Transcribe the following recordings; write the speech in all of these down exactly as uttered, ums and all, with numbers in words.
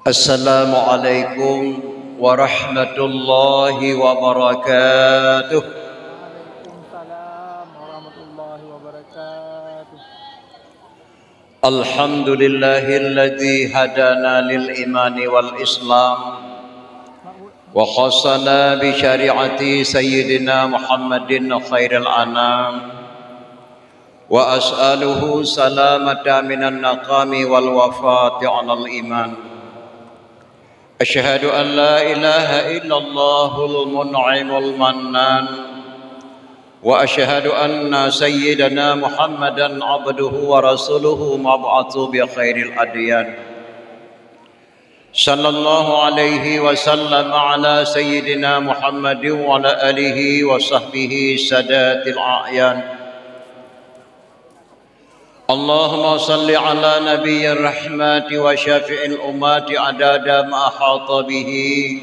Assalamualaikum warahmatullahi wabarakatuh. Waalaikumsalam warahmatullahi wabarakatuh. Alhamdulillahilladzi hadana lil imani wal islam wa khassana bi syariati sayyidina Muhammadin khairil anam. Wa as'aluhu salamata minan naqami wal wafati alal iman. Asyhadu an la ilaha illallahul mun'imul mannan. Wa asyhadu anna sayyidana Muhammadan abduhu wa rasuluhu mab'atsu bi khairil adyan. Sallallahu alaihi wasallam ala sayyidina Muhammadin wa ala alihi wa sahbihi sadatil a'yan. Allahumma salli ala nabiyyir rahmati wa syafi'il ummati adada ma ahata bihi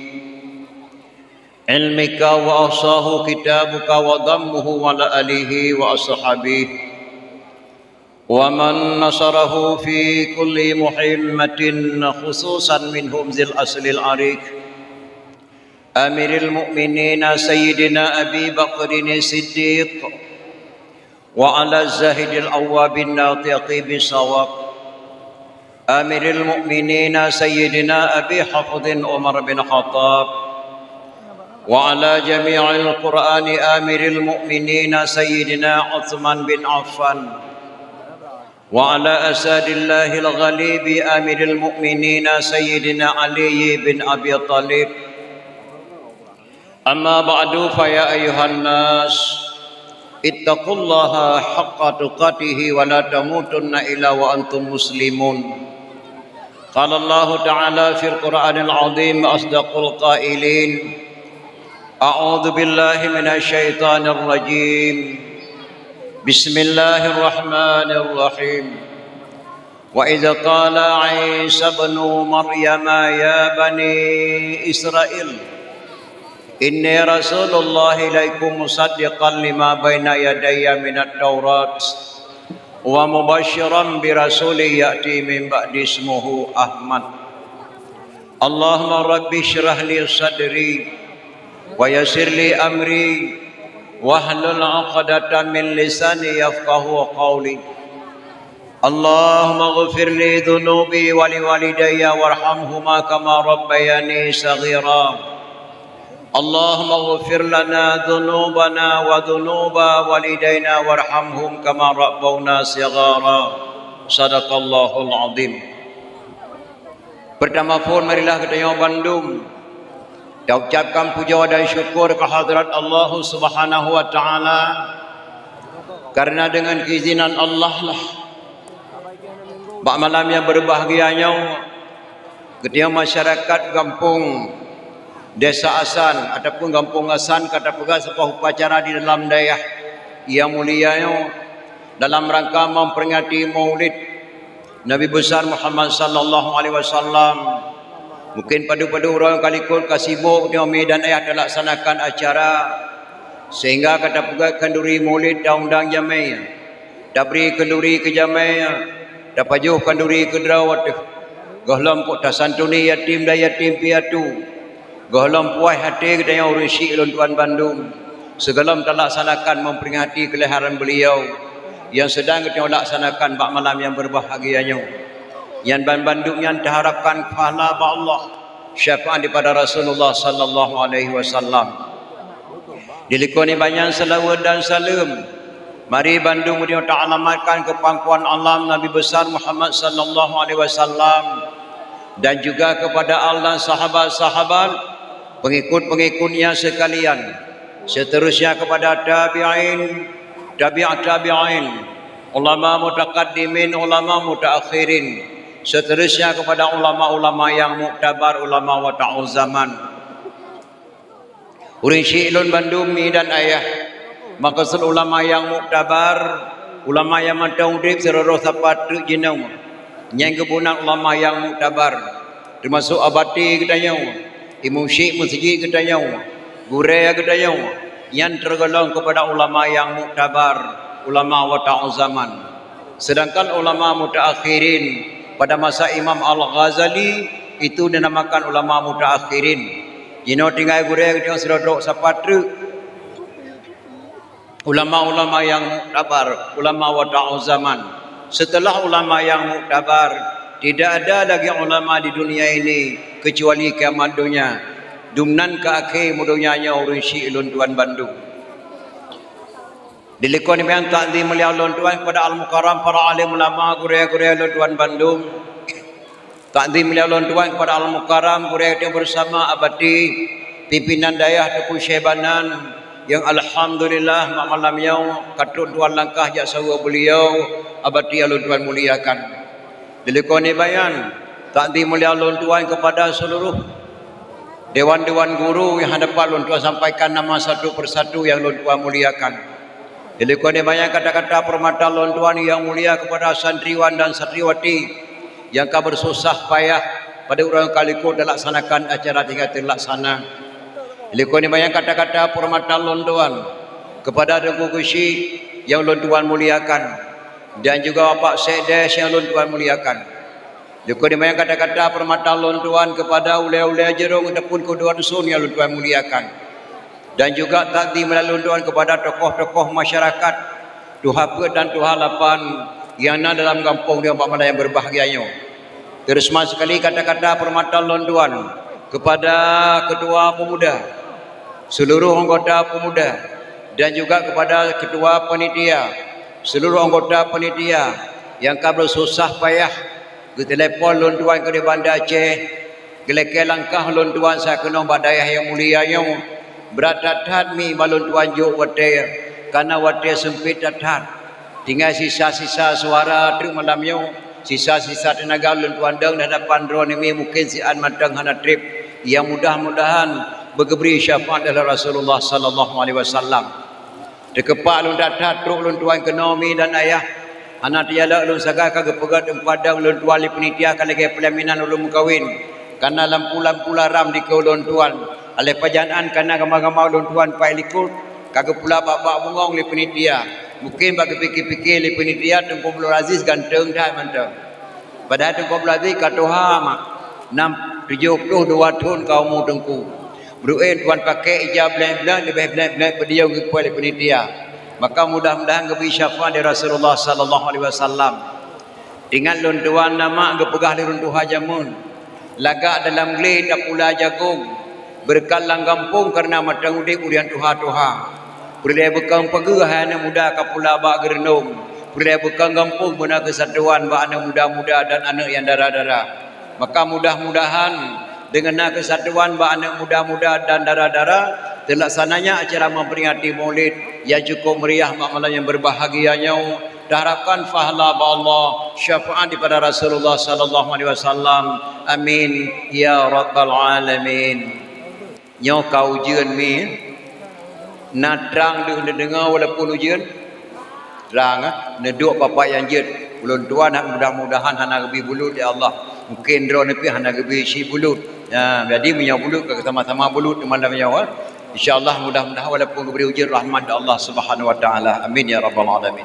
ilmika wa ahsahu kitabuka wa dammuhu wa ala alihi wa ashabihi wa man nasarahu fi kulli muhimmatin, khususan minhum zil aslil arik, Amiril Mukminin Sayyidina Abi Bakrin Siddiq, wa ala Zahidil Awwabin Natiqi Bisawab, Amiril Mukminin Sayyidina Abi Hafsin Umar bin Khattab, wa ala jami'il Qur'ani Amiril Mukminin Sayyidina Utsman bin Affan, wa ala asadillahil ghalibi Amiril Mukminin Sayyidina Ali bin Abi Thalib. Amma ba'du, fa ya ayyuhan nas, ittaqullaha haqqa tuqatihi wa la tamutunna illa wa antum muslimun. Qala Allahu ta'ala fil Qur'anil azim, asdaqul qailin, a'udzu billahi minasy syaithanir rajim. Bismillahirrahmanirrahim. Wa idz qala Isa ibnu Maryam ya bani Israil, inni rasulullah ilaikum musaddiqan lima baina yadayya minat Taurat wa mubasysyiran bi rasulin ya'ti min ba'di ismuhu Ahmad. Allahumma rabbi syrah li sadri wa yassir li amri wahlul 'uqdatam min lisani yafqahu qawli. Allahumma ghfir li dzunubi wa li walidayya warhamhuma kama rabbayani shaghira. Allahumma ghfir lana dzunubana wa dzunuba walidaina warhamhum kama rabbawna shighara. Sadaqallahul azim. Peurtama phon marilah geutanyoe bandum taucabkan pujoe dan syukur keu hadrat Allah Subhanahu wa Ta'ala, kareuna deungon keuizinan Allah lah, bak malam nyang beubahgia nyoe, geutanyoe masyarakat gampông Desa Asan ataupun Gampông Asan ka tapeugah saboh upacara di dalam dayah nyang mulia nyoe dalam rangka memperingati Maulid Nabi Besar Muhammad sallallahu alaihi wasallam. Mungkin padub-padub uroe ka likot ka sibok di umi dan ayah talaksanakan acara, sehingga ka tapeugöt khanduri Maulid, taundang jamé, tabri khanduri keu jamé, tapajoh khanduri keu droe ateueh. Gohlom tasantuni yatim dan yatim piatu. Gohlom puih até geutanyoe ureuëng syik lôn tuan bandum, sigohlom talaksanakan memperingati keulahiran beliau nyang seudang geutanyoe laksanakan bak malam nyang beubahgia nyoe. Nyan banmandum nyan taharapkan pahala bak Allah, syafaat daripada Rasulullah sallallahu alaihi wasallam. Dilikot nibak nyan seulaweuet dan saleuem, mari bandum geutanyoe taalamatkan keu pangkuan alam Nabi Besar Muhammad sallallahu alaihi wasallam dan juga kepada al dan sahabat-sahabat, pengikut-pengikutnya sekalian, seterusnya kepada tabi'in, tabi'ut tabi'in, ulama mutakaddimin, ulama mutaakhirin, seterusnya kepada ulama-ulama yang muktabar, ulama wata'u zaman. Ureuëng syik lôn bandum mi dan ayah, maksud ulama nyang muktabar, ulama nyang mantong udeb sidroe-droe sapat treuk jinoe, nyang geubunan ulama nyang muktabar, teumasok abati geutanyoe, imeum syik meuseujid geutanyoe, gurée geutanyoe, nyan teugolong keupada ulama nyang muktabar, ulama wata'u zaman. Sedangkan ulama mutaakhirin pada masa Imam Al-Ghazali, Itu dinamakan ulama mutaakhirin. Jinoe tinggai gurée geutanyoe sidroe-droe sapat treuk. Ulama-ulama yang muktabar, ulama wata'u zaman. Setelah ulama yang muktabar, tidak ada lagi ulama di dunia ini kecuali kiamat dunia. Dumnan ka akhé meudonya nyoe ureuëng syiek lôn tuan bandum. Dilikot nibak takzim mulia lôn tuan kepada al-mukarram para alim ulama, gurée-gurée lôn tuan bandum. Takzim mulia lôn tuan kepada al-mukarram gurée teuh bersama abati pimpinan dayah Teungku Syekh Banan yang alhamdulillah mak malam nyoe ka trok tuan langkah jak saweue beliau abati lôn tuan muliakan. Dilikot nibak nyan takzim mulia lôn tuan kepada seluruh dewan-dewan guru yang hadapan lôn tuan sampaikan nama satu persatu yang lôn tuan muliakan. Dilikot nibak nyan kata-kata peurahmatan lôn tuan yang mulia kepada santriwan dan santriwati yang ka bersusah payah pada uroe ka likot dilaksanakan acara tinggai terlaksana. Dilikot nibak nyan kata-kata peurahmatan lôn tuan kepada Teungku Geuchik yang lôn tuan muliakan dan juga Bapak Sekdes yang lôn tuan muliakan. Dilikot nibak nyan kata-kata peurahmatan lôn tuan kepada ulée-ulée jurông ataupun keudua dusun yang lôn tuan muliakan. Dan juga takzim mulia lôn tuan kepada tokoh-tokoh masyarakat, tuha peuet dan tuha lapan yang na dalam gampông di Bak Malai yang berbahagia nyoe. Terutama sekali kata-kata peurahmatan lôn tuan kepada ketua pemuda, seluruh anggota pemuda, dan juga kepada ketua panitia, seluruh anggota panitia yang ka bersusah payah geutelepon lôn tuan keu di Banda Aceh, geulakée langkah lôn tuan sa keunoe bak dayah nyang mulia nyoe. Brat that-that mi bak lôn tuan jok watée, kana watée seumpit that-that. Tinggai sisa-sisa suara treuk malam nyoe, sisa-sisa teunaga lôn tuan dong di hadapan droeneuh mi mungken siat mantong hana treb. Nyang mudah-mudahan beugeubri syafaat lé Rasulullah sallallahu alaihi wasallam. Teukeupak lôn that-that trok lôn tuan keunoe mi dan ayah. Hana teujalok lôn sagai ka geupeugét teumpat dong lôn tuan lé panitia ka lagée peulaminan ureuëng meukawen. Kana lampu-lampu laram dikeue lôn tuan. Aléh pajan án kana gama-gama lôn tuan paih likot ka geupula bak-bak bungöng lé panitia. Mungken bak geupike-pike lé panitia Teungku Abdul Aziz ganteng that mantong. Padahai Teungku Abdul Aziz ka tuha mak, nam tujoh ploh dua thon ka umu Teungku. Beuruén tuan paké ija bleng-bleng leubeh bleng-bleng peudiyong geupeue lé panitia. Maka mudah-mudahan geubri syafaat dari Rasulullah sallallahu alaihi wasallam. Ingat lôn tuan nama geupeugah lé ureuëng tuha jameun, lagak dalam glé tapula jagong, beureukat lam gampông kareuna mantong udeb ureuëng tuha-tuha. Peureulée beukong pageue hai aneuëk muda ka pula bak geureunong. Peureulée beukong gampông beuna keusatuan bak aneuëk muda-muda dan aneuëk nyang dara-dara. Maka mudah-mudahan deungon na keusatuan bak aneuëk muda-muda dan dara-dara, teulaksananya acara memperingati Maulid yang cukup meriah bak malam yang berbahagia nyoe. Taharapkan pahala bak Allah, syafaat daripada Rasulullah sallallahu alaihi wasallam. Amin ya rabbal alamin. Nyoe ka ujeuen mi. Na trang deuh neudeungoe walaupun ujeuen? Trang, eh? Neuduek bapak nyang jeuet. Ulôn tuan mudah-mudahan hana geubri bulut ya Allah. Mungken droeneuh pih hana geubri cit bulut. Ya, jadi meunyoe bulut ka sama-sama bulut di malam nyoe, eh? Insya Allah mudah-mudahan walaupun geubri ujeuen rahmat Allah Subhanahu wa taala. Amin ya rabbal alamin.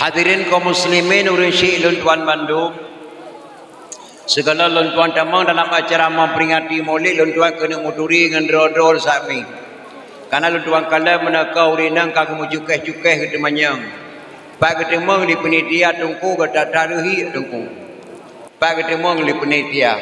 Hadirin kaum muslimin, ureuëng syiek lôn tuan bandum, sigohlom lôn tuan tamong dalam acara memperingati Maulid, lôn tuan keuneuk meuturi ngon droe-droe sami. Kareuna lôn tuan kalon meunoe ka ureuëng inong ka geumeucukéh-cukéh geuteumanyong. Pat geuteumong di panitia Teungku, gata tareuhi Teungku. Pat geuteumong lé panitia.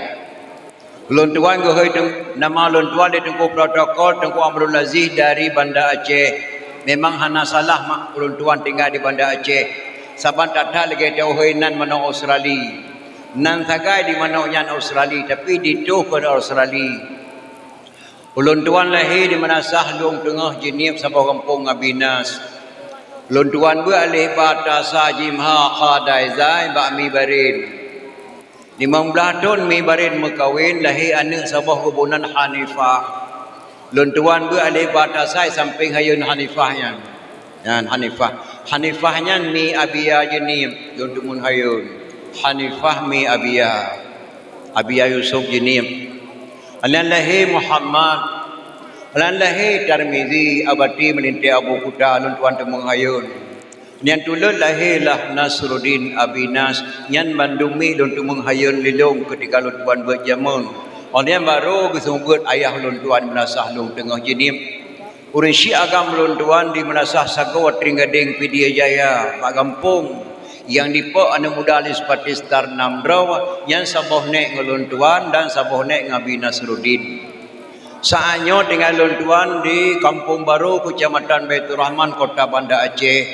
Lôn tuan geuhôi teung-, nama lôn tuan lé Teungku protokol Teungku Abdul Aziz dari Banda Aceh. Memang hana salah mak lôn tuan tinggai di Banda Aceh. Saban that-that lagée teuhôi nan manok Australi. Nan sagai di manok nyan Australi, tapi ditoh keu Australi. Ulôn tuan lahé di Meunasah Lueng Teungoh Jeunieb saboh gampông Abinas. Lôn tuan beuet aléh bak Tasa Jimha Kha Daizai bak Mibarin. Limong blaih thon Mibarin meukawen, lahé aneuëk saboh geuboh nan Hanifah. Lôn tuan beuet aléh bak Tasa sampéng hayeu Hanifah nyan. Nyan Hanifah. Hanifah nyan mi Abia Jeunieb, lôn tuan hayeu. Hanifah mi Abia. Abia Yusuf Jeunieb. Nyan lahé Muhammad. Lam lahé Tirmizi, Abati meulintèe Abu Kuta, lôn tuan teumeung hayôn. Nyan tuleuet lahé lah Nasruddin Abi Nas, nyan bandum mi lôn teumeung hayôn lilong keutika lôn tuan beuet jameun. Óh nyan barô geuseumeubeuet ayah lôn tuan meunasah lôn teungoh jeuet. Ureuëng syiek agam lôn tuan di meunasah sagoe Tringgadeng Pidie Jaya bak gampông nyang dipok aneuk muda Lis Patistar nam droe, nyan saboh nèk ngon lôn tuan dan saboh nèk ngon Abi Nasruddin. Saát nyoe tinggai lôn tuan di Kampung Baro, Keucamatan Baiturrahman, Kota Banda Aceh.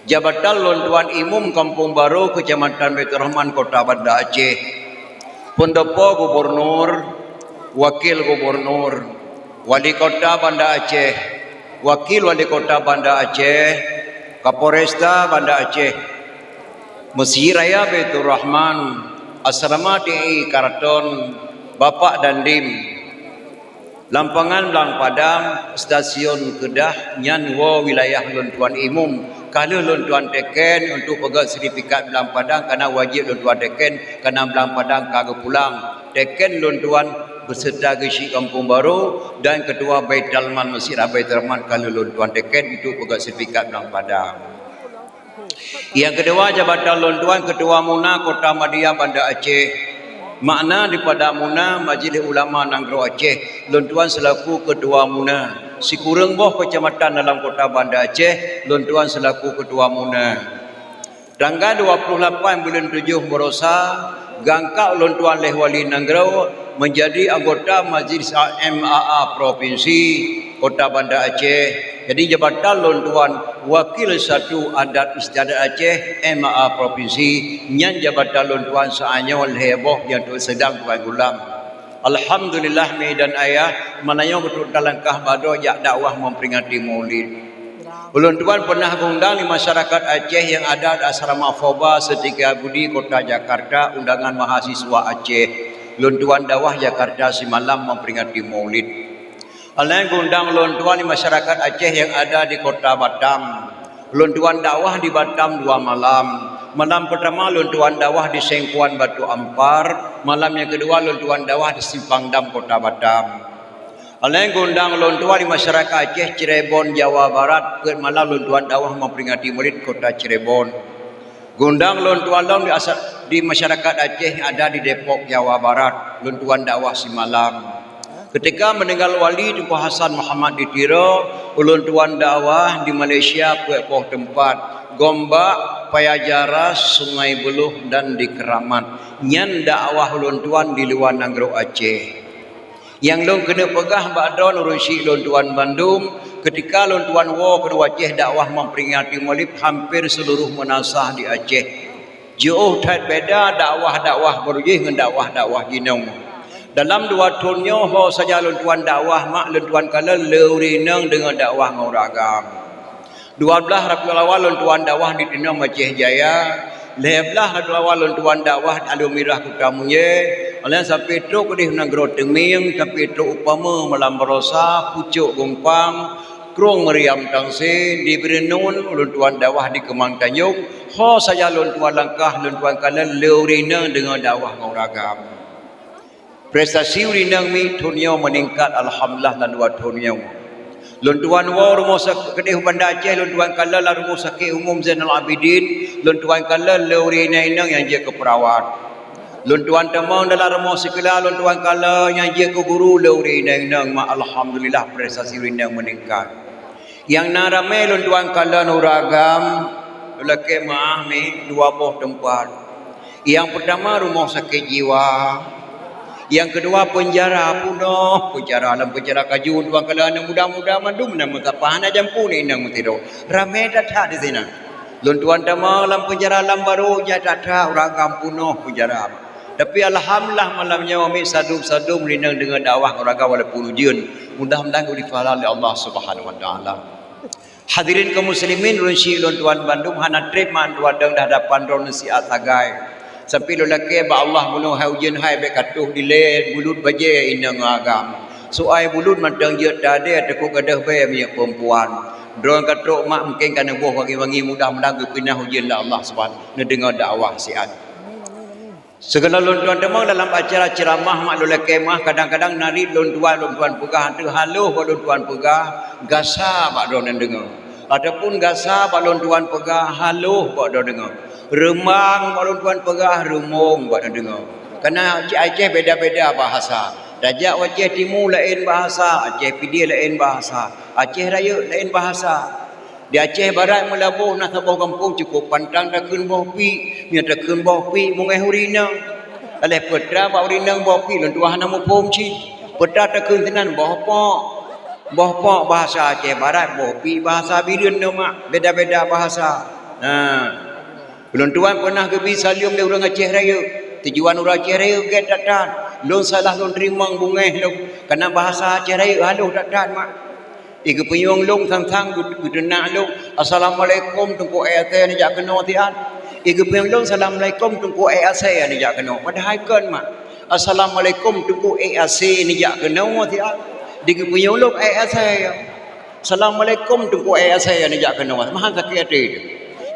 Jabatan lôn tuan Imum Kampung Baro, Keucamatan Baiturrahman, Kota Banda Aceh. Peundopo gubernur, wakil gubernur, wali kota Banda Aceh, wakil wali kota Banda Aceh, Kapolresta Banda Aceh, Mesjid Raya Baiturrahman, Asrama T I Karaton, Bapak Dandim, Lampangan Blang Padang, stasiun Keudah, nyan woe wilayah lôn tuan Imum. Ka lheueh lôn tuan teken untuk peugöt sertifikat Blang Padang, karena wajéb lôn tuan teken, karena Blang Padang ka geupulang. Teken lôn tuan beserta geuchik Kampung Baro dan ketua Baitul Mal Mesjid Baiturrahman ka lheueh lôn tuan teken untuk peugöt sertifikat Blang Padang. Nyang keudua, jabatan lôn tuan Ketua MUNA Kota Madia Banda Aceh. Makna daripada MUNA, Majlis Ulama Nanggroe Aceh. Lôn tuan selaku Ketua MUNA. Sikureueng boh keucamatan dalam Kota Banda Aceh, lôn tuan selaku Ketua MUNA. Tanggai dua puluh lapan buleuen tujoh barosa, geungkap lôn tuan lé Wali Nanggroe menjadi anggota Majlis M A A Provinsi Kota Banda Aceh. Jadi, jabatan lôn tuan Wakil Satu Adat Istiadat Aceh M A A Provinsi, nyan jabatan lôn tuan saát nyoe lhée boh nyang teuk seudang tuan gulam. Alhamdulillah, mi dan ayah, meunyoe beutôi talangkah badoe jak dakwah memperingati Maulid. Ulôn tuan pernah geundang di masyarakat Aceh nyang ada di Asrama Foba Setia Budi, Kota Jakarta, undangan mahasiswa Aceh. Lôn tuan dakwah Jakarta simalam memperingati Maulid. Alai geundang lôn tuan di masyarakat Aceh nyang ada di Kota Batam. Lôn tuan dakwah di Batam dua malam. Malam pertama lôn tuan dakwah di Sengkuan Batu Ampar, malam nyang keudua lôn tuan dakwah di Simpang Dam, Kota Batam. Alai geundang lôn tuan di masyarakat Aceh Cirebon, Jawa Barat, peuet malam lôn tuan dakwah memperingati Maulid Kota Cirebon. Geundang lôn tuan lom di asa-, di masyarakat Aceh nyang ada di Depok, Jawa Barat, lôn tuan dakwah simalam. Ketika meninggal Wali Teungku Hasan Muhammad di Tiro, ulôn tuan dakwah di Malaysia peuet boh teumpat, Gombak, Paya Jaras, Sungai Buloh, dan di Keramat. Nyan dakwah ulôn tuan di luwa nanggroe Aceh. Nyang lôn keuneuk peugah bak droeneuh ureuëng syiek lôn tuan bandum, keutika lôn tuan woe keunoe Aceh dakwah memperingati Maulid, hampir seuluruh meunasah di Aceh. Jiôh that beda dakwah-dakwah barô jih ngon dakwah-dakwah jinoe. Dalam dua thon nyoe ho saja lôn tuan dakwah, mak lôn tuan kalon le ureuëng inong deungon dakwah ngon ureuëng agam. Dua blaih Rabiul Awal lôn tuan dakwah di Teunong Aceh Jaya, lhée blaih Rabiul Awal lôn tuan dakwah di Alue Mirah Kuta Meunjée, alai sampai trok keudeh nanggroe Teumieng, sampai trok u Pame malam barosa, Pucok Gumpang, Krueng Meuriam Tangse, di Beureunuen lôn tuan dakwah di Keumang Tanjong, ho saja lôn tuan langkah lôn tuan kalon le ureuëng inong deungon dakwah ngon ureuëng agam. Prestasi ureuëng inong mi thon nyoe meuningkat, alhamdulillah, lam dua thon nyoe. Lôn tuan woe rumoh sak-, keudeh Banda Aceh, lôn tuan kalon lam rumoh sakét umum Zainal Abidin, lôn tuan kalon le ureuëng inong-inong nyang jeuet keu peurawat. Lôn tuan tamong dalam rumoh sikula, lôn tuan kalon nyang jeuet keu guru le ureuëng inong-inong, mak alhamdulillah prestasi ureuëng inong meuningkat. Nyang na ramé lôn tuan kalon ureuëng agam, lôn lakée meuáh mi dua boh teumpat. Nyang peurtama rumoh sakét jiwa, nyang keudua peunjara punoh, peunjara lam peunjara kaju lôn tuan kalon aneuëk muda-muda mandum na meusapah hana jampu ni inong meutiro. Ramé that-that di sinan. Lôn tuan tamong lam peunjara lam barô jak that-that ureuëng agam punoh peunjara. Tapi alhamdulillah malam nyoe mi sadum-sadum ureuëng inong deungon dakwah ureuëng agam walaupun ujeuen. Mudah-mudahan geubri pahala lé Allah Subhanahu Wa Taala. Hadirin kaum muslimin, ureuëng syiek lôn tuan bandum, hana treb mak lôn tuan dong di hadapan droeneuh siat sagai. Sampai lôn lakée bak Allah, meunyoe hai ujeuen hai bék ka troh dilée bulut bajée inong agam. Soai bulut mantong jeuet tadée, takot gadôh bée minyeuk peurempuan. Droeneuh ka trok mak mungken ka neuboh wangi-wangi, mudah-mudahan geupinah ujeuen lé Allah Subhanahu, neudeungoe dakwah siat. Sigohlom lôn tuan teumong dalam acara ceramah mak lôn lakée meu'ah, kadang-kadang na rot lôn tuan, lôn tuan peugah, teuhaloh bak lôn tuan peugah, gasa bak droeneuh deungoe. Ataupun gasa bak lôn tuan peugah, haloh bak droeneuh deungoe. Reumang bak lôn tuan peugah, reumong bak droeneuh deungoe. Kareuna Aceh beda-beda bahasa. Tajak u Aceh Timu laén bahasa, Aceh Pidie laén bahasa, Aceh Rayeuk laén bahasa. Di Aceh Barat Meulaboh na saboh gampông cukôp pantang takheun boh piek, meunyoe takheun boh piek beungéh ureueng inong. Aléh peue teuma bak ureueng inong boh piek lôn tuan hana muphom cit. Peue teuma takheun sinan boh pok. Boh pok bahasa Aceh Barat, boh piek bahasa Bireuen nyoe mak, beda-beda bahasa. Nah, lôn tuan peunah geubi saleuem lé ureueng Aceh Rayeuk. Tujuan ureueng Aceh Rayeuk gét that-that. Lôn salah lôn teurimong beungéh lôn, kareuna bahasa Aceh Rayeuk haloh that-that mak. Igeupeunyueng lôn sang-sang geuteunak lôn, "Assalamualaikum Teungku, ék asèe neujak keunoe siat." Igeupeunyueng lôn, "Assalamualaikum Teungku, ék asèe neujak keunoe." Padahai kon mak, "Assalamualaikum Teungku, ék asèe neujak keunoe siat." Digeupeunyueng lôn ék asèe. "Assalamualaikum Teungku, ék asèe neujak keunoe." Meuhan sakét até teuh.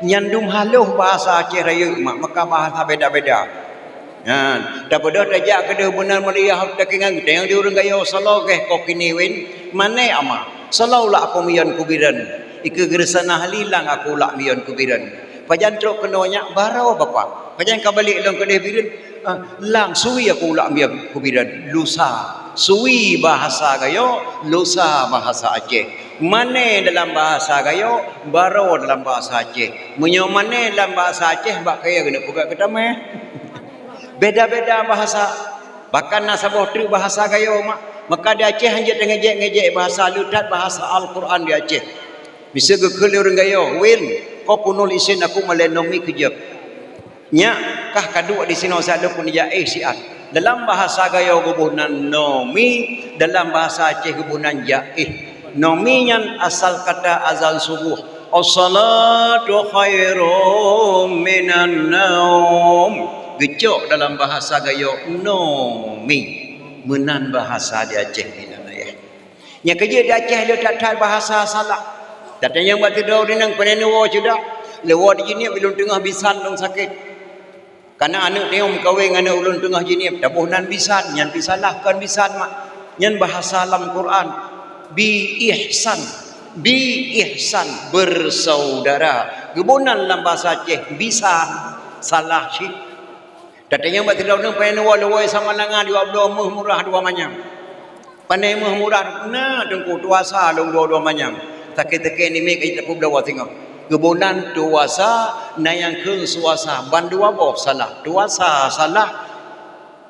Nyan dum haloh bahasa Aceh Rayeuk mak, maka bahasa beda-beda. Nyan, tapeudeuh tajak keudeh bunan meriah, takingan geutanyoe di ureueng Gayo Solo geh ko kini wen, mané ama. Solo ulak aku miyon ku Bireuen. Ikeue geureusanah lilang aku ulak miyon ku Bireuen. Pajan trok keunoe nyak baroe bapak. Pajan ka balek lôn keudeh Bireuen. Ah, lang sui aku ulak miyon ku Bireuen. Lusa. Sui bahasa Gayo, lusa bahasa Aceh. Mané dalam bahasa Gayo, baroe dalam bahasa Aceh. Meunyoe mané dalam bahasa Aceh, bak kayée keuneuk peugah keutamah. Beda-beda bahasa. Bahkan na saboh treuk bahasa Gayo mak. Maka di Aceh hanjeuet teungejek-ngejek bahasa, le that bahasa Al-Quran di Aceh. Miseue geukheun lé ureueng Gayo, "Win, ko peunoh lisin aku malée nomi keujeuet. Nyak kah kaduek disinoe siat lôn peuneujak éh siat." Dalam bahasa Gayo geuboh nan nomi, dalam bahasa Aceh geuboh nan jak éh. Nomi nyan asal kata azan suboh. "As-salatu khairum minan naum." Geucok dalam bahasa Gayo nomi. Meunan bahasa di Aceh inan ayah. Nyang keujeuet di Aceh le that-that bahasa salah. Tatanyong bak sidroe ureueng inong, "Pane neuwoe ceudah?" "Lôn woe di Jeunieb, ulôn teungoh bisan lôn sakét." Kana aneuëk tanyoe meukawen ngon aneuëk ulôn teungoh Jeunieb, taboh nan bisan, nyan pih salah, kon bisan mak. Nyan bahasa lam Quran. Bi ihsan, bi ihsan, bersaudara. Geuboh nan lam bahasa Aceh, bisan, salah cit. Tatanyong bak sidroe ureueng, "Pane neuwoe?" "Lôn woe Samalanga, dua bloe meuh murah dua manyam." "Pane meuh murah?" "Na Teungku, tuasa lôn bloe dua manyam." Sakét-sakét nimiet ka jitapeuet bloe singoh. Geuboh nan tuasa, na nyang kheun suasa, ban dua boh salah. Tuasa salah,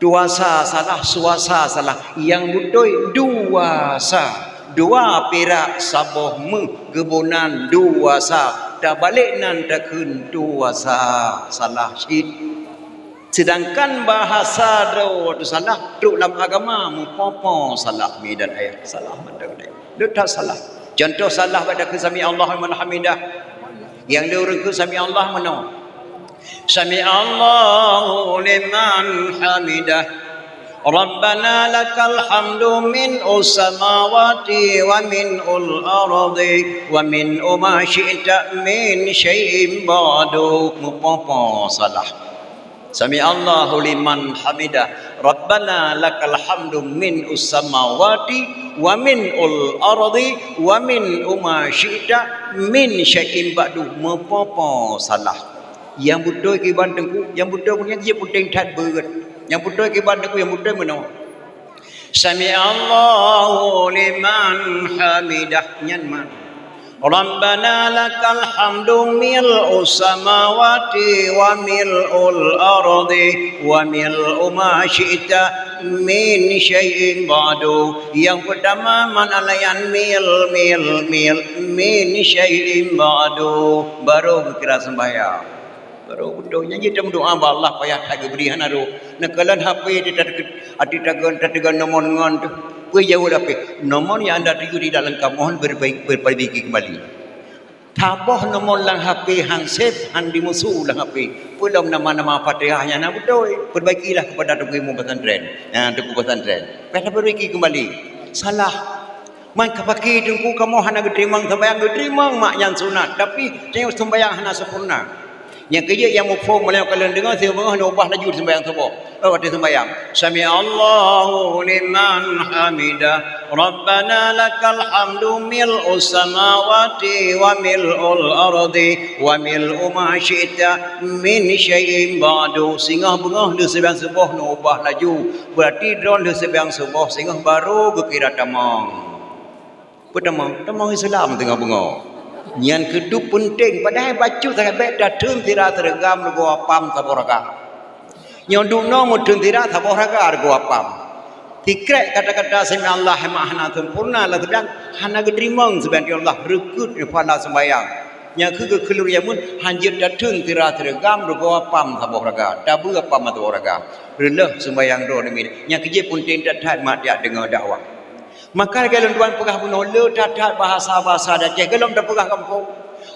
tuasa salah, suasa salah. Nyang beutôi duasa. Dua pirak saboh meuh, geuboh nan duasa. Tabalek nan takheun tuasa. Salah cit. Seudangkan bahasa droe teuh salah, trok lam agama meupoh-poh salah, mi dan ayah, salah mantong deh. Le that salah. Contoh salah bak takheun sami Allahu liman hamidah. Nyang le ureueng kheun sami Allah meunoe. Sami Allahu liman hamidah. Rabbana lakal hamdu min us samawati wa min ul ardi wa min uma syi'ta min syai'in ba'du. Meupoh-poh salah. Sami Allahu liman hamidah. Rabbana lakal hamdu min us samawati wa min ul ardi wa min uma syi'ta min syai'in ba'du. Meupoh-poh salah. Nyang beutôi kiban Teungku, nyang beutôi punya jih puténg that beuet. Nyang beutôi kiban Teungku, nyang beutôi meunoe. Sami Allahu liman hamidah, nyan mak. Rabbana lakal hamdu mil'us samawati wa mil'ul ardi wa mil'u ma syi'ta min syai'in ba'du. Nyang peutama man alayan mil, mil, mil, min syai'in ba'du. Baru geukira seumbahyang. Baru beutôi. Nyan jih tameudoa bak Allah payah that geubri hana rôh. Neukalon H P di tat-, ati tagan, tateugan nomor ngon tu. Peue jaweueb H P? Nomor yang anda tuju tidak lengkap, mohon berbaik-, perbaiki kembali. Taboh nomor lam H P han save, han dimusu lam H P. Peue lom nama-nama Fatihah nyan hana beutôi. Perbaikilah kepada teungku imum pesantren. Nah, teungku pesantren. Payah taperbaiki kembali. Salah. Man ka paki teungku kamoe hana geuteurimong seumbahyang, geuteurimong mak nyan sunat, tapi tanyoe seumbahyang hana sempurna. Nyang keujeuet nyang muphom meunyoe ka lôn deungoe, singoh beungoh neuubah laju seumbahyang suboh. Oh, watèe seumbahyang, "Sami'allahu liman hamidah. Rabbana lakal hamdu mil'us samawati wa mil'ul ardi wa mil'u ma syi'ta min syai'in ba'du." Singoh beungoh lheueh seumbahyang suboh neuubah laju. Beurati droeneuh lheueh seumbahyang suboh singoh barô geukira tamong. Peutamong, tamong Islam teungoh beungoh. Nyan keuh peunteng, padahai bacut sangat, bèk tatheun sira seureugam reugoe apam saboh raka. Nyoe duek noe meutheun sira saboh raka reugoe apam. Sikrek kata-kata "Sami'allah" mak hana sempurna lam seudang hana geuteurimong sibagoe Allah reukeuet nyoe pahala seumbahyang. Nyang keuh geukheun lôn jameun, hanjeuet tatheun sira seureugam reugoe apam saboh raka, tabeu apam saboh raka. Reuloh seumbahyang droeneuh miet. Nyang keujeuet peunteng that-that mak jak deungoe dakwah. Maka lagèe lôn tuan peugah bunoe, le that-that bahasa-bahasa di Aceh gohlom tapeugah gampông.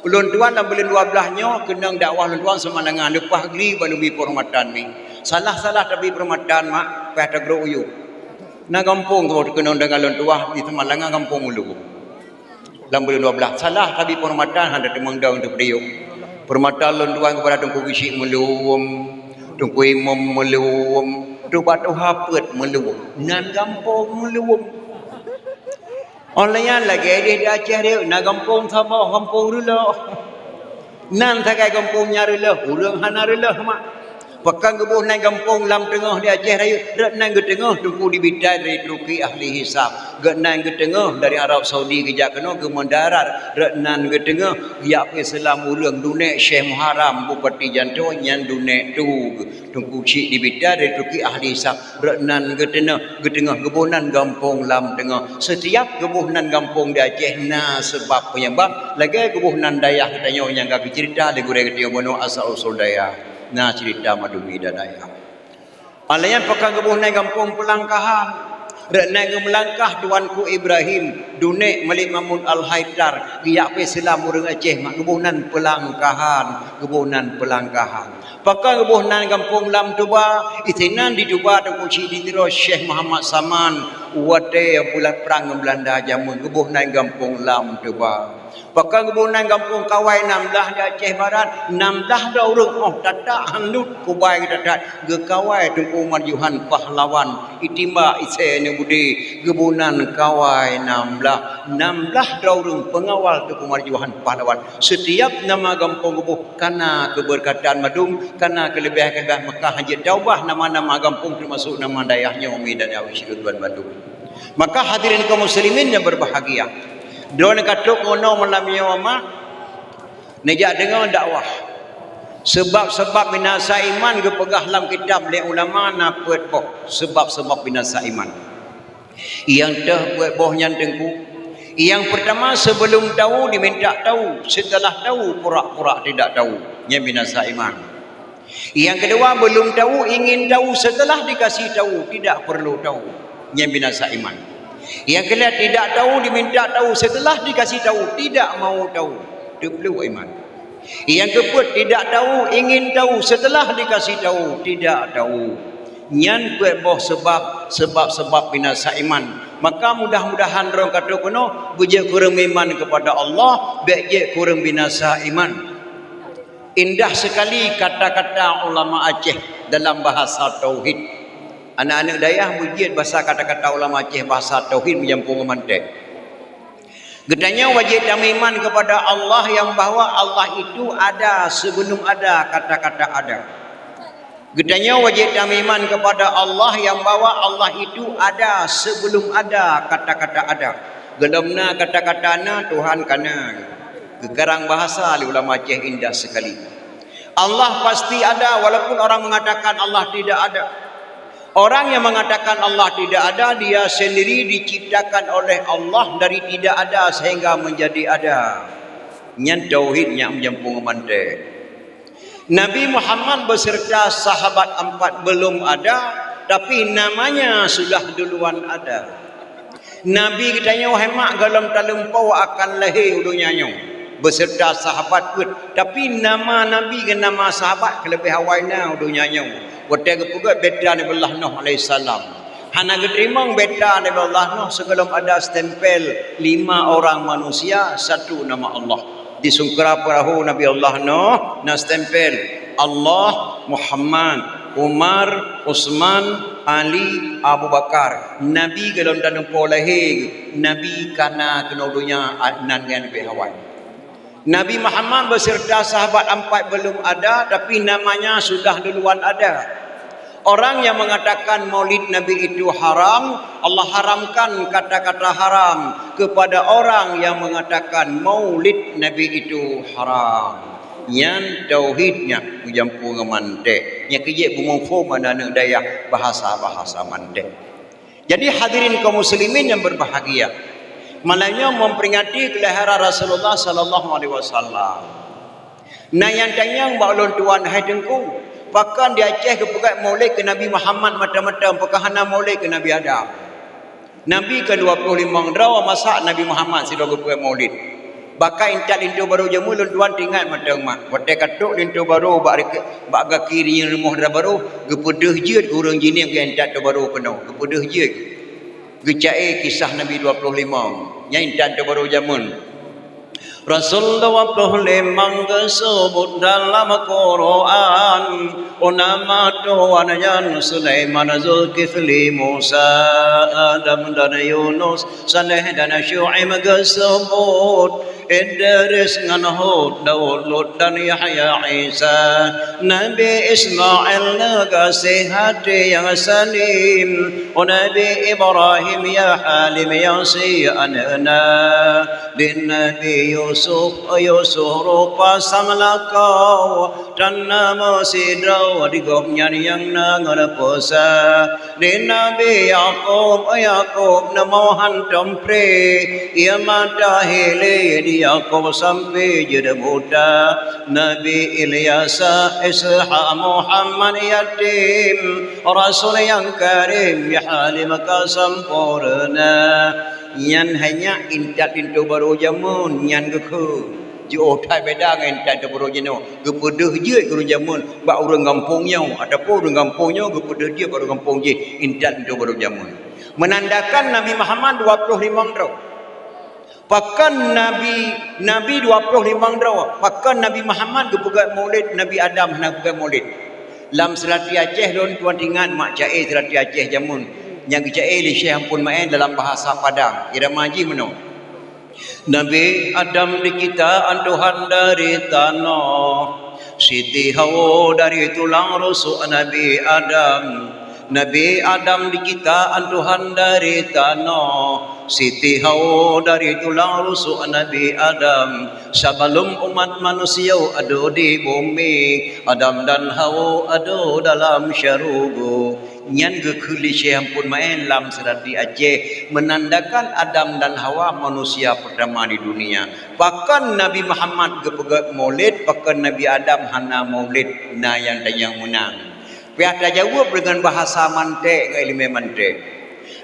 Ulôn tuan lam buleuen dua blaih nyoe keunong dakwah lôn tuan Samalanga, leupah gli ban lôn bi peuhormatan mi. Salah-salah tabi peuhormatan mak, payah tagrok u yup. Na gampông tu keunong deungon lôn tuan di Samalanga, gampông Ulu. Lam buleuen dua blaih, salah tabi peuhormatan hana teumeung dong teupeudiyuek. Peuhormatan lôn tuan keupada Teungku Geuchik Meuluem, Teungku Imum Meuluem, Teungku Tuha Peuet Meuluem. Nan gampông Meuluem. Óh lheueh nyan lagèe idéh di Aceh rayeuk na gampông saboh, gampông Reuloh. Nan sagai gampông nyang reuloh, ureueng hana reuloh mak. Pakon geuboh nan gampông lam teungoh di Aceh rayeuk, rot nan geuteungoh Teungku Dibitai dari Turki ahli hisab. Geuh nan geuteungoh dari Arab Saudi geujak keunoe geumendarat, rot nan geuteungoh geujak peuseulamat ureueng, dunek Syekh Muharram Bupati Janto nyan dunek tu. Teungku Chik Dibitai dari Turki ahli hisab, rot nan geuteungoh, geuteungoh geuboh nan gampông lam teungoh. Setiap geuboh nan gampông di Aceh na seubab penyebab, lagèe geuboh nan dayah geutanyoe nyang ka geuceurita lé gurèe geutanyoe bunoe asal usul dayah. Na ceurita Madumi dan dayah. Alayan pakon geuboh nan gampông Peulangkahan. Rot nan geumeulangkah Tuanku Ibrahim, dunek Malik Mahmud Al-Haidar, geujak peuseulamat ureueng Aceh mak geuboh nan Peulangkahan, geuboh nan Peulangkahan. Pakon geuboh nan gampông lam Tuba, isinan di Tuba Teungku Chik di Tiro Syekh Muhammad Saman, watèe bulan prang ngon Beulanda jameun geuboh nan gampông lam Tuba. Pakon geuboh nan gampông Kawai nam blaih di Aceh Barat, nam blaih droe ureueng óh tatak han lut kubai geutatat geukawai Teungku Umar Johan pahlawan, itimba isé neubudé geuboh nan Kawai nam blaih, nam blaih droe ureueng peungawal Teungku Umar Johan pahlawan. Setiap nama gampông geuboh kana keubeureukahan mandum, kana keuleubèhan-keuleubèhan, maka hanjeuet taubah nama-nama gampông teumasok nama dayah nyoe mi dan nyawa syedara tuan bandum. Maka hadirin kaum muslimin yang berbahagia, droeneuh ka trok ngon noe malam nyoe mak, neujak deungoe dakwah. Seubab-seubab binasa iman geupeugah lam kitab lé ulama na peuet boh seubab-seubab binasa iman. Nyang teuh peuet boh nyan Teungku. Nyang peurtama, sebelum tahu diminta tahu, setelah tahu pura-pura tidak tahu. Nyan binasa iman. Nyang keudua, belum tahu ingin tahu, setelah dikasih tahu tidak perlu tahu. Nyan binasa iman. Nyang keulhèe, tidak tahu diminta tahu, setelah dikasih tahu tidak mau tahu. Teupluek iman. Nyang keupeuet, tidak tahu ingin tahu, setelah dikasih tahu tidak tahu. Nyan peuet boh seubab, seubab-seubab binasa iman. Maka mudah-mudahan droeneuh ka trok keunoe beujeuet kureueng iman kepada Allah, bèk jeuet kureueng binasa iman. Indah sekali kata-kata ulama Aceh dalam bahasa tauhid. Aneuk-aneuk dayah beujeuet basa kata-kata ulama Aceh bahasa tauhid meujampu ngon mantek. Geutanyoe wajéb tameuiman kepada Allah yang bahwa Allah itu ada sebelum ada kata-kata ada. Geutanyoe wajéb tameuiman kepada Allah yang bahwa Allah itu ada sebelum ada kata-kata ada. Gohlom na kata-kata na, Tuhan ka na. Geukarang bahasa lé ulama Aceh indah sekali. Allah pasti ada walaupun orang mengatakan Allah tidak ada. Orang yang mengatakan Allah tidak ada, dia sendiri diciptakan oleh Allah dari tidak ada sehingga menjadi ada. Nyan tauhid nyang meujampu ngon mantek. Nabi Muhammad beserta sahabat empat belum ada, tapi namanya sudah duluan ada. Nabi geutanyoe hai mak gohlom taleumpau akan lahé u donya nyoe beserta sahabat peuet, tapi nama Nabi ngon nama sahabat keuleubeh awai na u donya nyoe. Watèe geupeugöt bahtera Nabi Allah Nuh alaihissalam, hana geuteurimong bahtera Nabi Allah Nuh sigohlom ada stempel lima orang manusia, satu nama Allah. Di sungkra peurahô Nabi Allah Nuh na stempel Allah, Muhammad, Umar, Utsman, Ali, Abu Bakar. Nabi golom tanumpoe lahé, Nabi kana keunoe donya nan nyang leubeh awai. Nabi Muhammad beserta sahabat empat belum ada, tapi namanya sudah duluan ada. Orang yang mengatakan maulid Nabi itu haram, Allah haramkan kata-kata haram kepada orang yang mengatakan maulid Nabi itu haram. Nyan tauhid nyan meujampu ngon mantek. Nyang keujeuet beumufhom aneuk dayah bahasa-bahasa mantek. Jadi hadirin kaum muslimin yang berbahagia, malam nyoe memperingati kelahiran Rasulullah sallallahu alaihi wasallam. Na nyang tanyong bak ulôn tuan, "Hai Teungku, pakon di Aceh geupeugét maulid keu Nabi Muhammad mantong-mantong, pakon hana maulid keu Nabi Adam?" Nabi ka dua ploh limong droe masa Nabi Muhammad sidroe geupeugét maulid. Bahkan intat linto barô jameun lôn tuan teuingat mantong mak. Watée ka trok linto barô bak rike-, bak gaki riyeuen rumoh dara barô, geupeudeuh jeuet ureuëng jinéh geuintat linto barô keunoe. Geupeudeuh jeuet. Geuca-e kisah Nabi dua ploh limong. Nyan intat linto barô jameun. Rasul dua ploh limong geuseubut dalam Quran, nama tuan nyan Sulaiman, Zulkifli, Musa, Adam dan Yunus, Saleh dan Syu'aib geuseubut, Idris ngon Hud, Daud, Lut dan Yahya, Isa, Nabi Ismail neugaséh até nyang salim, Nabi Ibrahim ya Halim nyang sie aneuëk na, di Nabi Yusuf, Yusuf rupa sang lakoe, dan na meusidroe di gobnyan nyang na ngon peusa. Di Nabi Yakub, Yakub neumoe hantom pré, ia mata hilé di Yakub sampoe jeuet buta. Nabi Ilyasa, Ishak, Muhammad yatim, Rasul nyang karim, ya Halim ka sampoereuna. Nyan hanya intat linto barô jameun nyan geukheun. Jiôh that beda ngon intat linto barô jinoe. Geupeudeuh jeuet ureuëng jameun bak ureuëng gampông nyoe, ataupun ureuëng gampông nyoe geupeudeuh jeuet bak ureuëng gampông jih intat linto barô jameun. Menandakan Nabi Muhammad dua ploh limong droe. Pakon Nabi, Nabi dua ploh limong droe, pakon Nabi Muhammad geupeugét maulid, Nabi Adam hana geupeugét maulid? Lam seurati Aceh lôn tuan teuingat mak ca-e seurati Aceh jameun nyang geuca-e lé Syekh Ampon Maén dalam bahasa Padang. Irama jih meunoe. Nabi Adam diciptaan Tuhan dari tanoh, Siti Hawa dari tulang rusuk Nabi Adam. Nabi Adam diciptaan Tuhan dari tanoh, Siti Hawa dari tulang rusuk Nabi Adam. Sabalum umat manusia ado di bumi, Adam dan Hawa ado dalam syeuruga. Nyan geukheun lé Syekh Ampon Maén lam seurati Aceh, menandakan Adam dan Hawa manusia pertama di dunia. Pakon Nabi Muhammad geupeugét maulid, pakon Nabi Adam hana maulid, na nyang tanyong meunan. Payah tajaweueb deungon bahasa mantek ngon ileumé mantek.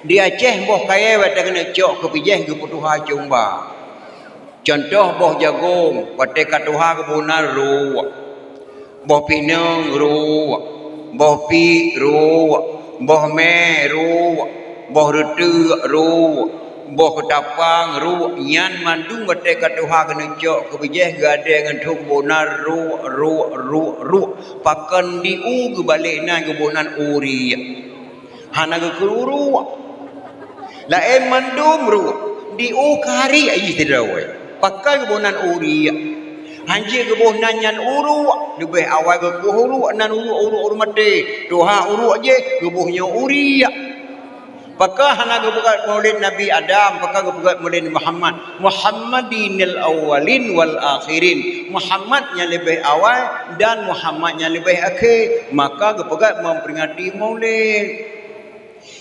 Di Aceh boh kayée watée keuneuk cok keu bijéh geupeutuha cumba. Cuntoh boh jagong, watée ka tuha geuboh nan ruek, boh pineung ruek, boh piek ruek, boh mé ruek, boh reuteuk ruek, boh keutapang ruek, nyan mandum watée ka tuha keuneuk cok keu bijéh geuadée ngon thon geuboh nan ruek, ruek, ruek, ruek. Pakon di u geubalek nan geuboh nan uriek. Hana geukheun uruek. Laén mandum ruek. Di u kari ayih sidroe. Pakon geuboh nan uriek. Hanjeuet geuboh nan nyan uruek. Leubeh awai geuboh uruek nan uruek, uruek ureuëng maté. Tuha uruek jih geuboh nyoe uriek. Pakon hana geupeugét maulid Nabi Adam, pakon geupeugét maulid Muhammad. Muhammadinil awwalin wal akhirin. Muhammad nyang leubeh awai dan Muhammad nyang leubeh akhé, maka geupeugah memperingati Maulid.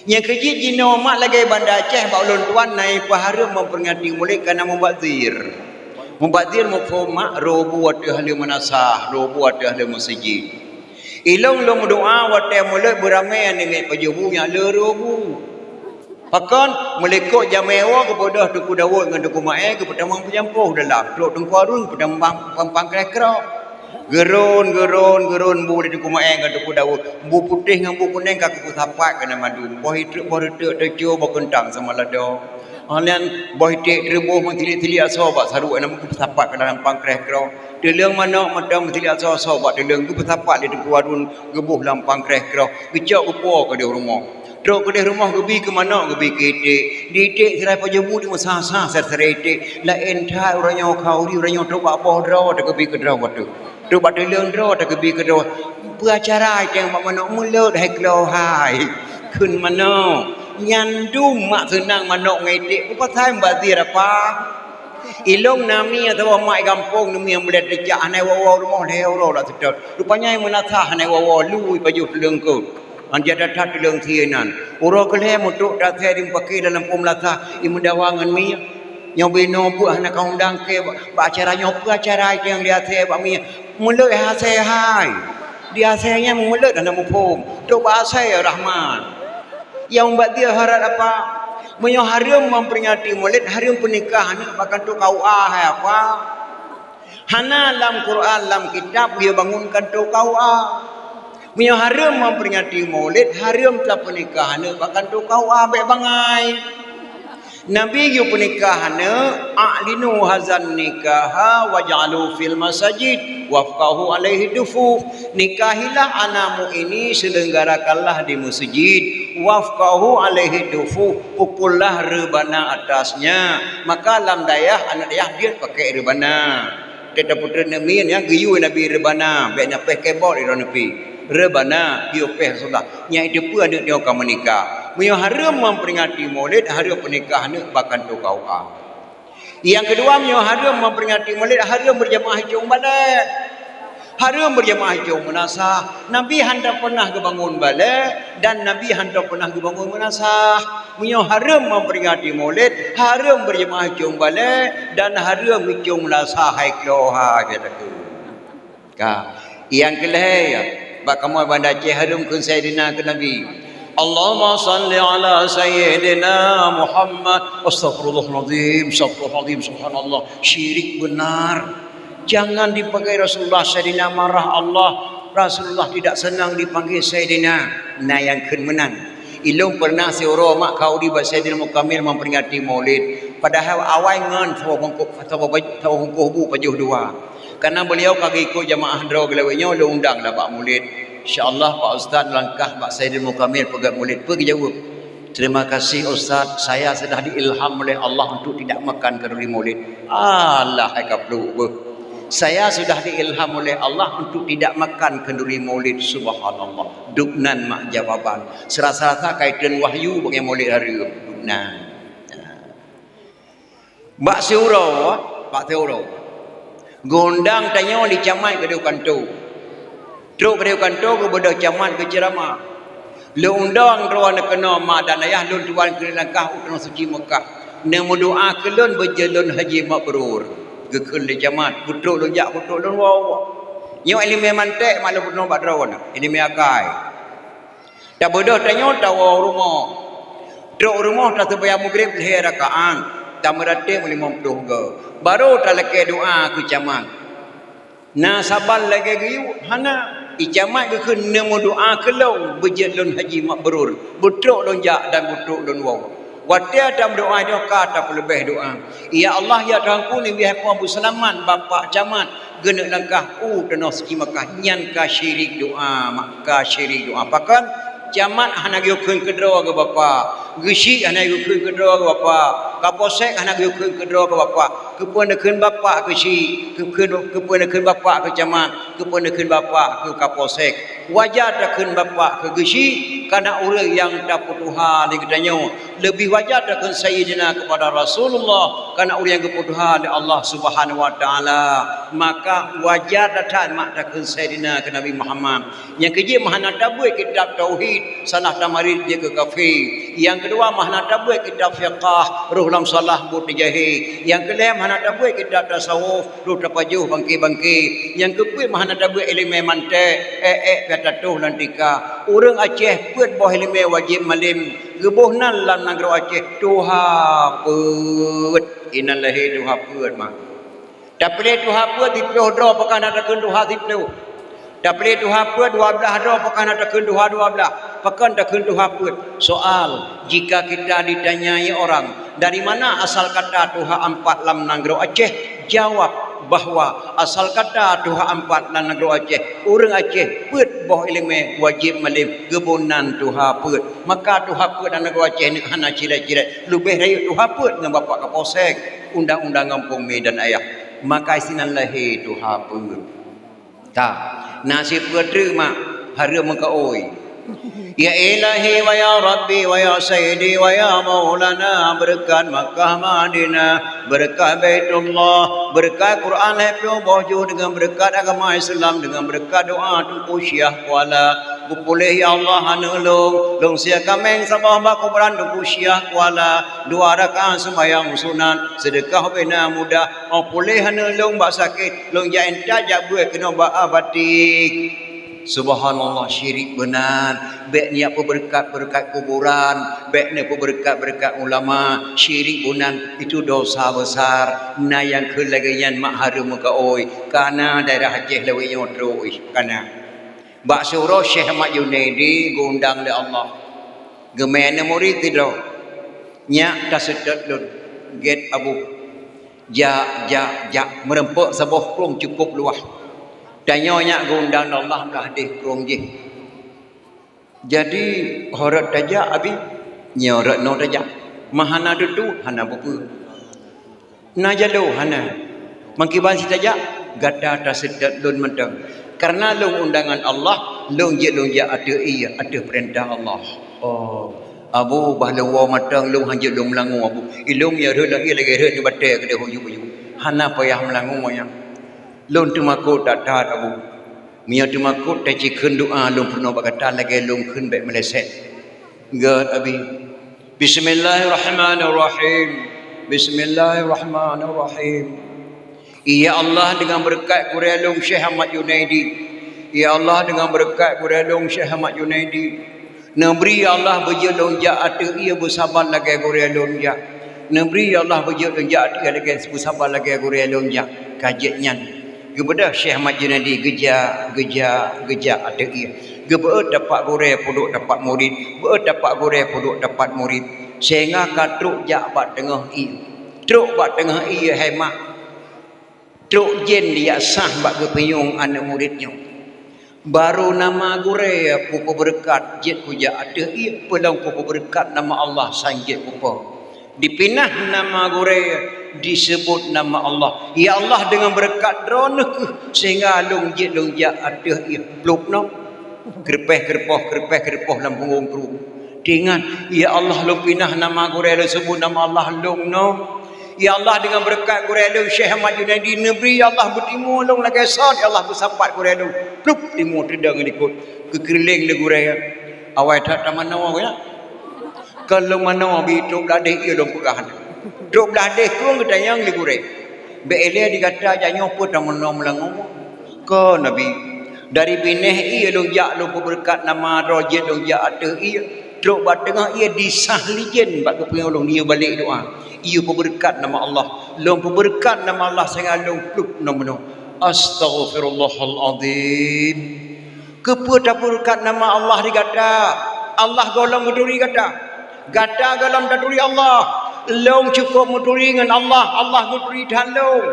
Nyang keujeuet jinoe mak lagée Banda Aceh bak ulôn tuan na ipeuhareuem memperingati Maulid kana mubazir. Mubazir muphom mak roh bu ateueh ahli meunasah, roh bu ateueh ahli meuseujid. Ilong lôn meudoa watée Maulid beuramé aneuk miet pajoh bu nyang le roh bu. Pakon meulikot jamé woe geupeudeuh Teungku Daud ngon Teungku Maé geupeutamong peujampôh dalam trok Teungku Harun geupeudambang pampang kreh-krok. Geuron, geuron, geuron bu lé Teungku Maé ngon Teungku Daud. Bu putéh ngon bu kunéng ka geupeusapat keunan mandum. Boh itreuk, boh reuteuk, teucue, boh keuntang sama lado. Nyan boh iték teureubôh meusilik-silik asoe bak saruek, na geupeusapat keu lam pankréh keudroe. Teuleueng manok mantong meusilik asoe-asoe bak teuleueng, geupeusapat lé Teungku Harun geuboh lam pankréh keudroe, geucok geupuwoe keudéh rumoh. Trok keudéh rumoh geubi keu manok, geubi keu iték. Di iték sira pajoh bu, di meusa-sa sira-sira iték. Laén that uroe nyoe khauri, uroe nyoe trok bak boh droe, tageubi keudroe watèe. Trok bak teuleueng droe, tageubi keudroe. Peue acara iték bak manok, meulot hai klo hai. Kheun manok. Nyan dum mak seunang manok ngon iték. Peue pasai mubazir apa? Ilôn na mie atawa mak i gampông neumie nyang bulèe teucak, hana iwoe-woe rumoh lhèe uroe lam seutôt. Rupanya i meunasah hana iwoe-woe, lu ipajoh teuleueng kôt. Ngon jak that-that teuleueng sie nyan. Uroe keulhèe meutrok tasèe di mupakè lam lampôh meulasah, imeudawa ngon mie. Nyoe binoe beuet hana ka undang kèe bak, bak acara nyoe, peue acara nyang di asèe bak mie. Meulot hai asèe hai. Di asèe nyan meulot hana muphom. Trok bak asèe Rahman. Nyang bak dia harat apa? Meunyoe hareuem memperingati Maulid, hareuem peunikah aneuk bak kantô K U A hai apa? Hana lam Quran, lam kitab geuyue bangun kantô K U A. Meunyoe hareuem memperingati Maulid, hareuem tapeunikah aneuk bak kantô K U A, bèk bangai. Nabi geupeunikah aneuk, "A'linu hazan nikaha waj'alu fil masajid wafqahu alaihi dufuf." Nikahilah anakmu ini, selenggarakanlah di masjid. Wafqahu alaihi dufuf, pukullah reubana atasnya. Maka lam dayah, aneuk dayah jeuet pakèk reubana. Teuka putreuk Nabi nyan geuyue Nabi reubana, bèk na péh keyboard di droeneuh pih. Reubana, geuyue péh Rasulullah. Nyan itu peue aneuk nyoe ka meunikah. Meunyoe hareuem memperingati Maulid, hareuem peunikah aneuk bak kantô K U A. Nyang keudua, meunyoe hareuem memperingati Maulid, hareuem beujamaah i cong balèe. Hareuem beujamaah i cong meunasah. Nabi hantom peunah geubangun balèe dan Nabi hantom peunah geubangun meunasah. Meunyoe hareuem memperingati Maulid, hareuem beujamaah i cong balèe dan hareuem i cong meunasah hai klo hai, kata tu. Ka. Nyang keulhèe, ya, bak kamoe Banda Aceh hareuem kheun Saidina keu Nabi. Allahumma shalli ala Sayyidina Muhammad. Astagfirullahalazim, astagfirullahalazim, subhanallah. Syirik benar. Jangan dipanggil Rasulullah Saidina, marah Allah. Rasulullah tidak senang dipanggil Saidina. Na nyang kheun meunan. Ilôn pernah siuroe mak khauri bak Saidina Mukamil memperingati Maulid. Padahai awai ngon saboh bungkôh, saboh baju, saboh bungkôh bu pajoh dua. Karena beliau ka geuikot jamaah droe geulawét nyoe, lôn undang lah bak Maulid. Insya Allah Pak Ustaz langkah bak Saidina Mukamil peugöt Maulid. Peue geujaweueb? "Terima kasih Ustaz, saya sudah diilham oleh Allah untuk tidak makan kanduri Maulid." Alah, hai ka pluek beuh. "Saya sudah diilham oleh Allah untuk tidak makan kanduri Maulid." Subhanallah. Dubnan mak jawaban. Serasa-rasa kaitan wahyu bagi Maulid hareuem. Dubnan. Bak siuroe, bak siuroe. Geuundang tanyoe lé camat keudéh kantô. Trok keudéh kantô geubeudôh camat geuceuramah. Lôn undang droeneuh keunoe ma dan ayah lôn tuan keuneuk langkah u Tanoh Suci Meukah. Neumeudoa keu lôn beujeuet lôn haji mabrur. Geukheun lé camat, beutrok lôn jak, beutrok lôn woe. Nyoe ileumèe manték mak lôn peurunoe bak droeneuh, ileumèe akai. Tabeudôh tanyoe tawoe u rumoh. Trok u rumoh taseumayang Maghrib lhèe rakaat, tameuratéb limong ploh goe. Barô talakèe doa keu camat. Na saban lagèe geuyue? Hana. I camat geukheun neumeudoa keu lôn, beujeuet lôn haji mabrur. Beutrok lôn jak dan beutrok lôn woe. Watèe tameudoa nyoe ka tapeuleubèh doa. Ya Allah, ya Tuhanku, neubri hai Po beuseulamat bapak camat. Geuneuk langkah u Tanoh Suci Meukah, nyan ka syirik doa, mak, ka syirik doa. Pakon? Camat hana geuyue kheun keudroe keu bapak, geuchik hana geuyue kheun keudroe keu bapak, kapolsek hana geuyue kheun keudroe keu bapak. Keupeue neukheun bapak keu chik, keu, keu, keupeue neukheun bapak keu camat, keupeue neukheun bapak keu kapolsek. Wajar takheun bapak keu geuchik, karena ureueng nyang tapeutuha lé geutanyoe. Leubeh wajar takheun Sayyidina keupada Rasulullah, karena ureueng nyang geupeutuha lé Allah Subhanahu wa Taala. Maka wajar that-that mak takheun Sayyidina keu Nabi Muhammad. Nyang keujeuet meuhana tabeuet kitab tauhid, salah tamarit jeuet keu kafé. Nyang keudua meuhana tabeuet kitab fiqah, roh lam salah buet teujahé. Nyang keulhèe meuhana tabeuet kitab tasawuf, roh tapajoh bangké-bangké. Nyang keupeuet meuhana tabeuet ileumèe manték, ék-ék pih tatoh lam tika. Ureueng Aceh peuet boh ileumèe wajéb malém, geuboh nan lam nanggroe Aceh, tuha peuet. Inan lahé tuha peuet, mak. Tapiléh tuha peuet siploh droe pakon hana takheun tuha siploh. Tapiléh tuha peuet dua blaih droe pakon hana takheun tuha dua blaih. Pakon takheun tuha peuet? Soal, jika kita ditanyai orang, "Dari mana asal kata tuha ampat lam nanggroe Aceh?" Jawab bahwa asal kata tuha ampat lam nanggroe Aceh, ureuëng Aceh peuet boh iéleumé wajéb malém, geuboh nan tuha peuet. Maka tuha peuet lam nanggroe Aceh nyoe hana cirét-cirét, leubeh rayeuk tuha peuet ngon bapak Kapolsek, undang-undang gampông mi dan ayah. Maka sinan lahé tuha peuet. Ka. Na sipeue treuk mak, hareuem meukaôi. Ya Ilahi wa ya Rabbi wa ya Sayyidi wa ya Maulana, beureukat Makkah Madinah, beureukat Baitullah, beureukat Quran lhée ploh boh ju, deungon beureukat agama Islam, deungon beureukat doa Teungku Syiah Kuala. Geupuléh ya Allah aneuk lôn, lôn sie kaméng saboh bak kuburan Teungku Syiah Kuala, dua rakaat seumayang sunat, seudeukah ubena mudah, 'oh puléh aneuk lôn bak sakét, lôn jak intat jak beuet keunoe bak abatik. Subhanallah, syirik beunan. Bék neujak peubeureukat-beureukat kuburan, bék neupeubeureukat-beureukat ulama, syirik beunan, itu dosa besar. Na nyang kheun lagée nyan mak hareuem meukaôi, kana daerah Aceh lawét nyoe trok ih, kana. Bak siuroe Syekh Ahmad Junaidi geuundang lé Allah. Geumé aneuk murit sidroe, "Nyak, taseutôt lôn gét Abu." Jak, jak, jak, meureumpok saboh krueng cukôp luwah. Tanyoe nyak geuundang lé Allah blah deh krueng jih. Jadi, ho rot tajak, Abi? Nyoe rot noe tajak. Ma hana tutoe, hana peue-peue. Na jaloe hana. Mangkiban sit tajak, gata taseutôt lôn mantong. Kareuna lôn undangan Allah, lôn jeuet lôn jak ateueh ié, ateueh peurintah Allah. Oh, Abu, bah lôn woe mantong, lôn hanjeuet lôn meulangue, Abu. Ilôn ya rhot lagée rhot nibak batée keudeh uju-uju. Hana payah meulangue nyan. Lôn teumakot that-that, Abu. Meunyoe teumakot, tacikheun doa lôn peurunoe bak gata lagée lôn kheun bék meuleset. Gét, Abi. Bismillahirrahmanirrahim. Bismillahirrahmanirrahim. Ya Allah, deungon beureukat gurée lôn Syekh Ahmad Junaidi. Ya Allah, deungon beureukat gurée lôn Syekh Ahmad Junaidi. Neubri ya Allah beujeuet lôn jak ateueh ié beusaba lagée gurée lôn jak. Neubri ya Allah beujeuet lôn jak ateueh ié lagée beusaba lagée gurée lôn jak. Ka jeuet nyan. Geubeudôh Syekh Ahmad Junaidi geujak, geujak, geujak ateueh ié. Geubeuet tapak gurée peuduek tapak murit, beuet tapak gurée peuduek tapak murit. Sehingga ka trok jak bak teungoh ié. Trok bak teungoh ié hai mak. Trok jén dijak sah bak geupinyueng aneuk murit nyoe. Barô nama gurée peubeureukat jeuet kujak ateueh ié, peulong peubeureukat nama Allah sang jeuet kupo. Dipinah nama gurée, diseubut nama Allah. Ya Allah, deungon beureukat Droeneuh kheueh sehingga lôn jeuet lôn jak ateueh ié plup nyoe. Keureupeh-keureupôh, keureupeh-keureupôh lam punggong kru. Teuingat, ya Allah, lôn pinah nama gurée lôn seubut nama Allah lôn nyoe. Ya Allah, deungon beureukat gurée lôn Syekh Ahmad Junaidi, neubri ya Allah beutimu lôn lagée sot ya Allah beusapat gurée lôn. Plup, timu teudong likot. Geukeureuleng lé gurée. Awai that tamanoe ya. Kon lôn manoe bi trok blah deh ié lôn peugah. Trok blah deh krueng geutanyong lé gurée. Bék ilée di gata jak nyoe peue tamanoe meulangoe. Kon Nabi, dari binéh ié lôn jak lôn peubeureukat nama droe jeuet lôn jak ateueh ié. Trok bak teungoh ié disah lijén bak geupeungeulong nyoe balek doa. Ié peubeureukat nama Allah. Lôn peubeureukat nama Allah sehingga lôn plup nyoe meunoe. Astaghfirullahalazim. Keupeue tapeureukat nama Allah di gata? Allah gohlom geuturi gata. Gata gohlom taturi Allah. Lôn cukôp meuturi ngon Allah, Allah geuturi that lôn.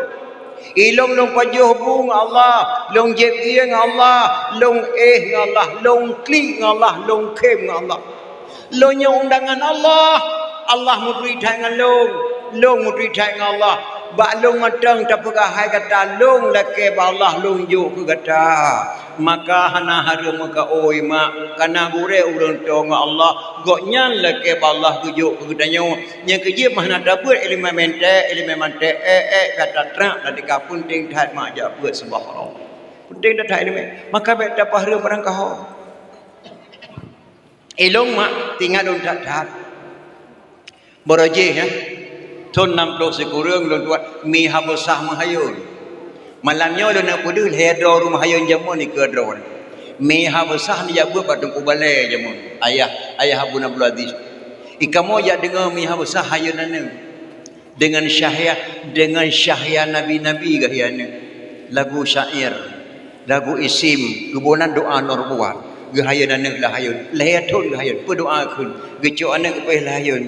Ilôn lôn pajoh bu ngon Allah, lôn jieb ié ngon Allah, lôn éh ngon Allah, lôn klik ngon Allah, lôn khém ngon Allah. Lôn nyoe undangan Allah, Allah meuturi that ngon lôn, lôn meuturi that ngon Allah. Bak lôn mantong tapeugah hai gata lôn lakée bak Allah lôn jok keu gata. Maka hana hareuem meukaôi mak, kana gurée ureuëng toe ngon Allah, gobnyan lakée bak Allah geujok keu geutanyoe. Nyang keujeuet meuhana tabeuet iéleumé mantée, iéleumé mantée, ék-ék gata trang lam tika peunteng that mak jak beuet seubah Allah. Peunteng that-that iéleumé. Maka bék tapahreuem barangkaho. Ilôn mak, teuingat lôn that-that. Barô jih, ya. Thon nam ploh sikureueng lôn tuat mi Habasah meuhayôn. Malam nyoe lôn neuk peudeuh lhée droe ureuëng meuhayôn jameun ikeue droe. Mi Habasah neujak beuet bak Teungku Balée jameun. Ayah, ayah Abu Abdul Aziz. Ikamoe jak deungoe mi Habasah hayôn aneuk. Deungon syahya, deungon syahya nabi-nabi geuh ya nyoe. Lagu syair, lagu isim, geuboh nan doa nor buat. Geuhayôn aneuëk lheuh hayôn, lhée thon geuhayôn, peudoa kheun, geucok aneuëk geupeugah lheuh hayôn.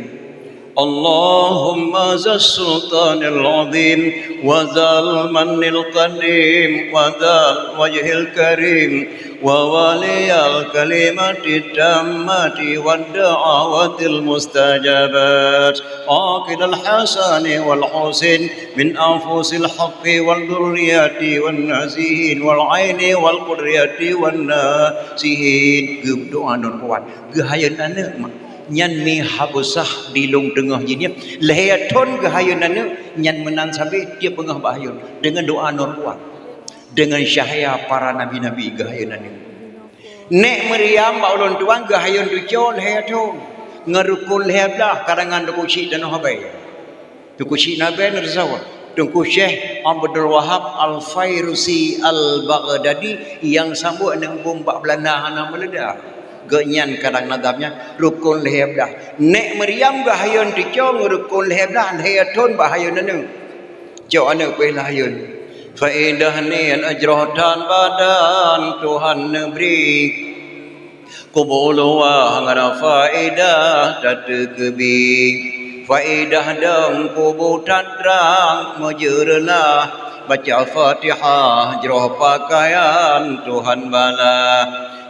Allahumma zal sultanil azim wa zal manil qadim wa zal wajhil karim wa waliyal kalimatid tammati wad da'awatil mustajabat. Aqilal hasani wal husin min anfusil haqqi wal durriyati wan nasihin wal aini wal qudrati wan nasihin. Geudoa ngon kuat. Geuhayôn aneuëk mak. Nyan mi habusah di lông teungoh jih nyan. Lhée thon geuhayôn aneuëk nyan meunan sabe tiep beungoh bak hayôn deungon doa ngon kuat. Deungon syahya para nabi-nabi geuhayôn aneuëk. Nék Maryam bak ulôn tuan geuhayôn tucoe lhée thon. Ngon rukon lhée blah karangan Teungku Chik Tanoh Abée. Teungku Chik Nabe neusawa. Teungku Syekh Abdul Wahab Al-Fairusi Al-Baghdadi nyang sambot ngon bom bak Belanda hana meuledak. Geuhnyan kadang nadam nyan rukon lhée blah. Nék Maryam geuhayôn tucoe ngon rukon lhée blah, lhée thon bak hayôn aneuëk. Cok aneuëk pih lheuh hayôn. Faedah niet jroh that badan Tuhan neubri. Kubu luwah ngon faedah tateukeubri. Faedah dong kubu that trang meujeureulah. Baca Fatihah jroh pakaian Tuhan bala.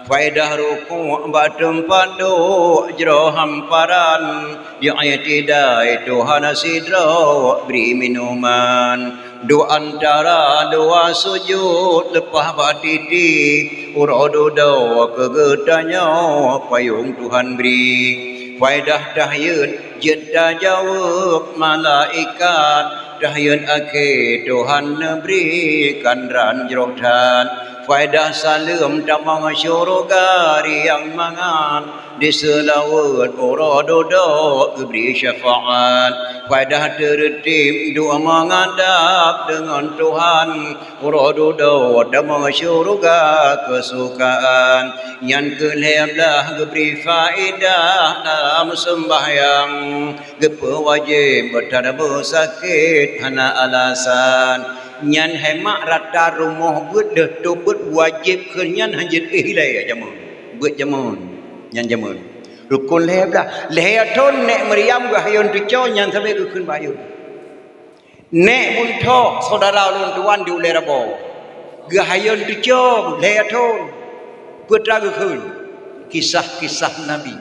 Faedah rukuk bak teumpat duek jroh hamparan. Di i'tidai Tuhan sidroe bri minuman. Duek antara dua sujut leupah bak titi, uroe dudoe keu geutanyoe payong Tuhan bri. Faedah tahiyat jeuet tajaweueb malaikat, tahiyat akhé Tuhan neubri kandran jroh that. Faedah saleuem tamong syeuruga riang mangat, diseulaweuet uroe dudoe geubri syafaat. Faedah teureutib duek mangat dab deungon Tuhan, uroe dudoe tamong syeuruga keusukaan. Nyan keuh lhée blah geubri faedah lam seumbahyang. Geupeuwajéb beutadabeu sakét hana alasan. Nyan hai mak rata rumoh beuet lheueh tôb beuet wajéb kheun nyan hanjeuet éh ilée jameun. Beuet jameun. Nyan jameun. Rukon lhée blah. Lhée thon nék Maryam geuhayôn tucoe nyan sabe geukheun bak hayôn. Nék Bunthok syedara ulôn tuan di ulée Raboe. Geuhayôn tucoe lhée thon. Peue teuma geukheun? Kisah-kisah Nabi.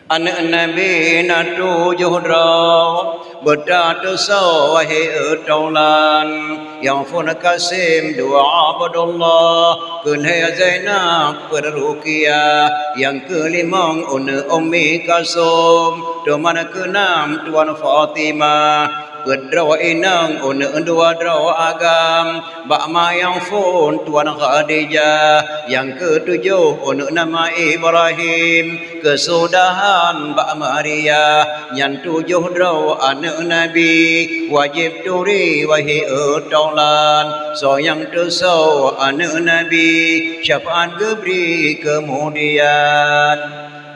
Aneuëk Nabi na tujoh droe, beutatusoe wahé taulan, nyang phon Kasim dua Abdullah, keuhai Zainab peuet Ruqayyah, nyang keulimong aneuëk Ummi Kalsum, teuma keunam tuan Fatimah. Peuet droe inong aneuëk dua droe agam, bak ma nyang phon tuan Khadijah, nyang keutujoh aneuëk nama Ibrahim, keusudahan bak Maria, nyan tujoh droe aneuëk Nabi, wajéb turi wahé taulan, soe nyang tusoe aneuëk Nabi, syafaat geubri keumudian.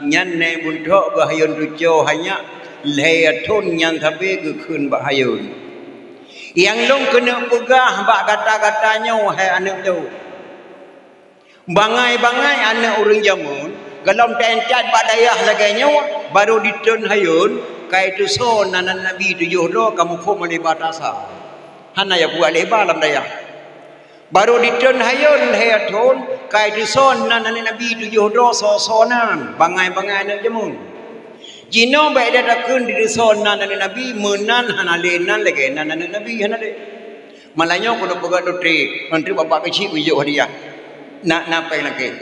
Nyan nék Bunthok geuhayôn tucoe hanya lhée thon nyan sabe geukheun bak hayôn. Nyang lôn keuneuk peugah bak gata-gata nyoe hai aneuëk teuh. Bangai-bangai aneuëk ureuëng jameun, golom taintat bak dayah lagée nyoe, barô ditreun hayôn, ka itusoe nan Nabi tujoh droe ka muphom lé bak tasa. Hana ya buat lé bak lam dayah. Barô ditreun hayôn lhée thon, ka itusoe nan aneuëk Nabi tujoh droe soe-soe nan, bangai-bangai aneuëk jameun. Jinoe bék that takheun ditusoe nan aneuëk Nabi, meunan hana lé nan lagée nan aneuëk Nabi, hana lé. Malah nyoe keuneuk peugah dutri, ngon treb bapak keuchik geujok hadiah. Nak na péng lakée.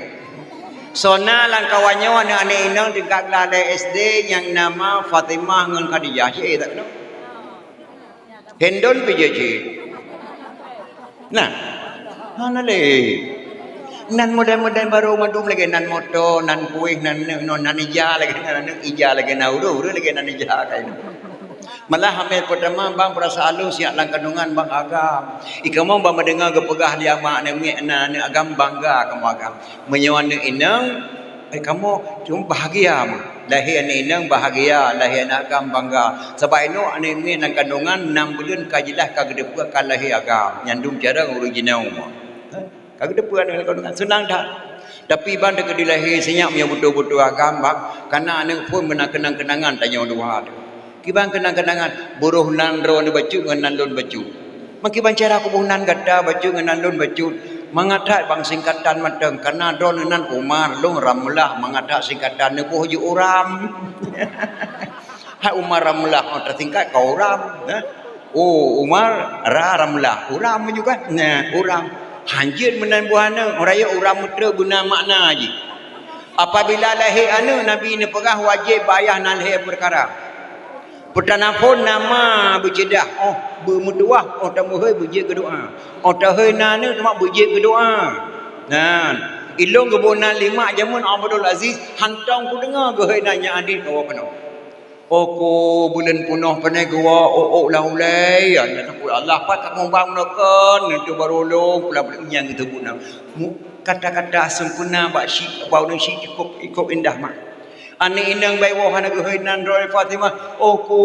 Soe na lam kawan nyoe aneuëk-aneuëk inong tingkat glah lhée S D nyang nama Fatimah ngon Khadijah, cit éh that keunoe. Hendon pih jeuet cit. Nah, hana lé. Nan model-model barô mandum lagée nan moto, nan kueh, nan neuk, nan ija lagée nan neuk, ija lagée nan ureuëng, ureuëng lagée nan ija kain. Malah hamé peutama bang peurasaan lôn siat lam kandungan bang agam. Ikamoe bang meudeungoe geupeugah lé amak aneuëk miet na aneuëk agam bangga kamoe agam. Meunyoe aneuëk inong, eh, kamoe cuma bahagia meuh. Lahé aneuëk inong bahagia, lahé aneuëk agam bangga. Sabab inoe aneuëk miet lam kandungan nam buleuen ka jeulaih ka geuteupeue ka lahé agam. Nyan dum carông ureuëng jinoe meuh. Ka geuteupeue aneuëk lam kandungan seunang that. Tapi ban teuka dilahé sinyak meunyoe beutôi-beutôi agam, bang, kana aneuk phon meunan keunang-keunangan tanyoe dua tu. Kiban keunang-keunangan, buroh nan droeneuh bacut ngon nan lôn bacut. Meukiban cara kuboh nan gata bacut ngon nan lôn bacut. Mangat that bang singkatan mantong, kana droeneuh nan Umar, lôn Ramlah, mangat that singkatan neuboh jeuet Uram. Hai Umar Ramlah, oh, teusingkat keu Uram, eh? Oh, Umar Ra Ramlah. Uram juga. Nah, Uram. Hanjeuet meunan buah aneuk, rayeuk Uram meutreu beuna makna jih. Apabila lahé aneuk, Nabi neupeugah wajéb bak ayah na lhée peukara. Peutanaphon nama beuceudah, oh, beumeutuwah, oh, tameuhôi beujeuet keu doa. Oh, tahôi na aneuk, teuma beujeuet keu doa. Nan, ilôn geuboh nan lima jameun Abdul Aziz, hantong kudeungoe geuhôi nan nyan hadih kawa keunoe. Oko buleuen punoh pane geuwoe ôk-ôk lam ulée, ya, ya takut Allah, pat kamoe bang nokon, itu baru lom pula nyang itu guna. Mu-, kata-kata sempurna bak syik, bak ureueng syik cukup, cukup indah mak. Aneuk inong bai woe hana geuhôi nan droe Fatimah, oko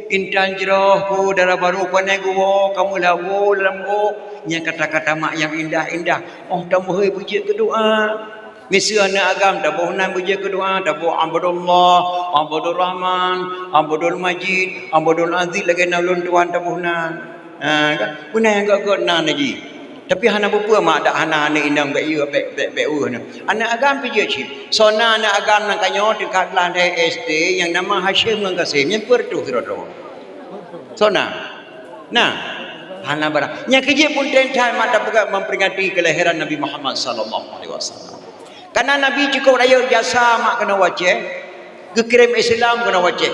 intan jroh ku dara baru pane geuwoe kamoe lawoe lam ôk. Nyang kata-kata mak nyang indah-indah, oh tameuhôi beujeuet keu doa. Miseue aneuk agam taboh nan beujeuet keu doa, taboh Abdullah, Abdul Rahman, Abdul Majid, Abdul Aziz lagée na ulôn tuan taboh nan. Ha, kan? Beuna nyang gét-gét nan lagi. Tapi hana bupeue mak dak hana aneuk inong bék yue bék bék bék ueh na. Aneuk agam pih jeuet cit. Sona aneuk agam nang ka nyoe tingkat blah lhée S D nyang nama Hasyim ngon Kasim nyang peureutoh sidroe-droe. Sona. Nah, hana barang. Nyang keujeuet pun teuntang mak tapeugah memperingati kelahiran Nabi Muhammad sallallahu alaihi wasallam. Karena Nabi cukup rayeuk jasa mak keunoe u Aceh, geukirém Islam keunoe u Aceh.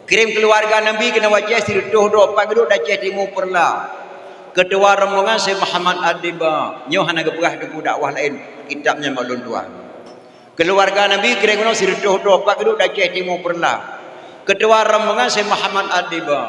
Kirém keuluwarga Nabi keunoe u Aceh, sireutôh dua pat geuduek di Aceh Timu Peureulak. Keutua rombongan Syekh Muhammad Ad-Diba. Nyoe hana geupeugah teungku dakwah laén, kitab nyan mak lôn tuan. Keuluwarga Nabi kirém keunoe sireutôh dua pat geuduek di Aceh Timu Peureulak. Keutua rombongan Syekh Muhammad Ad-Diba.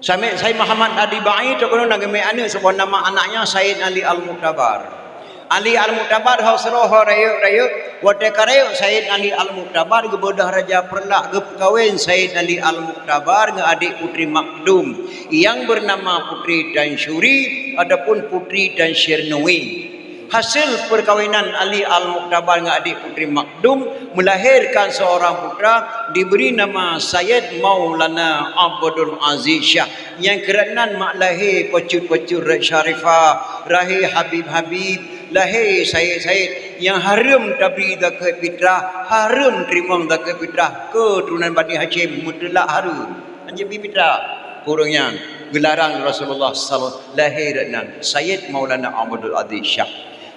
Samé Said Muhammad Ad-Dibai teukeunong na geumé aneuk saboh nama anaknya Said Ali Al-Muktabar. Ali Al-Muktabar ho seuroh ho rayeuk-rayeuk, watée ka rayeuk Said Ali Al-Muktabar geubeudoh raja Peureulak geupeukawen Said Ali Al-Muktabar ngon adik Putri Makdum yang bernama Putri Tansyuri ataupun Putri Tansyirnui. Hasil perkawinan Ali Al-Muktabar ngon adik Putri Makdum melahirkan seorang putra diberi nama Sayyid Maulana Abdul Aziz Syah nyang keuranan mak lahé peucut-peucut rot syarifah, lahé habib-habib, lahé sayyid-sayyid nyang hareuem tabri zakeuet fitrah, hareuem teurimong zakeuet fitrah keuturonan Bani Hasyim mutlak hareuem. Hana jeuet bri fitrah keu ureuëng nyan geularang Rasulullah sallallahu lahé rot nan Sayyid Maulana Abdul Aziz Syah.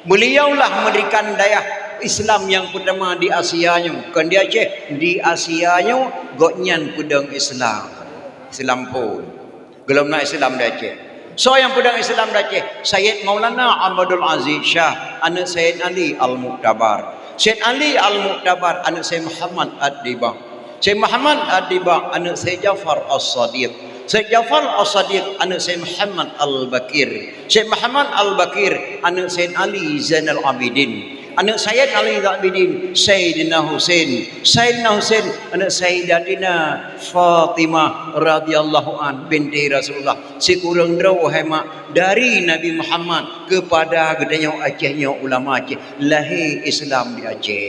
Beliaulah mendirikan dayah Islam nyang peutama di Asia nyoe, kon di Aceh, di Asia nyoe gobnyan peudong Islam. Islam phon. Gohlom na Islam di Aceh. Soe nyang peudong Islam di Aceh? Sayyid Maulana Abdul Aziz Syah, aneuk Sayyid Ali Al-Muktabar. Sayyid Ali Al-Muktabar, aneuk Sayyid Muhammad Ad-Dibah. Syekh Muhammad Ad-Dibah, aneuk Syekh Ja'far As-Shadiq. Syekh Ja'far As-Shadiq, aneuk Syekh Muhammad Al-Baqir. Syekh Muhammad Al-Baqir, aneuk Syekh Ali Zainal Abidin. Aneuk Syekh Ali Zainal Abidin, Sayyidina Husain. Sayyidina Husain, aneuk Sayyidatina Fatimah radhiyallahu an binti Rasulullah. Sikureueng droe hai mak, dari Nabi Muhammad keupada geutanyoe Aceh nyoe, ulama Aceh, lahé Islam di Aceh.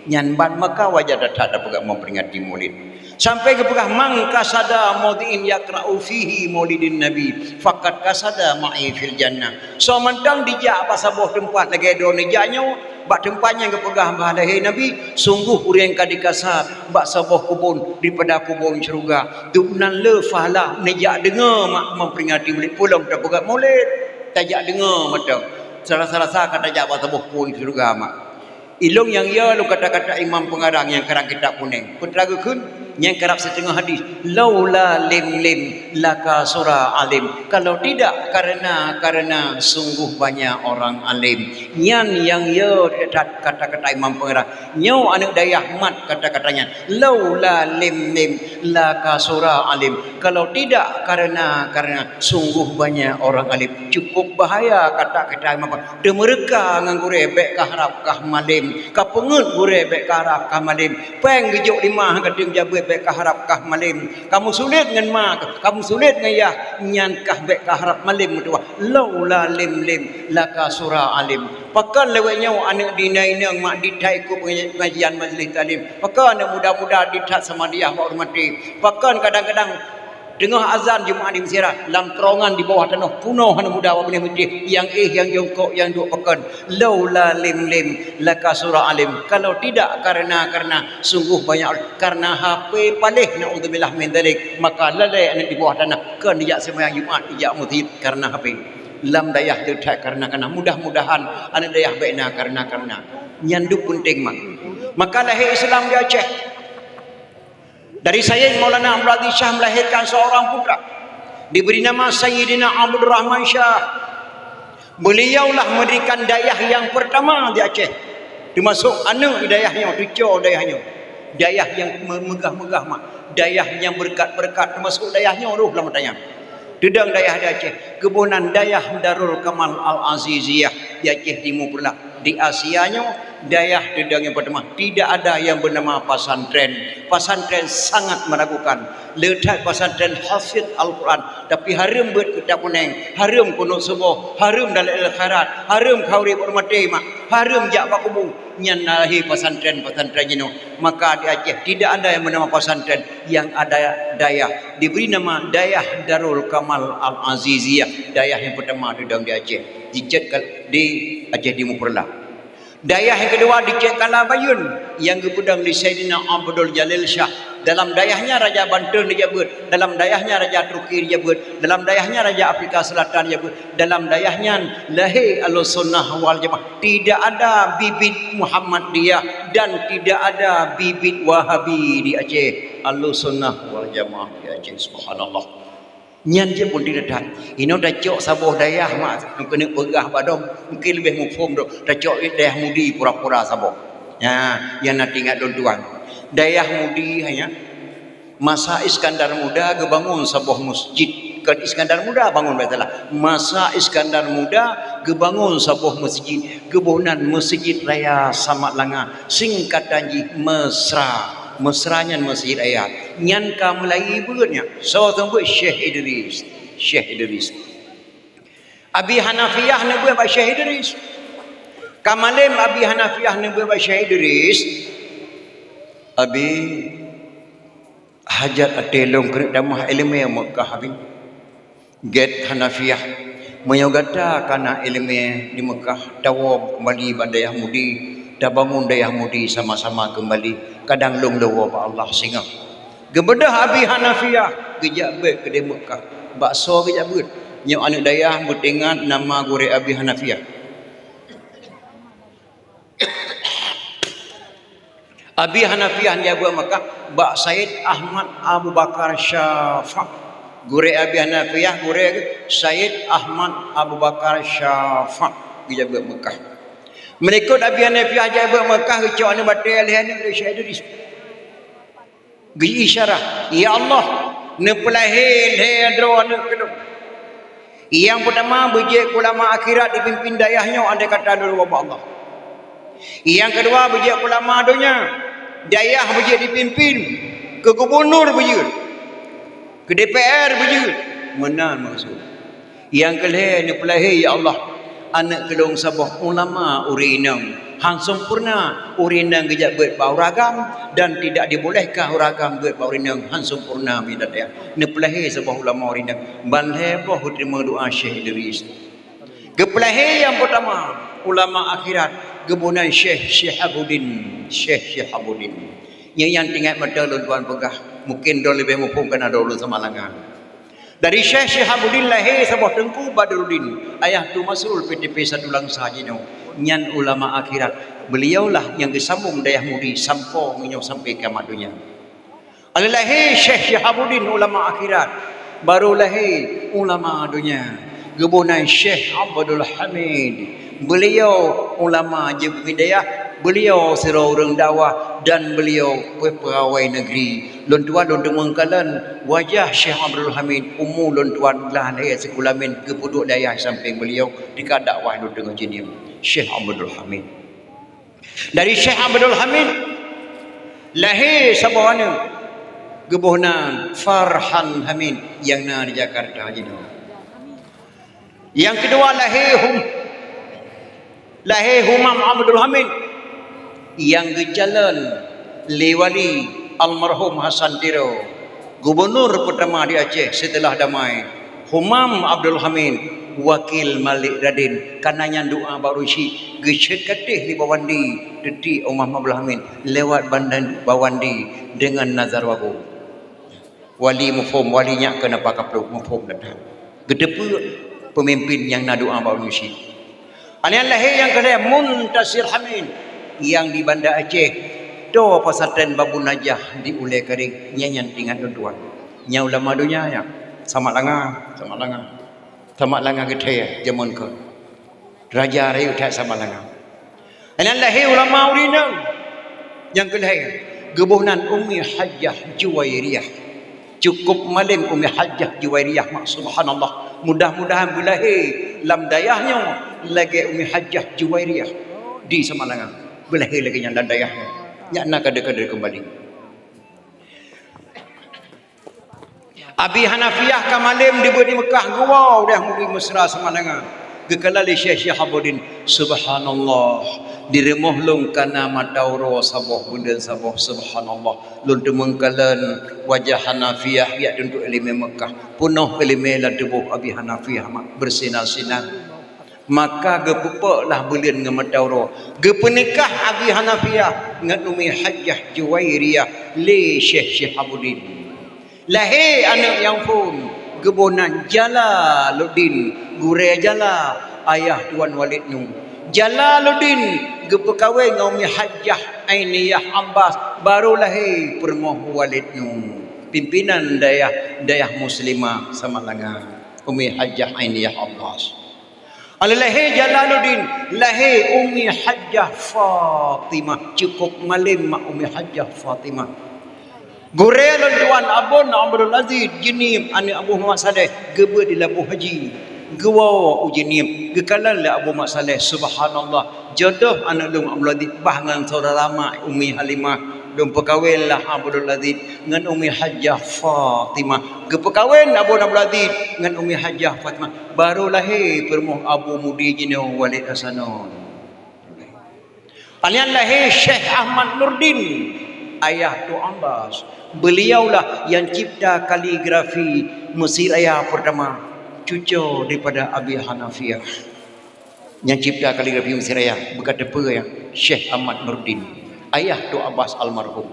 Nyan ban maka wajar that-that tapeugah memperingati Maulid. Sampai geupeugah, "Man qasada maudhi'in yaqra'u fihi maulidin nabi, faqad qasada ma'i fil jannah." Soe mantong dijak bak saboh teumpat lagée droeneuh jak nyoe, bak teumpat nyang geupeugah bah lahé Nabi, sungguh ureuëng ka dikasad bak saboh keubon daripada keubon syeuruga. Dum nan le pahala neujak deungoe mak memperingati Maulid, peulom tapeugah Maulid, tajak deungoe mantong. Rasa-rasa ka tajak bak saboh keubon syeuruga mak. Ilong nyang ya lôn kata-kata imam pengarang nyang karang kitab kunéng. Peue teuma geukheun nyang karab siteungoh hadis, "Laula lim lim lakasura alim." Kalau tidak karena, karena sungguh banyak orang alim. Nyan nyang ya that kata-kata imam pengarang. Nyoe aneuk dayah mat kata-kata nyan. "Laula lim lim lakasura alim." Kalau tidak karena, karena sungguh banyak orang alim. Cukup bahaya kata-kata imam pengarang. Teumeureuka ngon gurée bék kaharab kah malem. Kapeungeuet gurée bék kaharab kah malem. Péng geujok limah ka teueng jabeuet, bék kaharab kah malém. Kamoe sulet ngon ma, kamoe sulet ngon yah, nyan kah bék kaharab malém meutuwah. Laula lim lim, lakasura alim. Pakon lawét nyoe aneuk di inong mak di that ikot pengajian majlis taklim. Pakon aneuk muda-muda di that samadiyah bak ureuëng maté. Pakon kadang-kadang teungoh azan Jumat di Mesira, lam terowongan di bawah tanoh, punoh aneuk muda bak binéh meuté, nyang éh, nyang jongkok, nyang duek pakon. Laula lim lim, lakasura alim. Kalau tidak karena, karena, sungguh banyak, karena H P paléh, naudzubillah min dzalik, maka lalée aneuk di bawah tanah, kon dijak seumayang Jumat, dijak meuseujid karena H P. Lam dayah teuh that karena, karena, mudah-mudahan aneuk dayah bék na karena, karena. Nyan duek peunteng mak. Maka lahé Islam di Aceh. Dari Sayyid Maulana Abdul Aziz Syah melahirkan seorang putra, diberi nama Sayyidina Abdul Rahman Syah. Beliaulah mendirikan dayah yang pertama di Aceh, termasuk aneuk di dayah nyoe, cuco dayah nyoe. Dayah nyang me-, meugah-meugah mak, dayah nyang beureukat-beureukat, termasuk dayah nyoe roh lam ata nyan. Teudong dayah di Aceh, geuboh nan Dayah Darul Kamal Al-Aziziyah di Aceh Timu Peureulak. Di Asia nyoe, dayah teudong nyang pertama, tidak ada yang bernama pesantren. Pesantren sangat meragukan. Le that pesantren hafid Al-Quran, tapi hareuem beuet keu takuneng, hareuem kunut suboh, hareuem dalil khairat, hareuem khauri bak maté mak, hareuem jak bak kubu. Nyan lahé pesantren-pesantren jinoe. Maka di Aceh tidak ada yang bernama pesantren, yang ada dayah. Diberi nama Dayah Darul Kamal Al-Aziziyah, dayah yang pertama di, di Aceh. Dicet ka-, di Aceh Timu Peureulak. Dayah yang kedua dicet Kala Bayeuen, yang geupeudong lé Saidina Abdul Jalil Syah. Dalam dayahnya Raja Banten dijak beuet, dalam dayahnya Raja Turki dijak beuet, dalam dayahnya Raja Afrika Selatan dijak beuet, dalam dayah nyan lahé Ahlussunnah wal Jamaah. Tidak ada bibit Muhammadiyah dan tidak ada bibit Wahabi di Aceh. Ahlussunnah wal Jamaah di Aceh, subhanallah. Nyan jih pun tidak that. Inoe tacok saboh dayah mak, keuneuk peugah bak dom, mungkin leubeh muphom dok. Tacok dayah Mudi pura-pura saboh. Nya, nyang na teuingat lôn tuan. Dayah Mudi hanya masa Iskandar Muda geubangun saboh masjid. Kon Iskandar Muda bangun, bék salah. Masa Iskandar Muda geubangun saboh masjid. Geuboh nan Masjid Raya Samat Langa. Singkatan jih Mesra. Mesra nyan Masjid Raya. Nyan ka meulayeue beuet nyan. Soe teungoh beuet? Syekh Idris. Syekh Idris. Abi Hanafiyah neubeuet bak Syekh Idris. Ka malém Abi Hanafiyah neubeuet bak Syekh Idris. Abi, hajat até lôn keuneuk tamah iéleumé Meukah, Abi. Gét Hanafiyah, meunyoe gata ka na iéleumé di Meukah, tawoe keumbali bak dayah Mudi, tabangun dayah Mudi sama-sama keumbali, kadang lôn lôn woe bak Allah singoh. Geubeudôh Abi Hanafiyah, geujak beuet keudéh Meukah. Bak soe geujak beuet? Nyoe aneuk dayah meuteuingat nama gurée Abi Hanafiyah. Abi Hanafiyah geujak beuet Meukah bak Said Ahmad Abu Bakar Syafa'. Gurée Abi Hanafiyah, gurée Said Ahmad Abu Bakar Syafa' geujak beuet Meukah. Meulikot Abi Hanafiyah jak beuet Meukah, geucok aneuk batée lhée aneuk lé Syekh Idris. Geuisyarah, "Ya Allah, neupeulahé lhée droe aneuk keu lôn. Nyang peutama beujeuet ulama akhirat dipimpin dayah nyoe andai kata lôn woe bak Allah. Nyang keudua beujeuet ulama donya, dayah beujeuet dipimpin, keu gubunur beujeuet, keu D P R beujeuet." Meunan maksud. Nyang keulhée neupeulahé, "Ya Allah, aneuk keu lôn saboh ulama ureuëng inong, han sempurna ureuëng inong geujak beuet bak ureuëng agam dan tidak dibolehkan ureuëng agam beuet bak ureuëng inong, han sempurna midat dayah." Neupeulahé saboh ulama ureuëng inong, ban lhée boh geuteurimong doá Syekh Idris. Geupeulahé nyang peutama ulama akhirat, geuboh nan Syekh Syihabuddin, Syekh Syihabuddin. Nyan nyang teuingat mata lôn tuan peugah, mungkin droe leubeh muphom keu na droe lôn sama langan. Dari Syekh Syihabuddin lahé saboh Teungku Badruddin, ayah Tu Masrul P T P Satu Langsa jinoe. Nyan ulama akhirat. Beliaulah nyang geusambong dayah Mudi sampoe meunyoe sampoe kiamat donya. Alheuh lahé Syekh Syihabuddin ulama akhirat, barô lahé ulama donya. Geuboh nan Syekh Abdul Hamid. Beliau ulama jeuet beuhidayah, beliau sidroe ureuëng dakwah dan beliau pe-, peugawai negeri. Lôn tuan lôn deungoe kalon wajah Syekh Abdul Hamid, umu lôn tuan glah lhée sikulamin geupeuduek dayah sampéng beliau, tika dakwah lôn deungoe jih nyan, Syekh Abdul Hamid. Dari Syekh Abdul Hamid lahé saboh aneuk. Geuboh nan Farhan Hamid nyang na di Jakarta jinoe. Nyang keudua lahé Hum-, lahé Humam Abdul Hamid nyang geucalon lé Wali almarhum Hasan Tiro, gubunur peutama di Aceh seuteulah damai. Humam Abdul Hamid, wakil Malik Radin, kana nyan doa bak ureueng chik, geucet katéh lé Bawandi, teutiek Humam Abdul Hamid lewat Bawandi deungon Nazar Wabo. Wali muphom, wali nyak keuneuk pakai pluek muphom dah. Geuteupeue peumimpén nyang na doa bak ureueng chik. Nyan lahé nyang keulhèe Muntasir Hamid nyang di Banda Aceh, toe pesantren Babun Najah di Ulèe Karéng, nyan nyang teuingat lôn tuan. Nyan ulama donya nyan, Samalanga, Samalanga. Samalanga geuthèe jameun keu raja rayeuk that Samalanga. Nyan lahé ulama ureueng inong nyang keulhèe, geuboh nan Ummi Hajjah Juwairiyah. Cukup malém Ummi Hajjah Juwairiyah mak, subhanallah. Mudah-mudahan beulahé lam dayah nyoe lagèe Ummi Hajjah Juwairiyah di Samalanga. Beulahé lagèe nyan lam dayah nyoe. Nyak na kader-kader keumbali. Abi Hanafiah ka malém dibeuet di Meukah, geuwoe udeh murit Mesra Samalanga. Geukalon lé Syekh Syihabuddin, "Subhanallah, di rumoh lôn kana mata uroe saboh, beudeun saboh, subhanallah. Lôn teumeukalon wajah Hanafiah jak tuntot ileumèe Meukah. Peunoh ileumèe lam tuboh Abi Hanafiah mak, beusinan-sinan." Maka geupeupok lah buleuen ngon mata uroe. Geupeunikah Abi Hanafiah ngon Ummi Hajjah Juwairiyah lé Syekh Syihabuddin. Lahé aneuk nyang phôn, geuboh nan Jalaluddin, gurèe Jala, ayah Tuan Walid nyoe. Jalaluddin geupeukawen ngon Ummi Hajjah Ainiyah Abbas, barô lahé peurumoh Walid nyoe. Pimpinan dayah, dayah Muslimah Samalanga, Ummi Hajjah Ainiyah Abbas. Alheuh lahé Jalaluddin, lahé Ummi Hajjah Fatimah. Cukup malém mak Ummi Hajjah Fatimah. Gurèe lôn tuan Abon Abdul Aziz Jeunieb, aneuk Abu Muhammad Saleh, geubeuet di Laboh Haji. Geuwoe u Jeunieb, geukalon lé Abu Muhammad Saleh, subhanallah, jodoh aneuk lôn Abdul Aziz bah ngon syedara mak Ummi Halimah. Lôn peukawen lah Abdul Aziz ngon Ummi Hajjah Fatimah. Geupeukawen Abon Abdul Aziz ngon Ummi Hajjah Fatimah. Barô lahé peurumoh Abu Mudi jinoe Walid Hasanon. Nyan lahé Syekh Ahmad Nurdin, ayah Tuan Abbas. Beliaulah nyang cipta kaligrafi Mesir Raya peurtama, cucoe daripada Abi Hanafiah. Nyang cipta kaligrafi Mesir Raya, beuka teupeue nyan, Syekh Ahmad Nurdin, ayah Tuan Abbas almarhum.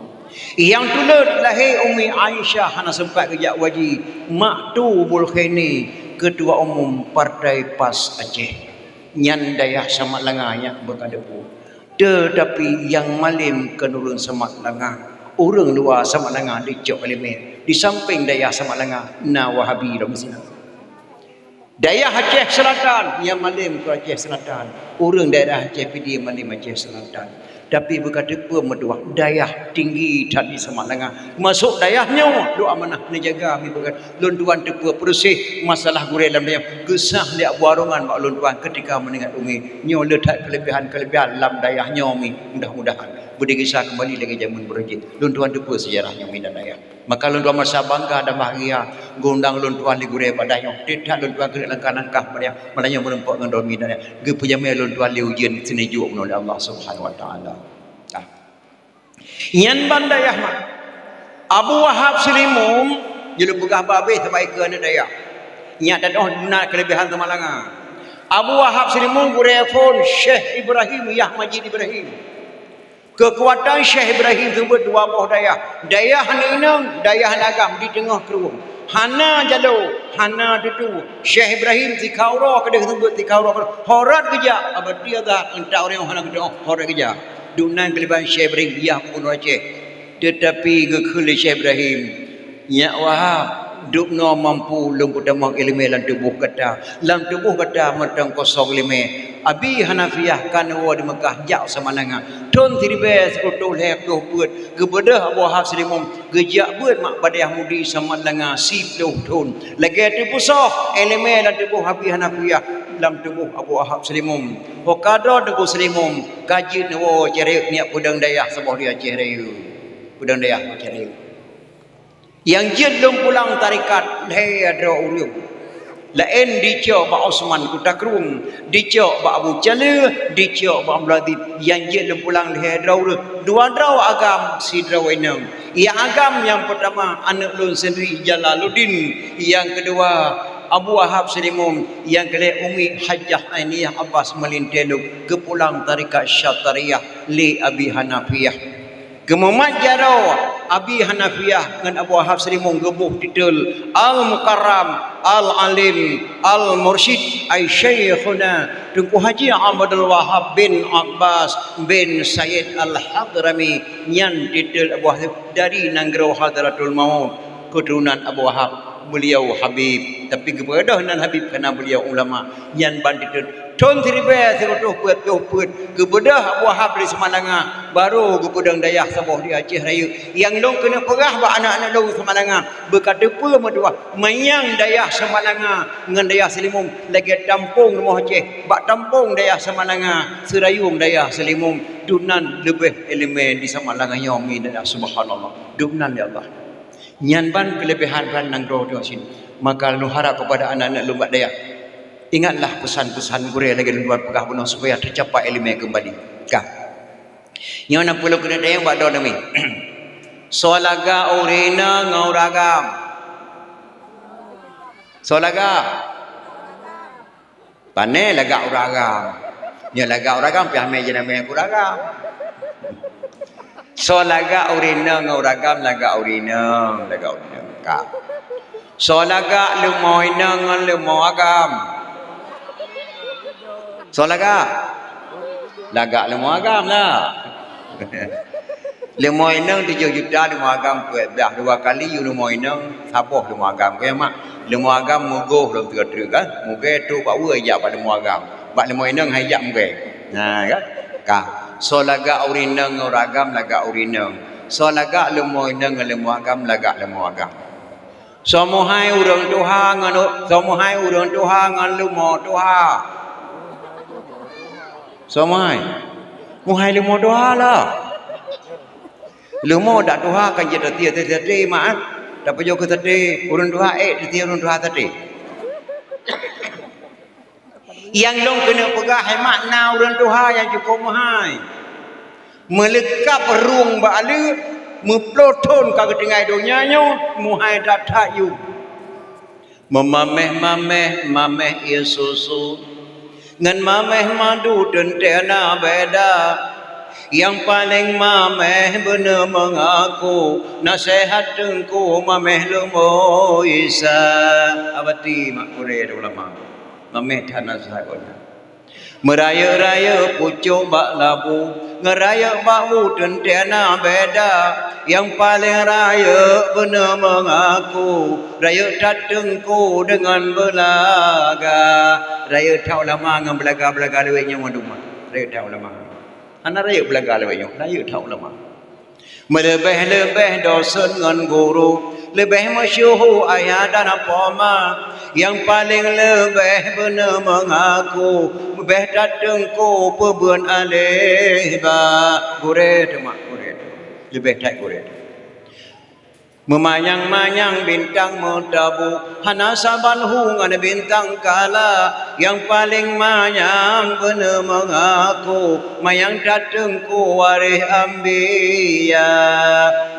Nyang tulôt lahé Ummi Aisyah hana seumpat geujak u haji, mak Tu Bulkhaini, keutua umum Partai pas Aceh. Nyan dayah Samalanga nyan beuka teupeue. Teutapi nyang malém kon ureueng Samalanga, ureueng luwa Samalanga dicok ileumèe. Di sampéng dayah Samalanga na Wahabi lom sinan. Dayah Aceh Selatan, nyang malém keu Aceh Selatan. Ureueng daerah Aceh Pidie malém Aceh Selatan. Tapi beuka teupeue meutuah, dayah tinggi that di Samalanga. Masôk dayah nyoe, doa manah neujaga mi beuka. Lôn tuan teupeue peureuseh masalah gurèe lam dayah. Geusah lé Abu Arongan bak lôn tuan keutika meuningat umi. Nyoe le that keuleubehan-keuleubehan lam dayah nyoe mi. Mudah-mudahan beudeh gisa keumbali lagèe jameun beureuh jih. Lôn tuan teupeue seujarah nyoe mi lam dayah. Maka lôn tuan meurasa bangga dan bahgia geuundang lôn tuan lé gurèe bak dayah nyoe. Teutab lôn tuan keuneuk langkah-langkah bak dayah, malam nyoe meureumpok ngon droe mi dayah. Geupeujamé lôn tuan lé ujeuen seuneuk jok bunoe lé Allah Subhanahu Wa Taala. Ah. Nyan ban dayah mak. Abu Wahab Seulimeum, jeuet lôn peugah babeh sabab ikeu aneuk dayah. Nyak tanoh na keuleubehan Samalanga. Abu Wahab Seulimeum gurèe phôn Syekh Ibrahim Yah Majid Ibrahim. Keukuatan Syekh Ibrahim seumeubeuet dua boh dayah. Dayah aneuk inong, dayah aneuk agam di teungoh krueng. Hana jalo, hana tutoe. Syekh Ibrahim sikha uroe keudeh seumeubeuet sikha uroe keudeh. Horat geujak, abati ada, entah ureueng hana geuteu'oh, horat geujak. Dum nan keuleubehan Syekh Ibrahim, yah gubunur Aceh. Teutapi geukheun lé Syekh Ibrahim, "Nyak Wahab, dubnoe mampu lôn peutamong ileumèe lam tuboh gata. Lam tuboh gata mantong kosong ileumèe." Abi Hanafiah ka neuwoe di Meukah jak Samalanga. Thon siribèe sikureueng lhèe ploh peuet, geubeudôh Abu Wahab Seulimeum, geujak beuet mak bak dayah Mudi Samalanga siploh thon. Lagèe teupeusoh ileumèe lam tuboh Abi Hanafiah, lam tuboh Abu Wahab Seulimeum. Ho ka droe Teungku Seulimeum, ka jeuet neuwoe Aceh Rayeuk, nyak peudong dayah saboh di Aceh Rayeuk. Peudong dayah Aceh Rayeuk. Nyang jeuet lôn pulang tarekat lhèe droe ureueng. Laén dicok bak Osman Kuta Krueng, dicok bak Abu Caleuh, dicok bak Abdul Aziz. Nyang jeuet lôn pulang lhèe droe ureueng. Dua droe agam, sidroe inong. Nyang agam nyang peurtama aneuk lôn seundiri Jalaluddin, nyang keudua Abu Wahab Seulimeum, nyang keulhèe Umi Hajah Ainiyah Abbas Meulintèe Lhôk, geupulang tarekat Syattariyah lé Abi Hanafiyah. Geumumat jaroe Abi Hanafiyah ngon Abu Wahab Seulimeum geuboh titel Al-Mukarram, Al-Alim, Al-Mursyid, ai Syaikhuna Teungku Haji Abdul Wahab bin Abbas bin Sayyid Al-Hadrami. Nyan titel Abu Wahab dari nanggroe Hadratul Maut, keuturonan Abu Wahab. Beuliau Habib, tapi geupeugah nan Habib karena beuliau ulama. Nyan ban titel Thon siribèe sireutôh peuet ploh peuet, geubeudôh Abu Wahab di Samalanga, barô geupeudong dayah saboh di Aceh Rayeuk. Nyang lôn keuneuk peugah bak aneuk-aneuk lôn Samalanga, beuka teupeue meutuah, manyang dayah Samalanga ngon dayah Seulimeum lagèe tampông rumoh Aceh, bak tampông dayah Samalanga, seurayueng dayah Seulimeum. Dum nan leubeh ileumèe di Samalanga nyoe, mi dayah, subhanallah. Dum nan, ya Allah. Nyan ban keuleubehan ban nanggroe teuh sinoe. Maka lôn harap kepada aneuk-aneuk lôn bak dayah, ingatlah pesan-pesan gurèe lagèe lôn tuan peugah bunoe supaya teucapai ileumèe keumbali. Ka. Nyoe na peue lôn keuneuk tanyong bak droeneuh mi. Soe lagak ureueng inong ngon ureueng agam? Soe lagak? Pane lagak ureueng agam. Nyoe lagak ureueng agam, pih amé jeuet amé ureueng agam. Soe lagak ureueng inong ngon ureueng agam, lagak ureueng inong, lagak ureueng inong. Ka. Soe lagak leumo inong ngon leumo agam? Soe lagak? Lagak leumo agam lah. Leumo inong tujoh juta, leumo agam peuet blah, dua kali yue leumo inong, saboh leumo agam. Keu mak, leumo agam meugoh lom teuk-teuk kan? Mugèe trok bak weue jak bak leumo agam. Bak leumo inong hai jak mugèe. Nah, kan? Ka. Soe lagak ureueng inong ngon ureueng agam, lagak ureueng inong. Soe lagak leumo inong ngon leumo agam, lagak leumo agam. Soe meuhai ureueng tuha ngon, soe meuhai ureueng tuha ngon leumo tuha? Soe meuhai? Meuhai leumo tuha lah. Leumo dak tuha kan jeuet tatie saté-saté mak, eh. Tapajoh keu saté, ureueng tuha ék tatie ureueng tuha saté. Nyang lôn keuneuk peugah, hai mak, na ureueng tuha nyang cukôp meuhai. Meuleukab rueng bak aleuek, meuploh thon ka geutinggai donya nyoe, meuhai that-that yum. Meumameh-mameh, mameh ie susu, ngon mameh madu teuntèe na beda. Nyang paleng mameh beuneu meungaku, naseuhat teungku mameh leumo Isa. Abati mak gurèe ulama. Mameh that naseuhat geuh nyan. Meurayeuk-rayeuk pucôk bak labu, ngon rayeuk bak bu teuntèe na beda. Nyang paleng rayeuk beuneu meungaku, rayeuk that teungku deungon beulaga. Rayeuk that ulama ngon beulaga-beulaga lawét nyoe mandum. Rayeuk that ulama. Hana rayeuk beulaga lawét nyoe, rayeuk that ulama. Meuleubeh-leubeh dosen ngon guru, leubeh meusyeuhu ayah dan poma. Nyang paleng leubeh beuneu meungaku, leubeh that teungku peubuet alèh ba gurèe teuh mak gurèe teuh. Leubeh that gurèe teuh. Meumanyang-manyang bintang meutabu, hana saban hu ngon bintang kala. Nyang paleng manyang beuneu meungaku, manyang that teungku waréh ambia.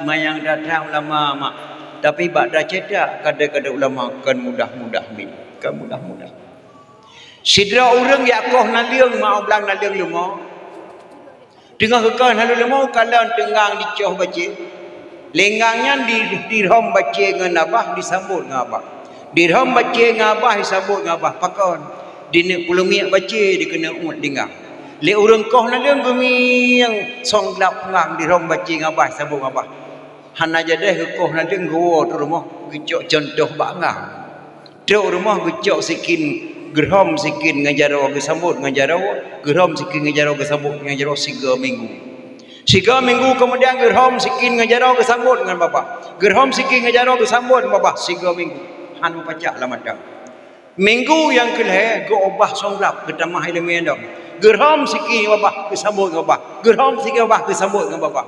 Manyang that-that ulama mak, tapi bak tacetak kadé-kadé ulama kon mudah-mudah mi, kon mudah-mudah. Sidroe ureueng jak koh naleueng mak, u blang naleueng leumo. Teungoh geukoh naleueng leumo, kalon teunggang dicoh bacé. Lé gang nyan di, dirhom bacé ngon abah, disambot ngon abah. Dirhom bacé ngon abah, disambot ngon abah. Pakon? Dineuk peuleumiek bacé, dikeuneuk uet lé gang. Lé ureueng koh naleueng geumieng song glab peunggang, dirhom bacé ngon abah, disambot ngon abah. Hana jadeh geukoh naleueng, geuwoe teuh rumoh, geucok cuntoh bak gang. Trok rumoh geucok sikin, geurhom sikin ngon jaroe, geusambot ngon jaroe, geurhom sikin ngon jaroe, geusambot ngon jaroe sigoe minggu. Sigoe minggu keumudian geurhom sikin ngon jaroe, geusambot ngon babah. Geurhom sikin ngon jaroe, geusambot ngon babah sigoe minggu. Han meupacak lam atra. Minggu nyang keulhèe geuobah song glab, geutamah ileumèe dong. Geurhom sikin ngon babah, geusambot ngon babah. Geurhom sikin ngon babah, geusambot ngon babah.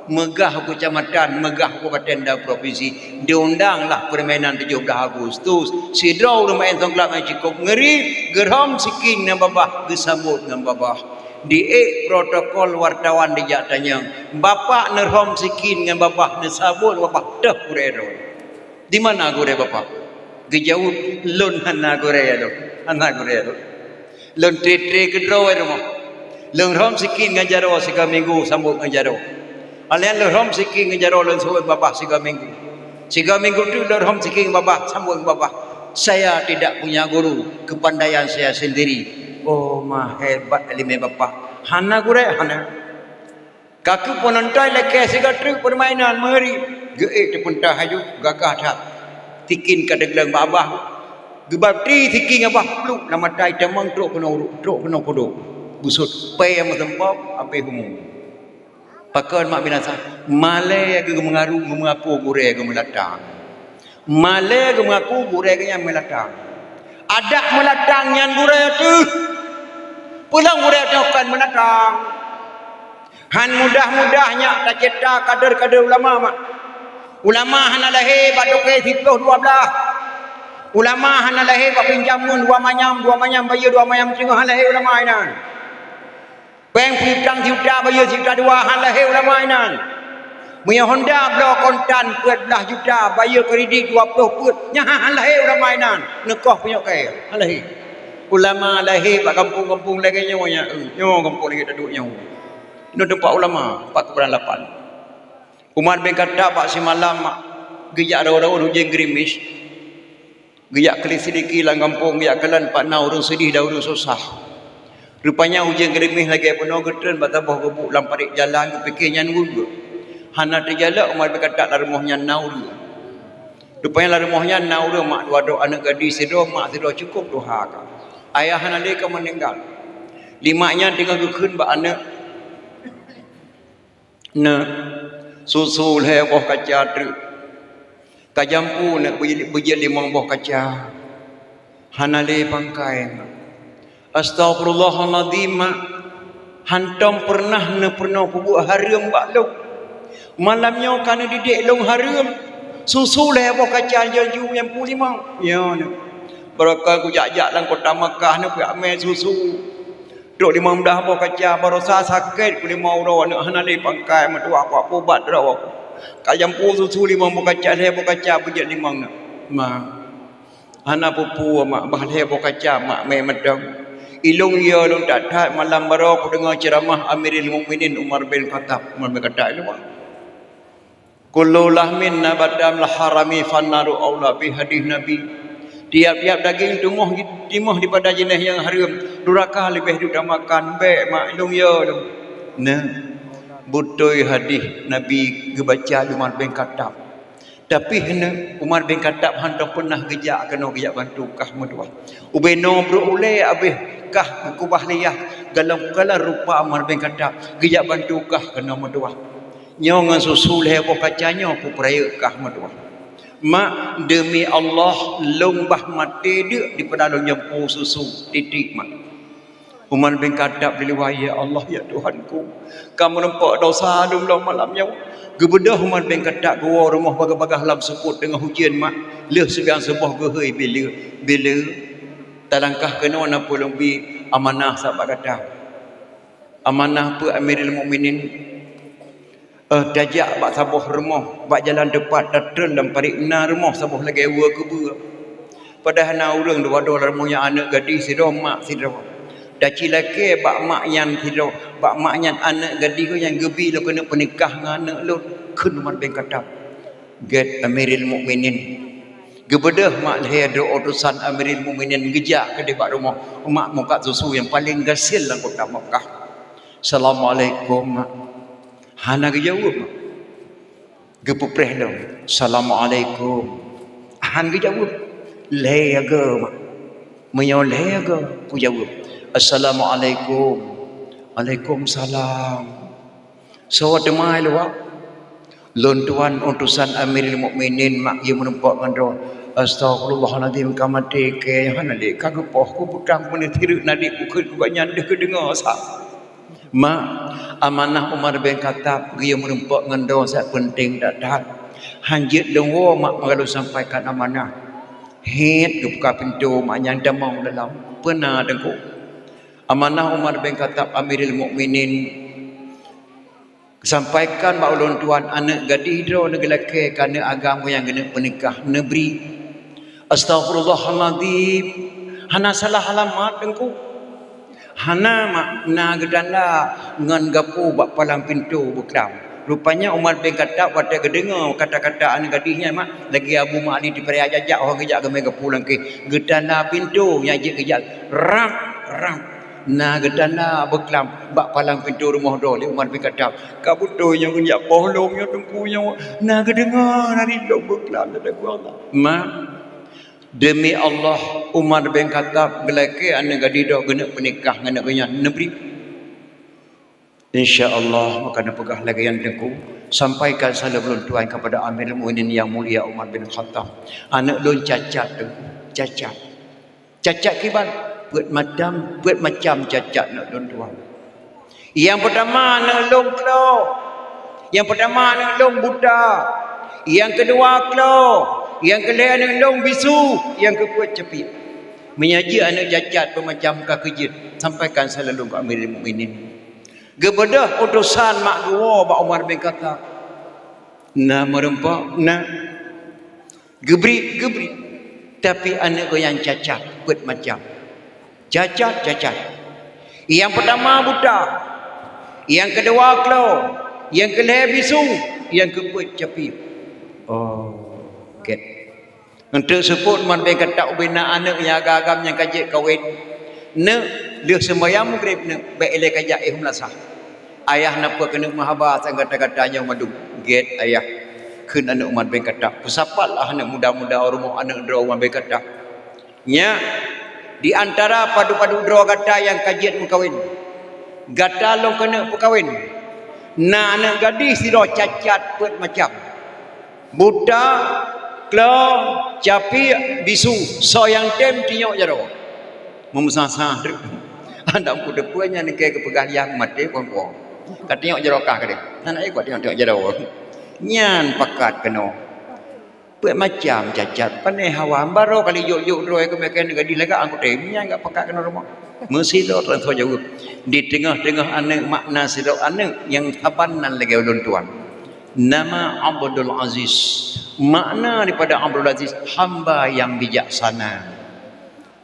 Meugah u keucamatan, meugah u kabupaten dan provinsi. Diundanglah permainan tujuh belas Agustus. Sidroe ureueng maén song glab nyang cukôp ngeri, geurhom sikin ngon babah, geusambot ngon babah. Di ék protokol, wartawan dijak tanyong, "Bapak neurhom sikin ngon babah, neusambot babah, toh gurée droe?" "Di mana gurée Bapak?" Geujaweueb, "Lôn hana gurée lôn, hana gurée lôn. Lôn tré-tré keudroe rumoh. Lôn rhom sikin ngon jaroe sigoe minggu sambot ngon jaroe. Alèh lôn rhom sikin ngon jaroe lôn sambot babah sigoe minggu. Sigoe minggu teuk lôn rhom sikin babah sambot babah. Saya tidak punya guru, kepandaian saya sendiri." "Oh, ma hebat ileumèe Bapak. Hana gurée, hana." Ka keuh peunonton lakée sigoe treuk peurmainan meuri, geuék teupeuntoh laju, gagah that. Sikin ka teugleueng bak babah. Geubapti sikin babah pluek lam mata, itamong trok keunoe ureueng, trok keunoe pudok. Busut pèe meusumpom, abéh umu. Pakon mak binasa? Malèe geumeungaru, geumeungaku gurée geumeulatang. Malèe geumeungaku gurée geuh nyan meulatang. Adak meulatang nyan gurée teuh. Peulom gurée teuh kon meulatang. Han mudah-mudah nyak tacebta kader-kader ulama, mak. Ulama hana lahé bak toké siplôh dua blaih. Ulama hana lahé bak pinjam ngon dua manyam, dua manyam bayeue dua manyam teungoh, hana lahé ulama inan. Péng piutang sijuta bayeue sijuta dua, hana lahé ulama inan. Meunyoe Honda bloe kontan peuet blaih juta, bayeue kredit dua ploh peuet, nyan hana lahé ulama inan. Neukoh punyok kayèe, hana lahé. Ulama lahé bak gampông-gampông lagèe nyoe nyan, eh, nyoe gampông lagèe taduek nyoe. Nyoe teumpat ulama, teumpat kuburan lapan. Umar bin Khattab bak simalam mak geujak raun-raun, hujen geurimis. Geujak keulisiliki lam gampông, geujak kalon pat na ureueng seudeh dan ureueng susah. Rupanya hujen geurimis lagèe bunoe, geutreun bak saboh gubuk lam parit jalan, geupike nyan ureueng. Hana teujalok Umar bin Khattab lam rumoh nyan na ureueng. Rupanya lam rumoh nyan na ureueng, mak dua droe, aneuk gadih sidroe, mak sidroe, cukôp tuha ka. Ayah hana lé ka meuninggai. Lé mak nyan teungoh geukheun bak aneuk, "Neuk, susu lhèe boh kaca treuk. Ka jampu neuk beu-, beujeuet limong boh kaca. Hana lé pangkai, mak. Astaghfirullahalazim, mak. Hantom peureunah neupeurunoe peubuet hareuem bak lôn. Malam nyoe ka neudidek lôn hareuem. Susu lhèe boh kaca, jampu limong." "Nyoe neuk. Barokon kujak-jak lam kota Makkah neuk kujak mè susu. Trok limong blaih boh kaca, baroesa sakét kulimong uroe, aneuk hana lé pangkai, meutuah, kuat pubat droe. Ka jampu susu limong boh kaca, lhèe boh kaca, beujeuet limong neuk." "Mak, hana peue-peue, mak, bah lhèe boh kaca mak mè mantong. Ilôn yö lôn that-that malam baroe kudeungoe ceuramah Amirul Mukminin Umar bin Khattab." Umar bin Khattab ilôn. "Kullu lahmin nabata minal harami fannaru aula bih," hadih Nabi. Tiap-tiap daging tumoh, timoh dipada jinéh nyang hareuem, duraka leubeh jeuet tamakan. "Bèk, mak, ilôn yö lôn." Nah, beutôi hadih Nabi geubaca lé Umar bin Khattab. Tapi hana, Umar bin Khattab hantom peunah geujak keunoe geujak bantu kah meutuah. Ubé noe brôk ulèe abéh kah geukeubah lé yah, galom-galom rupa Umar bin Khattab geujak bantu kah keunoe meutuah. Nyoe ngon susu lhèe boh kaca nyoe kupeurayeuk kah meutuah. "Mak, deumi Allah, lôn bah maté deuk dipada lôn jampu susu titik, mak." Umar bin Khattab di luwa, "Ya Allah, ya Tuhanku, ka meurumpok dosa lôn lom malam nyoe." Geubeudôh Umar bin Khattab geuwoe rumoh bagaih-bagaih lam seupôt teungoh hujen, mak. Lheueh seubiang suboh geuhôi, "Bileu, bileu, talangkah keunoe na peue lôn bi amanah sabat gata." "Amanah peue, Amirul Mukminin?" Eh, tajak bak saboh rumoh, bak jalan teupat, tatreun lam parit na rumoh saboh lagèe weue keubeue. Padahai na ureueng dua droe lam rumoh nyan, aneuk gadih sidroe, mak sidroe. Tacilakèe bak mak nyan sidroe, bak mak nyan aneuk gadih geuh nyan geubi lôn keuneuk peunikah ngon aneuk lôn, kheun Umar bin Khattab. Gèt Amirul Mukminin. Geubeudôh mak lhèe droe utosan Amirul Mukminin geujak keudéh bak rumoh mak mukat susu nyang paleng gasien lam kota Makkah. "Assalamualaikum, mak." Hana geujaweueb, mak. Geupeupreh lom, "Assalamualaikum." Han geujaweueb. "Lhèe go, mak. Meunyoe lhèe go, kujaweueb. Assalamualaikum." "Waalaikumsalam." "Soe teuma i luwa?" "Lôn tuan utosan Amirul Mukminin, mak, yue meurumpok ngon droe." "Astagfirullahalazim, ka maté kèe, hana lé ka geupoh, kupeutang peuneuk sireuek nadék kukheun keu gobnyan deuh geudeungoe sa." Mak, amanah Umar bin Khattab geuyue meureumpok ngon droe sat peunteng that-that. Han jeuet lôn woe, mak, meungan lôn sampaikan amanah. Hét geubuka pintoe, mak, nyan tamong dalam. Peue na, Teungku? Amanah Umar bin Khattab, Amirul Mukminin, sampaikan bak ulôn tuan, aneuëk gadih droeneuh geulakée keu aneuëk agam nyang geuneuk peunikah, neubri. Astaghfirullahalazim. Hana salah alamat, Teungku. Hana, mak, na geutanda ngon gapu bak palang pintoe beuklam. Rupanya Umar bin Khattab watée geudeungoe kata-kata aneuëk gadih nyan, mak, lagée Abu Ma'li di Peureulée jijak, oh, geujak geumé gapu lam keuh. Geutanda pintoe nyang jeuet geujak, rap, rap. Na geutanda beuklam bak palang pintoe rumoh droe lé Umar bin Khattab. Ka beutôi nyoe geujak poh lom nyoe, Teungku, nyoe na geudeungoe dari lom beuklam, teudeungoe Allah. Mak, demi Allah, Umar bin Khattab geulakée aneuëk gadih droe geuneuk peunikah ngon aneuëk geuh nyan, neubri. Insya Allah, maka neupeugah lagée nyan, Teungku, sampaikan salam lôn tuan kepada Amirul Mukminin Yang Mulia Umar bin Khattab. Aneuëk lôn cacat, Teungku, cacat. Cacat kiban, peuet macam, peuet macam cacat aneuëk lôn tuan. Nyang peutama aneuëk lôn klo, nyang peutama aneuëk lôn buta, nyang keudua klo, nyang keulhée aneuëk lôn bisu, nyang keupeuet capiek. Meunyoe jeuet aneuëk cacat peuet macam ka keu jeuet, sampaikan salam lôn keu Amirul Mukminin. Geubeudôh utosan mak geuwoe bak Umar bin Khattab. Na meureumpok, na. Geubri, geubri. Tapi aneuëk geuh nyan cacat, peuet macam. Cacat, cacat. Nyang peutama buta, nyang keudua klo, nyang keulhée bisu, nyang keupeuet capiek. Oh, gét. Ngon teuk seupôt Umar bin Khattab ubena aneuëk nyang agam-agam nyang ka jeuet kawen. Neuk, lheueh seumbahyang Maghrib neuk, bék ilée kajak éh meulasah. Ayah na peue keuneuk meuhaba sang gata-gata nyoe mandum. Gét ayah, kheun aneuëk Umar bin Khattab. Peusapatlah aneuëk muda-muda rumoh aneuëk droe Umar bin Khattab. Nyak, di antara padub-padub droe gata nyang ka jeuet meukawen, gata lôn keuneuk peukawen. Na aneuëk gadih sidroe cacat peuet macam. Buta, klo, capiek, bisu, soe nyang tem tinyok jaroe. Meumeusa-sa treuk. Adak kuteupeu nyan keu geupeugah liang maté puang-puang. Ka tinyok jaroe kah keudeh. Hana ék kuat tinyok-tinyok jaroe. Nyan pakat keunoe. Peuet macam cacat, pané hawa, barô kali jok-jok droe keu meukawen gadih lagak angkuté. Nyan gak pakat keunoe rumoh. Meusidroe teuma jaweueb. Di teungoh-teungoh aneuëk makna sidroe aneuëk nyang saban nan lagée ulôn tuan. Nama Abdul Aziz. Makna daripada Abdul Aziz, hamba yang bijaksana.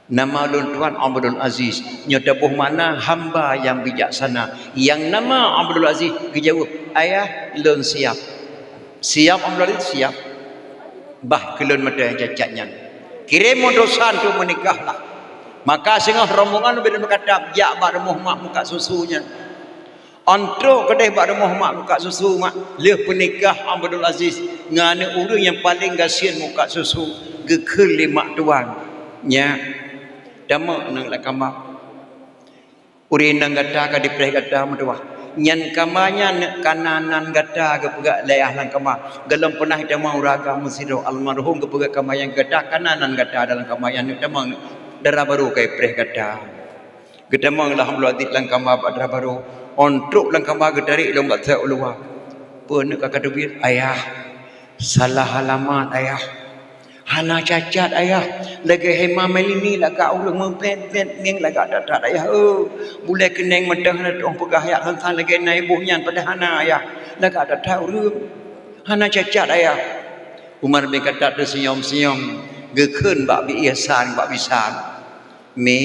Nama ulôn tuan Abdul Aziz. Nyoe taboh makna hamba yang bijaksana. Nyang nama Abdul Aziz geujaweueb, "Ayah, lôn siap." Siap Abdul Aziz? Siap. Bah keu lôn meuteumé cacat nyan. Kirém utosan tu meunikahlah. Maka singoh rombongan bin Khattab jak bak rumoh mak muka susu nyan. Ôn trok keudeh bak rumoh mak muka susu mak, lheueh peunikah Abdul Aziz ngon aneuëk ureuëng nyang paleng gasien muka susu, geukheun lé mak tuan, "Nyak, tamong neuëk lam kama. Ureuëng inong gata ka dipreh gata meutuwah. Nyan kama nyan neuëk keunan gata," geupeugah lé ayah lam kama. "Gohlom peunah tamong ureuëng agam meusidroe almarhum geupeugah kama nyan gata, keunan gata dalam kama nyan neuëk tamong neuëk dara barô ka ipreh gata." Geutamong lé Abdul Aziz lam kama bak dara barô. Ôn trok lam kama geutarek lom bak sat u luwa. "Peue neuëk ka kateubiet?" "Ayah, salah alamat, Ayah. Hana cacat, Ayah. Lagée hema Melini lagak ureuëng meupet-pet mieng lagak that-that, Ayah. Oh, bulée keuneng mantong hana tueng peugah yak teuntang lagée na iboh nyan padahai hana, Ayah. Lagak that-that ureuëng. Hana cacat, Ayah." Umar bin Khattab teusenyum-senyum, geukheun bak Bi Ihsan, bak bisan. "Mi,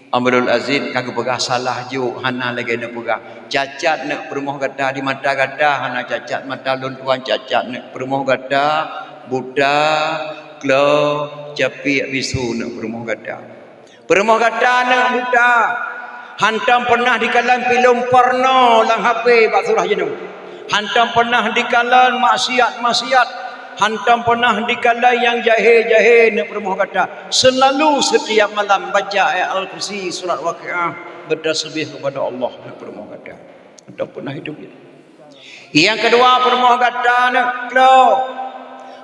Abdul Aziz ka geupeugah salah jok, hana lagée neupeugah. Cacat neuëk peurumoh gata di mata gata, hana cacat mata lôn tuan, cacat neuëk peurumoh gata, buta, klo, capiek, bisu neuëk peurumoh gata. Peurumoh gata neuëk buta, hantom peunah dikalon filem porno lam H P bak surah jinoe. Hantom peunah dikalon maksiat-maksiat, hantom peunah dikalon nyang jahé-jahé neuëk peurumoh gata. Seulalu setiap malam baca ayat Al-Kursi, surat Waqiah, beutasbih kepada Allah neuëk peurumoh gata. Hantom peunah hidup." Nyang keudua, peurumoh gata neuëk klo,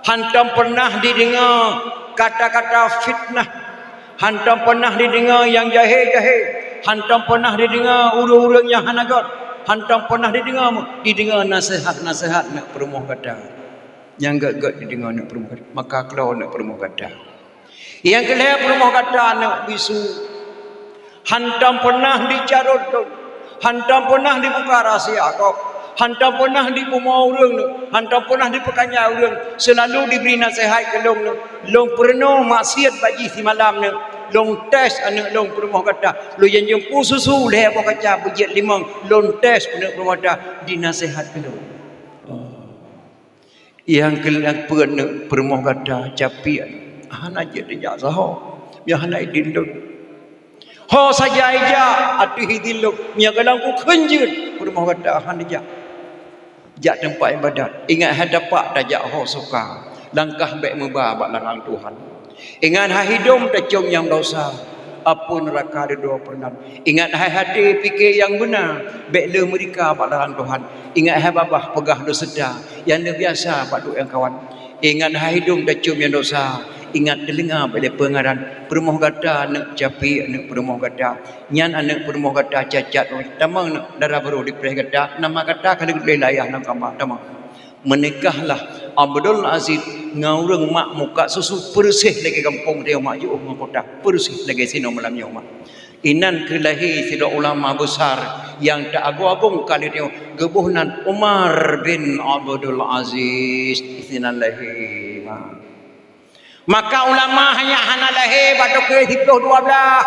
hantom peunah dideungoe kata-kata fitnah, hantom peunah dideungoe nyang jahé-jahé, Hantom peunah dideungoe ureuëng-ureuëng nyang hana gét. Hantom peunah dideungoe, dideungoe naseuhat-naseuhat aneuk peurumoh gata. Nyang gét-gét dideungoe aneuk peurumoh gata, maka klo aneuk peurumoh gata. Nyang keu lhée peurumoh gata aneuk bisu. Hantom peunah dicarôt lôn, hantom peunah dibuka rahsia gob, hantom peunah dipumoe ureuëng, hantom peunah dipeukanya ureuëng, seulalu dibri naseuhat keu lôn. Lôn peurunoe maksiat bak jih simalam nyoe. Lôn tes aneuk lôn peurumoh gata. Lôn nyang jeuet peue susu lhée boh kaca beujeuet limong. Lôn tes aneuk peurumoh gata, dinaseuhat keu lôn. Nyang keu lhée peuet aneuk peurumoh gata capiek, hana jeuet dijak saho, nyang hana idin lôn. Ho saja ijak ateueh idin lôn, nyang galak kukheun jeuet peurumoh gata hana jak. Jak teumpat iébadat, ingat hai tapak tajak ho suka, langkah bék meuba bak larang Tuhan. Ingat hai hidom tacöm nyang desya, apui neuraka dudoe peureuleueh. Ingat hai até pike nyang beuna, bék le meurika bak larang Tuhan. Ingat hai babah peugah duseuta, nyang leubiasa bak duek nyang kawan. Ingat hai hidom tacöm nyang desya, ingat teulinga bék le peungaran. Peurumoh gata aneuk capiek aneuk peurumoh gata. Nyan aneuk peurumoh gata cacat, tamong aneuk dara barô dipreh gata, nama gata ka lheueh lé layah lam kama, tamong. Meunikahlah Abdul Aziz ngon ureuëng mak muka susu, peureuseh lagée gampông tanyoe mak jiôh ngon kota, peureuseh lagée sinoe malam nyoe mak. Inan keuh lahé sidroe ulama besar nyang teuagong-agong ka lheueh tanyoe geuboh nan Umar bin Abdul Aziz. Sinan lahé mak. Maka ulama hanya hana lahé bak toke siplôh dua blaih.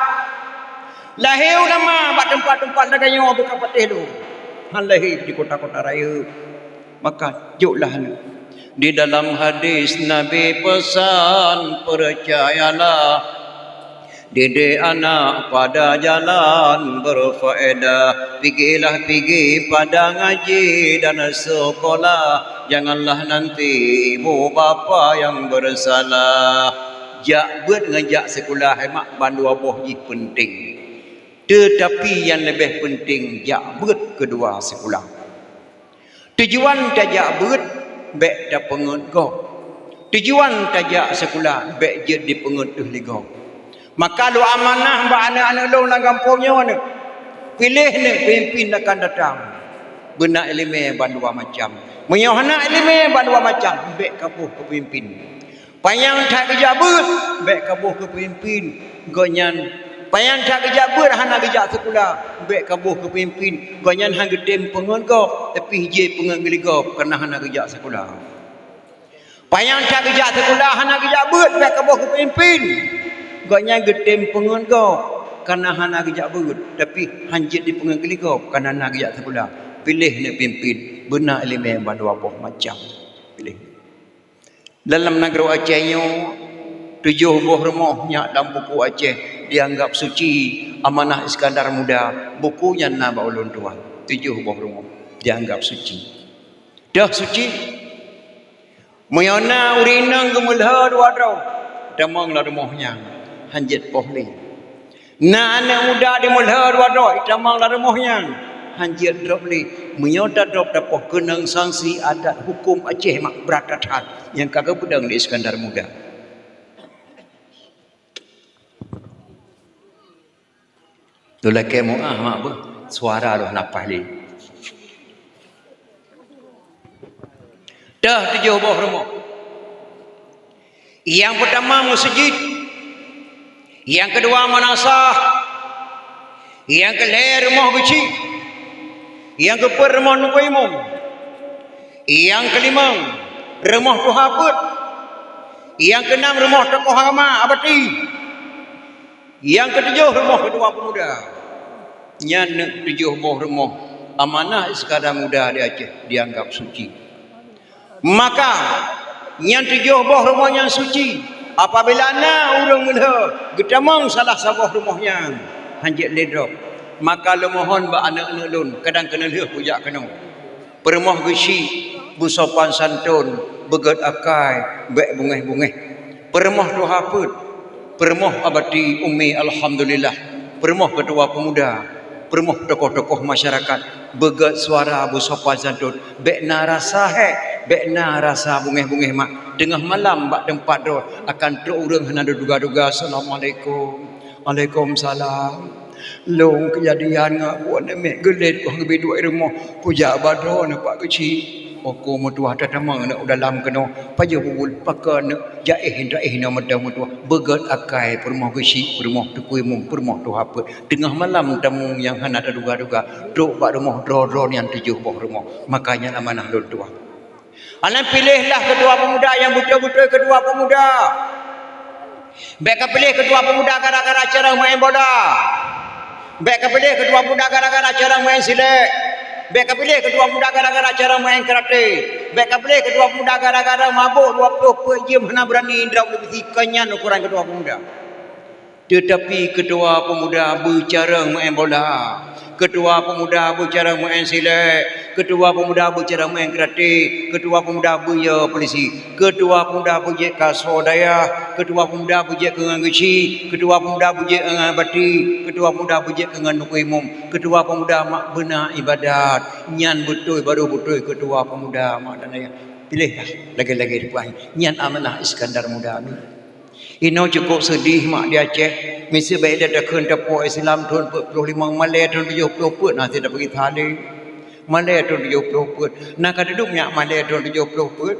Lahé ulama bak teumpat-teumpat lagée nyoe beuka patéh lôn. Han lahé di kota-kota rayeuk. Maka joklah nyoe. Di dalam hadis Nabi pesan, percayalah, didik anak pada jalan berfaedah, pikilah pigi pada ngaji dan sekolah, janganlah nanti ibu bapa yang bersalah. Jak beuet ngon jak sikula hai mak bandua boh jih peunteng. Teutapi nyang leubeh peunteng jak beuet keudua sikula. Tujuan tajak beuet bék tapeungeuet gob. Tujuan tajak sikula bék jeuet dipeungeuet teuh lé gob. Maka lôn amanah bak aneuk-aneuk lôn lam gampông nyoe nyoe, piléh nyoe peumimpin akan datang. Beuna iéleumé bandua macam. Meunyoe hana iéleumé bandua macam, bék kaboh keu peumimpin. Panyang that geujak beuet, bék kaboh keu peumimpin. Gobnyan panyang that geujak beuet hana geujak sikula, bék kaboh keu peumimpin. Gobnyan han geutem peungeuet gob, tapi jih peungeuet geuligob kareuna hana geujak sikula. Panyang that geujak sikula hana geujak beuet, bék kaboh keu peumimpin. Gobnyan geutem peungeuet gob kareuna hana geujak beuet, tapi han jeuet dipeungeuet geuligob kareuna hana geujak sikula. Piléh nyoe peumimpin, beuna iéleumé bandua boh macam. Piléh. Dalam nanggroe Aceh nyoe, tujoh boh rumoh nyang lam buku Aceh dianggap suci, amanah Iskandar Muda, buku nyan na bak ulôn tuan. Tujoh boh rumoh dianggap suci. Deuh suci. Meunyoe na ureuëng inong geumeulhö dua droe, tamong lam rumoh nyan, han jeuet poh lé. Na aneuk muda jimeulhö dua droe, jitamong lam rumoh nyan, han jeuet drop lé. Meunyoe tadrop tapoh keunong sanksi adat huköm Aceh mak brat that-that nyang ka geupeudong lé Iskandar Muda. Lôn lakée meuáh mak beuh, suara lôn hana paih lé. Deuh tujoh boh rumoh. Nyang peutama meuseujid, nyang keudua meunasah, nyang keulhée rumoh geuchik, nyang keupeuet rumoh nunggu imum, nyang keulimong rumoh tuha peuet, nyang keunam rumoh tokoh agama abati, nyang keutujoh rumoh keudua peumuda. Nyan neuk tujoh boh rumoh amanah Iskandar Muda di Aceh dianggap suci. Maka, nyan tujoh boh rumoh nyang suci, apabila na ureuëng meulhö geutamong salah saboh rumoh nyan, han jeuet lé droe. Maka lôn mohon bak aneuk-aneuk lôn, kadang keuneulheueh kujak keunoe. Peurumoh geuchik, beusopan santôn, beugét akai, bék bungéh-bungéh. Peurumoh tuha peuet, peurumoh abati umi alhamdulillah, peurumoh keutua peumuda, peurumoh tokoh-tokoh masyarakat, beugét suara beusopan santôn, bék na rasa hék, bék na rasa bungéh-bungéh mak. Teungoh malam bak teumpat droe akan trok ureuëng hana duga-duga, "Assalamualaikum." "Waalaikumsalam." Lôn keujadian ngon buet namiet geulet, keuh geubri duek i rumoh, kujak bak droeneuh Pak Geuchik. Oko meutuah tatamong aneuk u dalam keunoe, pajoh bubul pakon neuk jaéh, inta éh inoe meutuah, beugét akai peurumoh Geuchik, peurumoh Teungku Imum, peurumoh tuha peuet. Teungoh malam tamu nyang hana taduga-duga trok bak rumoh droe-droe nyan tujoh boh rumoh. Maka nyan amanah lôn tuan. Aneuk piléh lah keutua peumuda nyang beutôi-beutôi keutua peumuda. Bék kapiléh keutua peumuda gara-gara cara meu'en bola. Bék kapiléh keutua peumuda gara-gara cara meu'en silet. Bék kapiléh keutua peumuda gara-gara cara meu'en karate. Bék kapiléh keutua peumuda gara-gara mabök dua ploh peuet jeuem hana beurani indra u bisi, kon nyan ukoran keutua peumuda. Teutapi keutua peumuda beucarông meu'en bola, keutua peumuda beucarông meu'en silet, keutua peumuda beucarông meu'en karate, keutua peumuda beuyue polisi, keutua peumuda beujeuet keu asoe dayah, keutua peumuda beujeuet keu ngon geuchik, keutua peumuda beujeuet ngon bati, keutua peumuda beujeuet keu ngon teungku imum, keutua peumuda mak beuna ibadat. Nyan beutôi, barô beutôi keutua peumuda mak dan ayah. Piléh lah lagèe-lagèe tuan. Nyan amanah Iskandar Muda nyoe. Inoe cukôp seudeh mak di Aceh. Miseue bèk lé takheun tapuwoe Islam thôn peuet ploh limong, malèe thôn tujoh ploh peuet na sit tapeugah tali. Malèe thôn tujoh ploh peuet. Na ka teuduek nyak malèe thôn tujoh ploh peuet.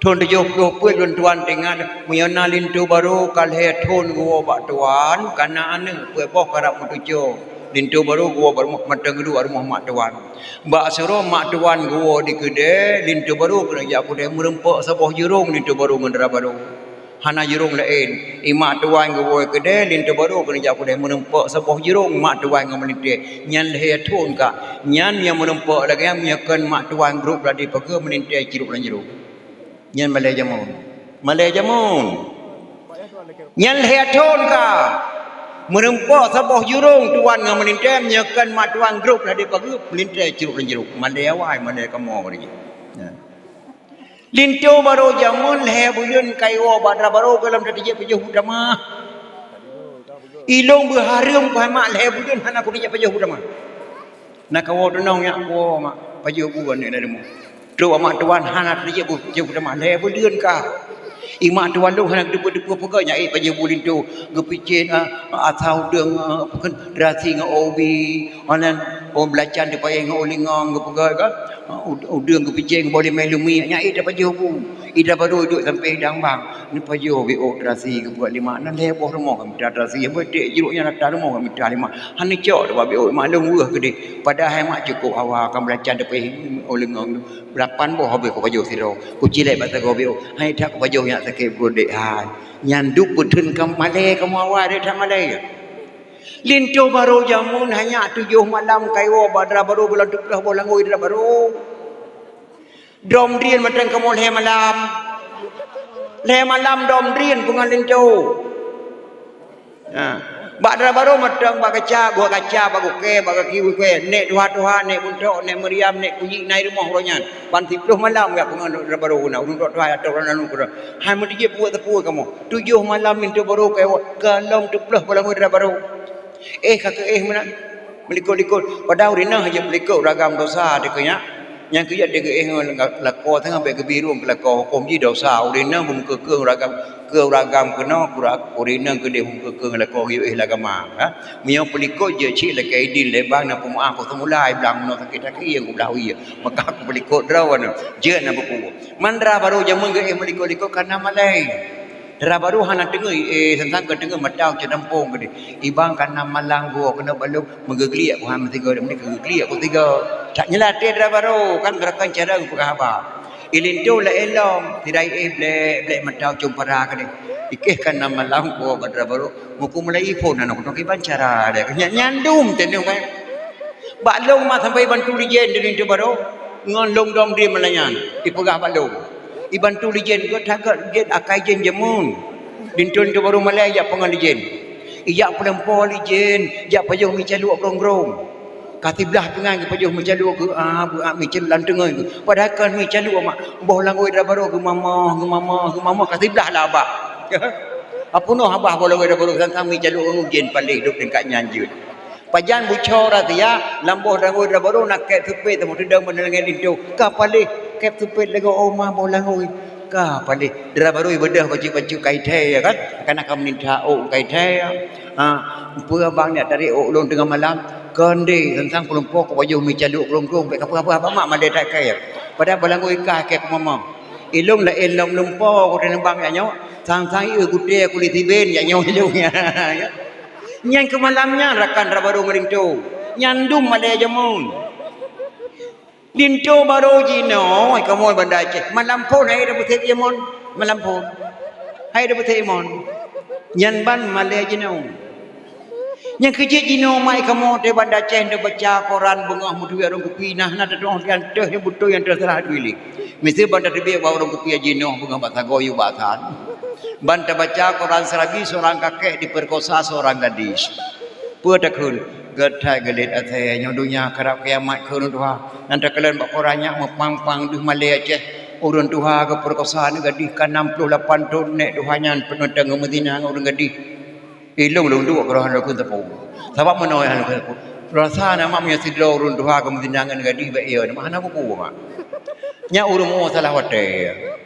Thôn tujoh ploh peuet lôn tuan teuingat, meunyoe na linto barô ka lhèe thôn geuwoe bak tuan, ka na aneuk peuet boh karab meutucok. Linto barô geuwoe bak rumoh, mantong geuduek rumoh mak tuan. Bak siuroe mak tuan geuwoe di keudè, linto barô keuneuk jak keudè, meureumpok saboh jurông linto barô ngon dara barô. Hana jurông laén. I mak tuan geuwoe keudè, linto barô keuneuk jak keudè, meureumpok saboh jurông mak tuan ngon meulintèe. Nyan lhèe thôn ka. Nyan nyang meureumpok lagèe nyan, meunyoe kon mak tuan grob ladi pageue, meulintèe cirok lam jurông. Nyan malèe jameun. Malèe jameun. Nyan lhèe thôn ka. Meureumpok saboh jurông tuan ngon meulintèe, meunyoe kon mak tuan grob ladi pageue, meulintèe cirok lam jurông. Malèe awai, malèe kamoe bari jih. Nyan. Linto barô jameun lhèe buleuen ka iwoe bak dara barô goh lom tateubiet pajoh bu tamah. Ilôn beuhareuem keuhai mak lhèe buleuen hana kuteubiet pajoh bu tamah. Na kawoe teunong nyak kuwoe mak pajoh bu aneuk lagèe nyoe. Trok bak mak tuan hana tateubiet bu, pajoh bu tamah lhèe buleuen ka. I mak tuan lôn hana geuteupeue-teupeue peugah nyak ék pajoh bu linto geupicén, ah, asai udeueng, ah, peukheun terasi ngon ubi, oh nyan, oh beulacan teupayèh ngon ulingong geupeugah ka. Udeueng geupicén boh limai lumi, nyan ék tapajoh bu. I dara barô duek sampé dang bang. Neupajoh B O terasi geupeugah lima. Na lhèe boh rumoh ka mita terasi. Beutek jurông nyan ata rumoh ka mita lima. Hana cok teuba B O, maklum weueh keudeh. Padahai mak cukôp hawa ka beulacan teupayèh ulingong. Lapan boh habéh kupajoh sidroe. Kucilek bak sagoe B O. Hai that kupajoh nyak sakét pruet dek hai. Nyan duek beutheun ka malèe kamoe awai dek that malèe. Linto barô jameun hanya tujoh malam ka iwoe bak dara barô, bulan tujoh boh langôi dara barô. Drom drien mantong kamoe lhèe malam. Lhèe malam drom drien peungon linto. Ha. Bak dara barô mantong bak kaca, gua kaca, bak gukée, bak gaki gukée. Nèk tuha-tuha, nèk buntok, nèk meuriam, nèk kujik na i rumoh uroe nyan. Ban siploh malam jak peungon dara barô na, ureueng tuha-tuha atau ureueng nanu keudroe. Hai meutijép buet teupeu kamoe. Tujoh malam linto barô ka iwoe, goh lom teuploh boh langôi dara barô. Éh ka keuéh meunan. Meulikot-likot. Padahai ureueng inong hana jeuet meulikot ragam dosa dikeue nyan. Nyang keujeuet dikeue éh ngon lakoe teungoh bèk geubirông keu lakoe, huköm jih dosa. Ureueng inong beumeukeukeueng ragam, keu ragam keunoe, keu ra-, ureueng inong keudeh beumeukeukeueng lakoe geuyue éh lam agama, ha. Meunyoe peulikot jeuet cit lakèe idin lé bang na peumeu'ah keu seumula, i blang meunoe sakét-sakét, i nyang kublah wie. Maka keu peulikot droe nyoe, jeuet na beupuwoe. Man dara barô jameun geuéh meulikot-likot ka na malèe. Dara barô hana teungeut, eh, sang-sang ka teungeut mata u cot tampông keudeh. Ibang ka na malang geuwoe keunoe bak lôn, meugeugliek ku han meusigoe, meunyoe geugeugliek ku sigoe. That nyeulaté dara barô, kan gerakan cara geupeugah haba. I linto laén lom, sidai éh blek-blek mata u com para keudeh. Ikéh ka na malang geuwoe bak dara barô, meuku meulai phôn hana kutong kiban cara deh. Nyan, nyan dum teunong kan. Bak lôn mak sampai bantu lijen di linto barô, ngon lôn dom di malam nyan, ipeugah bak lôn. Ibantu lijen, gét that gét, gét akai jén jameun. Linto-linto barô malèe jak peungon lijen. Ijak peuleumpô lijen, jak pajoh mi caluek grong-grong. Ka siblah pingan geupajoh mi caluek geu, ah, beu, ah, mi caluek lam teungoh geu. Padahai kon mi caluek mak, boh langôi dara barô geumamoh, geumamoh, geumamoh, ka siblah lah abah. Apunoh abah boh langôi dara barô sang-sang mi caluek ngon ujen paléh dok tingkat nyan jeuet. Pajan buco rasia, lam boh langôi dara barô na kép supet, teuma teudong bak langét linto. Ka paléh kép supet lagèe oma boh langôi. Ka paléh dara barô ibadah bacut-bacut kai thèe, ya kan? Kan akan meuninta ôk kai thèe, ya. Ha, peue abang nyak tarék ôk lôn teungoh malam? Kon deh, sang-sang peulumpoe ku pajoh meucalok keurong-keurong, bèk kapeue-kapeue abang mak malèe that kèe, ya. Padahai balango ikat kèe ku mamang. Ilôn laén lom lumpoe ku teuneumbang, ya nyoe. Sang-sang ié gutèe ku lé siben, ya nyoe ilôn, ya. Nyan keu malam nyan rakan dara barô ngon linto. Nyan dum malèe jameun. Linto barô jinoe kamoe Banda Aceh. Malam phôn hai dapeuset imon. Malam phôn hai dapeuset imon. Nyan ban malèe jinoe. Nyang keu jeuet jinoe mai kamoe teuh Banda Aceh, neubaca koran beungoh meutuwèk ureueng kupi, nah, na tatu'oh nyang teuh nyang beutôi, nyang teuh salah tuléh. Miseue ban tateubiet bak ureueng kupi jinoe beungoh bak sagoe yue bak san. Ban tabaca koran seurabi seurang kakek diperkosa seorang gadis. Peue takheun? Geuthai geulet asèe, nyoe donya karab kiamat kheun tuha. Nyan takalon bak koran nyak meupang-pang deuh malèe Aceh. Ureueng tuha geupeurkosa aneuk gadih ka nam ploh lapan thon, nèk tuha nyan peunoh teungoh meuzina ngon ureueng gadih. Ilôn lôn duek keudroe hana lôn kheun sapeue. Sabab meunoe hana lôn kheun sapeue. Peurasa na mak meunyoe sidroe ureueng tuha geumeuzina ngon gadih bèk yo, mak hana buku mak. Nyak ureueng muoh salah watèe.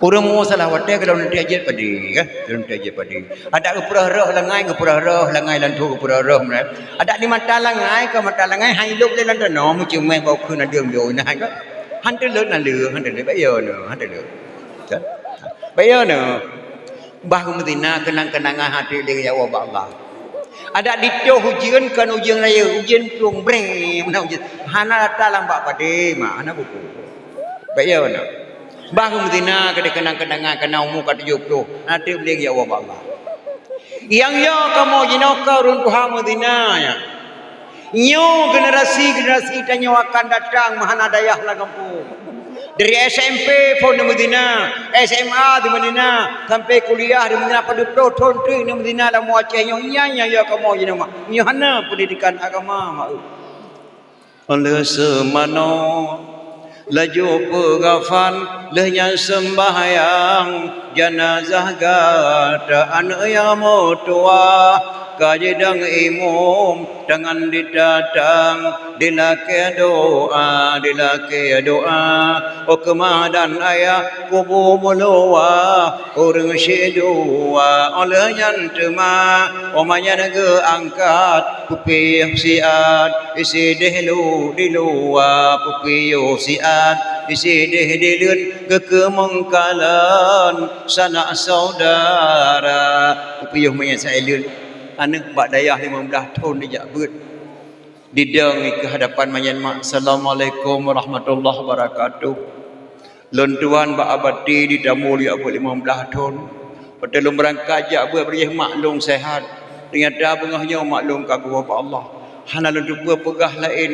Ureueng muoh salah watèe, golom lôn tiep jeuet padé, kan? Golom lôn tiep jeuet padé. Adak geupeureuh-reuh langai, geupeureuh-reuh langai lam thôn geupeureuh-reuh meunan. Adak di mata langai, ka mata langai han ilôp lé lam tanoh, meuceumeung bak ukeue na deueng jôh inan, kan? Han teuleuek na leueng, han teuleuek, bèk yo nyoe, han teuleuek. Kan? Bèk yo nyoe. Bah geumeuzina keunang-keunangan até lé ya Allah bak Allah. Adak ditôh ujeuen, kon ujeuen rayeuk, ujeuen plueng breng, meunan ujeuen. Hana rata lam bak padé, mak, hana buku. Bèk yo nyoe. Bah geumeuzina keudeh keunang-keunangan, keu na umu ka tujoh ploh, na teuk lé ya Allah bak Allah. Nyang yo kamoe jinoe ka ureueng tuha meuzina nyan. Nyoe generasi-generasi tanyoe akan datang meuhana dayah lam gampông. Dari S M P phon neumeuzina, S M A neumeuzina, sampai kuliah neumeuzina, padub ploh thon treuk neumeuzina lam Aceh nyoe. Nyan nyang yo kamoe jinoe mak. Nyoe hana pendidikan agama mak. Lheueh seumanoe laju peugafan, lheueh nyan seumbahyang janazah gata aneuk nyang meutuwah. Ka jidong imum tangan ditatang, dilakée doá, dilakée doá. Oh keumah dan ayah kubu meuluwa ureuëng sidua. Oh lheueh nyan teuma, oh manyét geuangkat, peupiyôh siat, sideh lu diluwa, peupiyôh siat, sideh dileuen, geukeumeung kalon sanak syedara. Peupiyôh manyét saéleuen, aneuk bak dayah limong blaih thon dijak beuet. Didong keu hadapan manyét mak, "Assalamualaikum warahmatullahi wabarakatuh." Lôn tuan bak Abati ditamong lé Abah limong blaih thon. Watée lôn beurangkat jak beuet bak mak lôn seuhat. Teunyata beungoh nyoe mak lôn ka geuwoe bak Allah. Hana lôn teupeue peugah laén,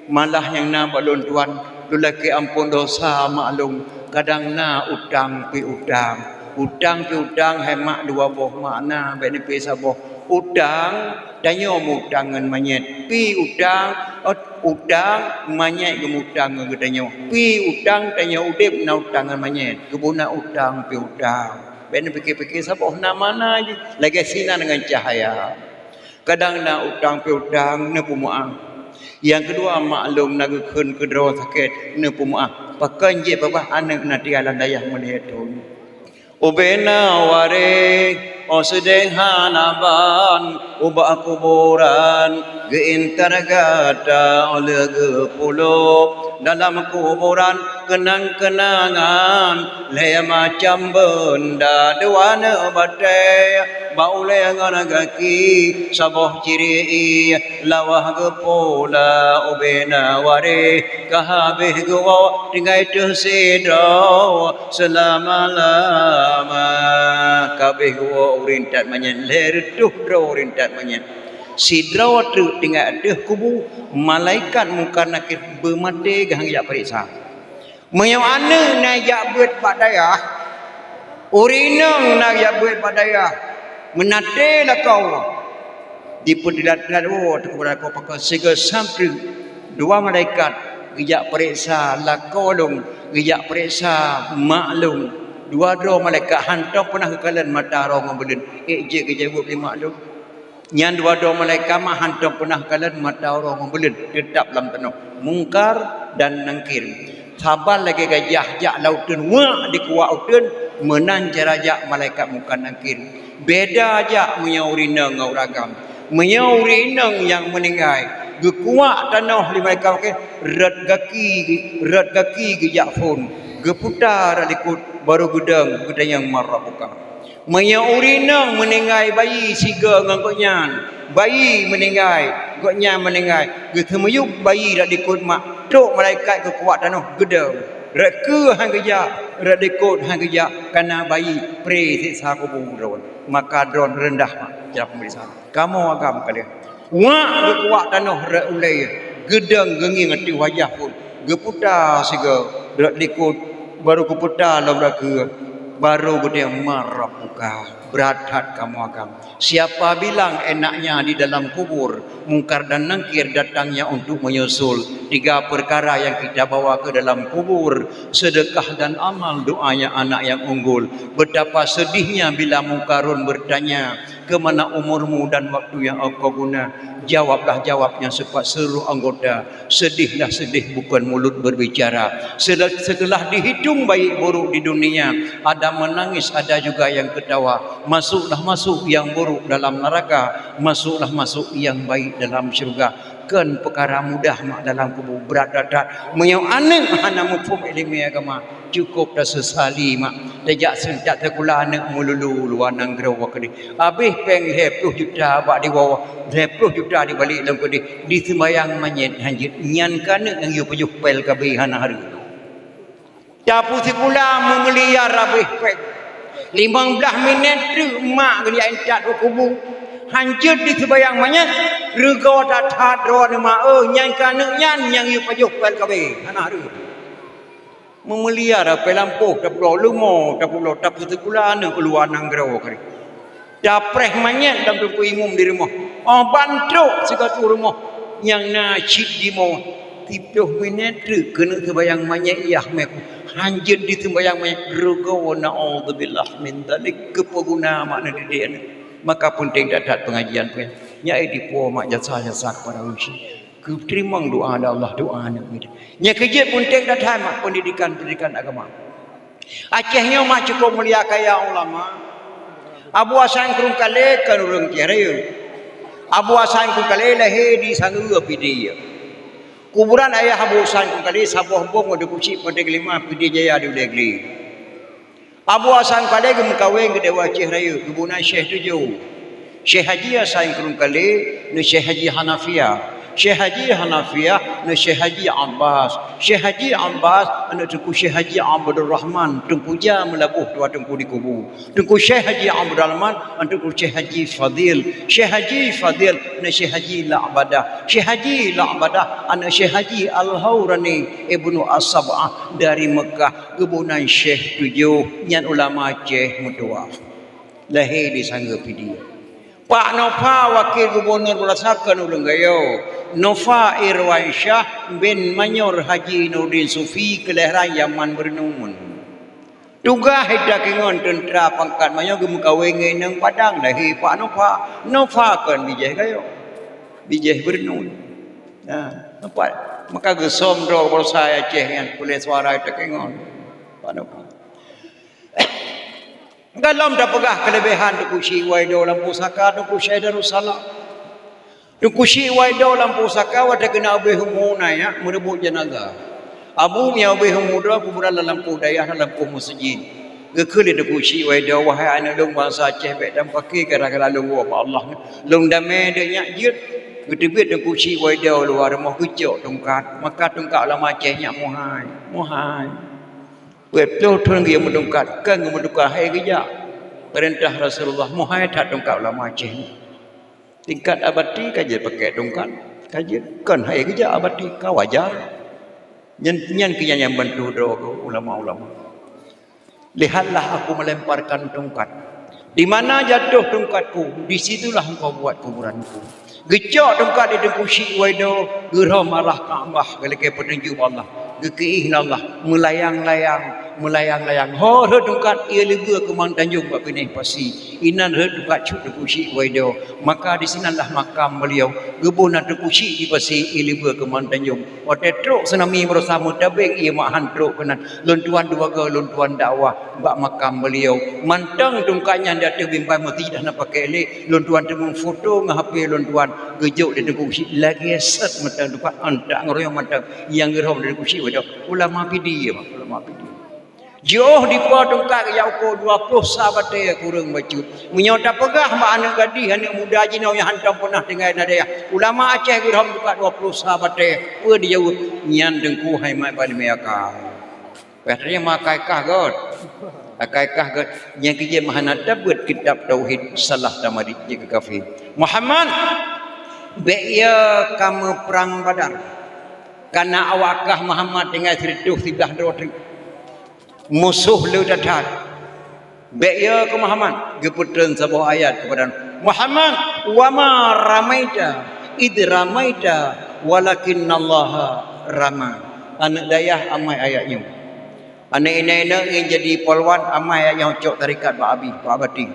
malah nyang na bak lôn tuan, lôn lakée amphon desya mak lôn. Kadang na utang piutang. Utang piutang hai mak dua boh makna, bék neupeu saboh. Utang, tanyoe meuutang ngon manyét. Piutang, ot-, utang, manyét geumeuutang ngon geutanyoe. Piutang, tanyoe udeb na utang ngon manyét. Geubuna utang piutang. Bék neupike-pike saboh na makna jih. Lagée sinan ngon cahya. Kadang na utang piutang, neupeumeuáh. Nyang keudua, mak lôn na geukheun keudroe sakét, neupeumeuáh. Pakon jih babah aneuk na tinggai lam dayah meulhèe thon. Ubena waréh, oh seudeh hana ban, ubak kuburan, geuintar gata, oh lheueh geupulôk dalam kuburan, keunang-keunangan lhée macam beunda, dua neuk batée, bak ulée ngon gaki, saboh ciri ie, lawah geupula ubena waréh, ka habéh geuwoe tinggai teuh sidroe seulama-lama. Ka habéh geuwoe ureuëng that manyét, lhée reutôh droe ureuëng that manyét. Sidroe treuk tinggai ateueh kubu, malaikat Mungkar Nakir beumaté geuhang jak peuriksa. Meunyoe aneuk na jak beuet bak dayah, ureuëng inong na jak beuet bak dayah, meunaté lakoe, dipeuteulat-teulat woe teuk bak lakoe pakon sigoe sam treuk. Dua malaikat geujak peuriksa lakoe lôn, geujak peuriksa mak lôn. Dua droe malaikat hantom peunah geukalon mata uroe ngon buleuen. Ék jeuet geujaweueb lé mak lôn. Nyan dua droe malaikat mak hantom peunah kalon mata uroe ngon buleuen, teutab lam tanoh. Mungkar dan Nakir. Saban lagée gajah jak lam uteuen, wak dikuak uteuen, meunan cara jak malaikat Mungkar Nakir. Beda jak meunyoe ureuëng inong ngon ureuëng agam. Meunyoe ureuëng inong nyang meuninggai, geukuak tanoh lé malaikat Mungkar, rot gaki, rot gaki geujak phon, geuputa rot likot, barô geudong, geutanyong man rabbuka. Meunyoe ureuëng inong meuninggai bayi sigoe ngon gobnyan, bayi meuninggai, gobnyan meuninggai, geuseumiyueb bayi rot likot mak, trok malaikat geukuak tanoh geudong. Rot keue han geujak, rot likot han geujak, kana bayi pré siksa kubu droe. Maka droe reundah mak cara peumeriksaan. Kamoe agam ka lheueh. Wak geukuak tanoh rot ulée, geudong geungieng ateueh wajah phon, geuputa sigoe rot likot, barô geuputa lom rot keue, barô geutanyong man rabbuka. Brat that kamoe agam. Siapa bilang enaknya di dalam kubur, Mungkar dan Nakir datangnya untuk menyusul tiga perkara yang kita bawa ke dalam kubur, sedekah dan amal, doanya anak yang unggul. Betapa sedihnya bila Mungkarun bertanya, "Kemana umurmu dan waktu yang engkau guna?" Jawablah jawab yang sempat seluruh anggota. Sedihlah sedih bukan mulut berbicara. Sel-, setelah dihitung baik buruk di dunia, ada menangis, ada juga yang ketawa. Masuklah masuk yang buruk dalam neraka, masuklah masuk yang baik dalam syurga. Kon peukara mudah mak dalam kubu, brat that-that. Meunyoe aneuëk hana muphom iéleumé agama, cukôp tasesali mak. Tajak seuntat sikula aneuëk meululu luwa nanggroe keudeh. Habéh péng lhée ploh juta bak di bawah, lhée ploh juta dibalek lom keudeh, diseumbayang manyét hanjeuet. Nyan ka aneuëk nyang yue pajoh pél ka abéh hana hareuem. Tapeusikula meumiliar habéh péng. Limong blaih minét treuk mak geujak intat u kubu. Hanjeuet diseumbayang manyét, reugoe that-that droeneuh mak, eh, nyan ka aneuëk nyan nyang yue pajoh pél ka abéh hana hareuem. Meumiliar péng lampôh tapeuloe, leumo tapeuloe, tapeusikula aneuëk u luwa nanggroe keudeh. Tapreh manyét lam teungku imum di rumoh. Oh, ban trok sigoe u rumoh nyang na cit dimoe. Siploh minét treuk keuneuk seumbayang manyét yah meuku. Hanjeuet diseumbayang manyét, reugoe, naudzubillah min dzalik, keupeue guna mak neudidik aneuëk. Maka peunteng that-that peungajian pih. Nyan dipuwoe mak jasa-jasa kepada ureuëng syik. Geuteurimong doa lé Allah, doa aneuëk nyan. Nyang keujeuet peunteng that-that mak pendidikan, pendidikan agama. Aceh nyoe mak cukôp mulia kaya ulama. Abu Hasan Krueng Kalé kon ureuëng Aceh Rayeuk. Abu Hasan Krueng Kalé lahé di Sangeue, Pidie. Kuburan ayah Abu Hasan Krueng Kalé saboh bong di Kuchik Padang Lima, Pidie Jaya di Ulée Glé. Abu Hasan Kalé geumeukawen keu Dewa Aceh Rayeuk, geuboh nan Syekh Tujoh. Syekh Haji Hasan Krueng Kalé, neu Syekh Haji Hanafiah. Syekh Haji Hanafiah, neu Syekh Haji Abbas. Syekh Haji Abbas, aneuk Teungku Syekh Haji Abdul Rahman, Teungku Ja Meulaboh tuha Teungku di kubu. Teungku Syekh Haji Abdul Rahman, aneuk Teungku Syekh Haji Fadil. Syekh Haji Fadil, neu Syekh Haji La'badah. Syekh Haji La'badah, aneuk Syekh Haji Al-Haurani Ibnu As-Sab'ah dari Mekah. Geuboh nan Syekh Tujoh, nyan ulama Aceh meutuah. Lahé di Sangeue, Pidie. Pak Nova, wakil gubunur Beulasah, kon ureuëng Gayo. Nova Irwansyah bin Manyor Haji Nuruddin Sufi, keulahiran Yaman Beureunoe. Tugaih di Takengon, teuntra pangkat Manyor, geumeukawen ngon inong Padang, lahé Pak Nova. Nova kon bijéh Gayo. Bijéh Beureunoe. Nah, nampak? Maka geusöm droe Beulasah Aceh nyan, peureulée suara di Takengon. Pak Nova. Golom tapeugah keuleubehan Teungku Syik Waido lam pusaka Teungku Syekh Darussalam. Teungku Syik Waido lam pusaka watée keuneuk ubéh umu na nyak meureubot janazah. Abu meunyoe ubéh umu droe kuburan lam lampôh dayah, lam lampôh meuseujid. Geukheun lé Teungku Syik Waido, "Wahai aneuk lôn bansa Aceh, bék tameupake gara-gara lôn woe bak Allah. Lôn damé deungon nyak jeuet." Geuteubiet Teungku Syik Waido luwa rumoh geucok tungkat. Maka tungkat ulama Aceh nyak muhai, muhai. Peuet ploh thon geuyue meutungkat, kon geumeutuka hai geujak. Peurintah Rasulullah muhai that tungkat ulama Aceh nyan. Tingkat abati ka jeuet pakèk tungkat, ka jeuet kon hai geujak abati, ka wajar. Nyan, nyan keuh nyang bantu droe keu ulama-ulama. "Lihatlah aku melemparkan tungkat. Di mana jatuh tungkatku, di situlah engkau buat kuburanku." Geucok tungkat di Teungku Syik Waido, geuhom arah Ka'bah, geulakèe peutunjuk Allah, geukiih lé Allah, meulayang-layang, Meulayang-layang. Ho rhot tungkat, ie leubue keumang Tanjong bak binéh pasi. Inan rhot tungkat cut Teungku Chik Waido. Maka di sinanlah makam beliau. Geuboh na Teungku Chik di pasi, ie leubue keumang Tanjong. Watée trok tsunami barosa meutabeng ie mak han trok keunan. Lôn tuan dua goe, lôn tuan dakwah bak makam beliau. Mantong tungkat nyan di ateueh mimbar meuseujid hana pakai lé. Lôn tuan teumeung foto ngon H P lôn tuan. Geujok di Teungku Chik lagée set mantong tungkat antak ngeuruyong mantong. Nyang geurhom di Teungku Chik Waido. Ulama Pidie, ulama Pidie. Jiôh dipo tungkat jak uko dua ploh sa batée kureueng bacut. Meunyoe tapeugah bak aneuëk gadih, aneuëk muda jinoe nyang hántom peunah tinggai na dayah, ulama Aceh geurhom tungkat dua ploh sa batée. Peue dijaweueb? Nyan Teungku hai mat bak limé akai. Katanya ma akai kah göt. Akai kah göt. Nyang keujeuet meuhana tabeuet kitab tauhid, salah tamarit jeuet keu kafé. Muhammad, bék ya kamoe prang Badar. Kana awak kah Muhammad tinggai sireutôh siblaih droe teuk. Musoh le that-that. Bék ya keu Muhammad, geupeutrön saboh ayat keupada Muhammad, "Wa ma ramaita id ramaita, walakinnallaha rama." Aneuëk dayah amai ayat nyoe. Aneuëk inong-inong ingin jadi polwan, amai ayat nyoe cok tarekat bak abi, bak bati.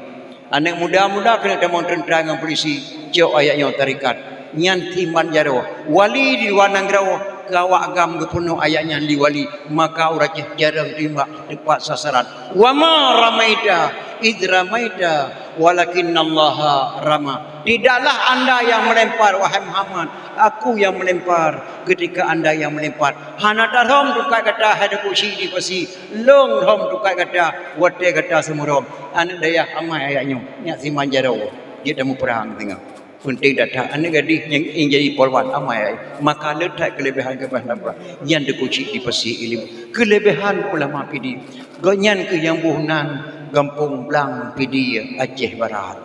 Aneuëk muda-muda keuneuk tamong teuntra ngon polisi, cok ayat nyoe tarekat. Nyan siman jaroe. Wali di luwa nanggroe, keu awak agam geupeunoh ayat nyan lé wali, maka ureuëng Aceh jarang teumbak tepat sasaran. "Wa ma ramaita id ramaita, walakinnallaha rama." Tidaklah anda yang melempar, wahai Muhammad, aku yang melempar ketika anda yang melempar. Hana tarhom tungkat gata hai Teungku Chik di pasi, lôn rhom tungkat gata watée gata seumeurom. Aneuëk dayah amai ayat nyoe, nyak siman jaroe, jeuet tameuprang singoh. Peunteng that-that aneuëk gadih nyang ingin jadi polwan amai ayat. Maka le that keuleubehan keupada nyan Teungku Chik di pasi ilmu. Keuleubehan ulama Pidie. Gobnyan keuh nyang boh nan Gampông Blang Pidie, Aceh Barat.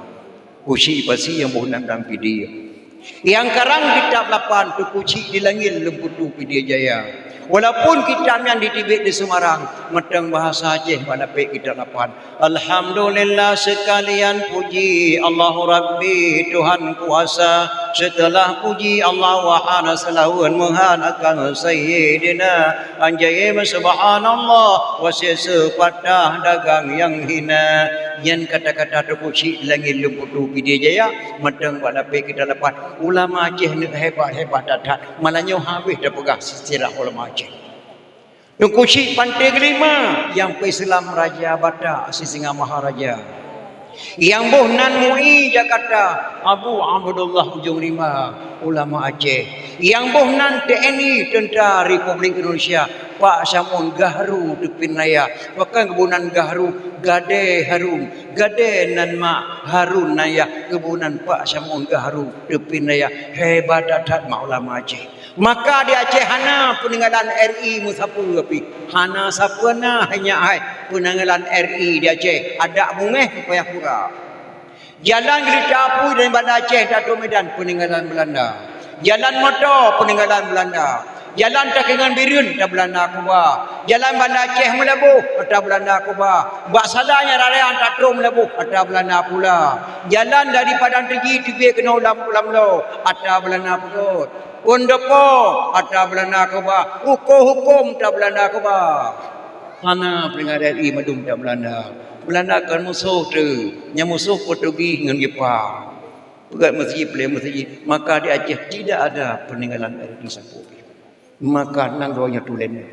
Teungku Chik di pasi nyang boh nan Blang Pidie. Nyang karang kitab lapan Teungku Chik di Langit Leumputue Pidie Jaya. Walaupun kitab nyan diteubiet di Semarang, mantong bahasa Aceh bak lapék kitab lapan. Alhamdulillah sekalian puji Allahu Rabbi Tuhan kuasa. Setelah puji Allah wahana seulaweuet meuhan akan Sayyidina Anjay subhanallah, wasit seupatah dagang nyang hina. Nyan kata-kata Teungku Chik di Langit Leumputue Pidie Jaya, mantong bak lapék kitab lapan. Ulama Aceh nyoe hebat-hebat that-that. Malam nyoe habéh tapeugah sirah ulama Aceh. Teungku Chik Panté Geulima nyang peuislam Raja Batak Sisingamangaraja. Nyang boh nan MUI Jakarta, Abu Abdullah Ujong Rimba, ulama Aceh. Nyang boh nan T N I, Teuntra Republik Indonesia, Pak Syamon Gahru Teupin Raya. Pakon geuboh nan Gahru, Gadée Harun, Gadée nan mak, Harun nan yah, geuboh nan Pak Syamon Gahru Teupin Raya. Hebat that-that mak ulama Aceh. Maka di Aceh hana peuninggalan R I meusapeue pih. Hana sapeue na hanya hai peuninggalan R I di Aceh. Adak Bungeh keu Jayapura. Jalan geurita apui dari Banda Aceh tatrok Medan peuninggalan Beulanda. Jalan moto peuninggalan Beulanda. Jalan takeungon Bireuen ta Beulanda kuba. Jalan Banda Aceh Meulaboh ata Beulanda kuba. Bak Sada nyang raya tatrok Meulaboh ata Beulanda pula. Jalan dari Padang Teji teubiet keunoe lam, lam Lo ata Beulanda peugot. Phon Depo ata Beulanda kuba, uko huköm ata Beulanda kuba. Hana peuninggalan R I mandum ata Beulanda. Beulanda kon musoh teuh, nyang musoh Portugis ngon Jepang. Peugét meuseujid, peuleueh meuseujid, maka di Aceh tidak ada peuninggalan R I sapeue pih. Maka nanggroe nyoe tulen.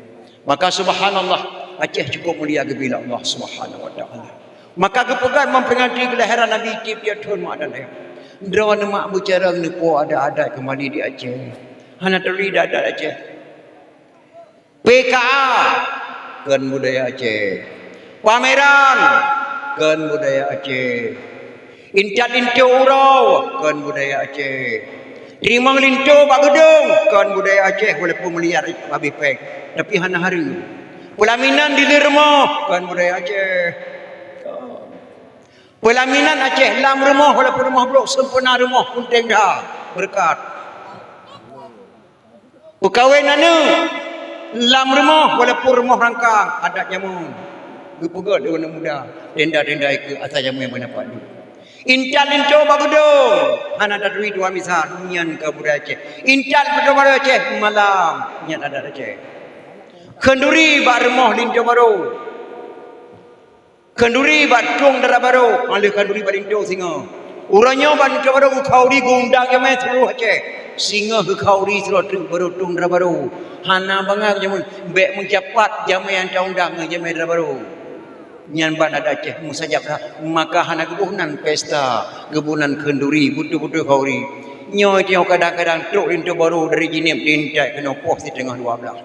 Maka subhanallah, Aceh cukup mulia geubri lé Allah Subhanahu wa Taala. Maka geupeugah memperingati kelahiran Nabi tiep-tiep thon mak dan ayah. Droeneuh mak beucarông neupo adat-adat keumali di Aceh. Hana turi adat-adat Aceh. P K A kon budaya Aceh. Pameran kon budaya Aceh. Intat linto uroe kon budaya Aceh. Teurimong linto bak geudong kon budaya Aceh, walaupun meuliat habéh péng, tapi hana hareuem. Peulaminan di leue rumoh kon budaya Aceh. Peulaminan Aceh lam rumoh, walaupun rumoh brok, sempurna rumoh, punteng that, beureukat. Peukawen aneuk lam rumoh, walaupun rumoh rangkang, adat jameun. Geupeugét lé aneuk muda, tenda-tenda ikeue asa jameun meunapak duek. Intat linto bak geudong, hana taturi tuha misa, nyan ka budaya Aceh. Intat linto bak Aceh malam, nyan adat Aceh. Khanduri bak rumoh linto barô. Khanduri bak tueng dara barô, hana lheueh khanduri bak linto singoh. Uroe nyoe bak linto barô geukhanduri, geuundang jamé seuluruh Aceh. Singoh geukhanduri sidroe teuk barô tueng dara barô. Hana bangai jameun, bék meujapat jamé nyang taundang ngon jamé dara barô. Nyan ban adat Aceh meusajab that, maka hana geuboh nan pesta, geuboh nan khanduri, beutôi-beutôi khanduri. Nyoe, nyoe kadang-kadang trok linto barô dari Jeunieb di Intat keunoe poh siteungoh dua blaih.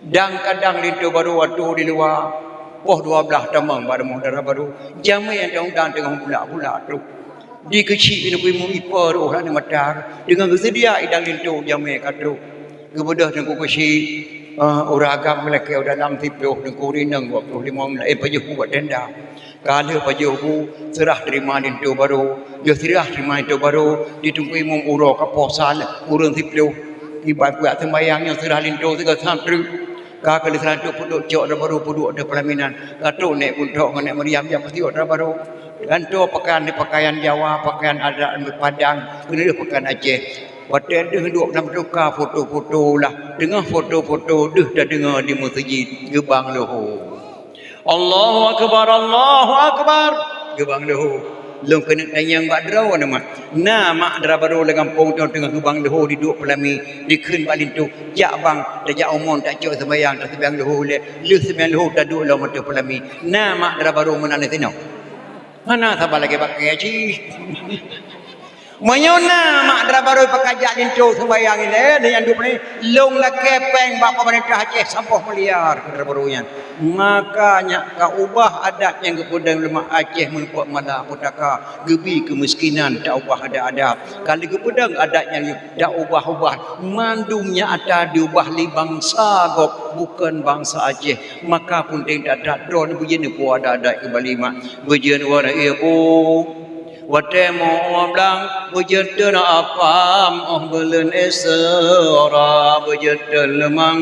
Dan kadang linto barô atô di luwa, poh dua blaih tamong bak rumoh dara barô. Jamé nyang taundang teungoh bulak-bulak trok. Di keuchik Teungku Imum ipo rôh lam mata, deungon geuseudia idang linto jamé ka trok. Geubeudôh Teungku Keuchik, eh, ureueng agam meulakée u dalam siploh, Teungku Rineueng dua ploh limong, eh, pajoh buet tenda. Ka lheueh pajoh bu, seurah teurima linto barô. Lheueh seurah teurima linto barô, di Teungku Imum uroe ka poh sa lheueh kureueng siploh. Kiban kuyak seumbahyang nyoe seurah linto sigoe santri. Ka keuh lheueh seurah linto peuduek cok dara barô peuduek ateueh peulaminan. Ka trok Nèk Gunthok ngon Nèk Mariam jak peusiok dara barô. Gantoe pakaian, pakaian Jawa, pakaian adat Padang, keuneulheueh pakaian Aceh. Watée deuh duek lam teuka foto-foto lah, teungoh foto-foto deuh tadeungoe di meuseujid geubang leuho. Allahu akbar, Allahu akbar. Geubang leuho. Lôn keuneuk tanyong bak droeneuh mak. Na mak dara barô lam gampông nyoe teungoh geubang leuho diduek peulami, dikheun bak linto, "Jak bang, tajak u mon tacok seumbahyang, taseumbahyang leuho lé. Lheueh seumbahyang leuho taduek lom ateueh peulami." Na mak dara barô meunan di sinoe? Hana saban lagée bak kèe cit. Meunyoe na mak dara barô pakat jak linto seumbahyang ilée, dan nyang duek ni, lôn lakée péng bak peumeurintah Aceh saboh miliar keu dara barô nyan. Maka nyak ka ubah adat nyang geupeudong lé mak Aceh meureumpok mala peutaka, geubi keumiskinan, ta ubah adat-adat. Ka lheueh geupeudong adat nyang ta ubah-ubah, mandum nyan atra diubah lé bansa gob, bukon bansa Aceh. Maka peunteng that-that droeneuh beujeuet neupeue adat-adat keumbali mak. Beujeuet warna ié bu. Watée mo blang, beujeuet teun apam, óh buleuen Isra, beujeuet teun leumang,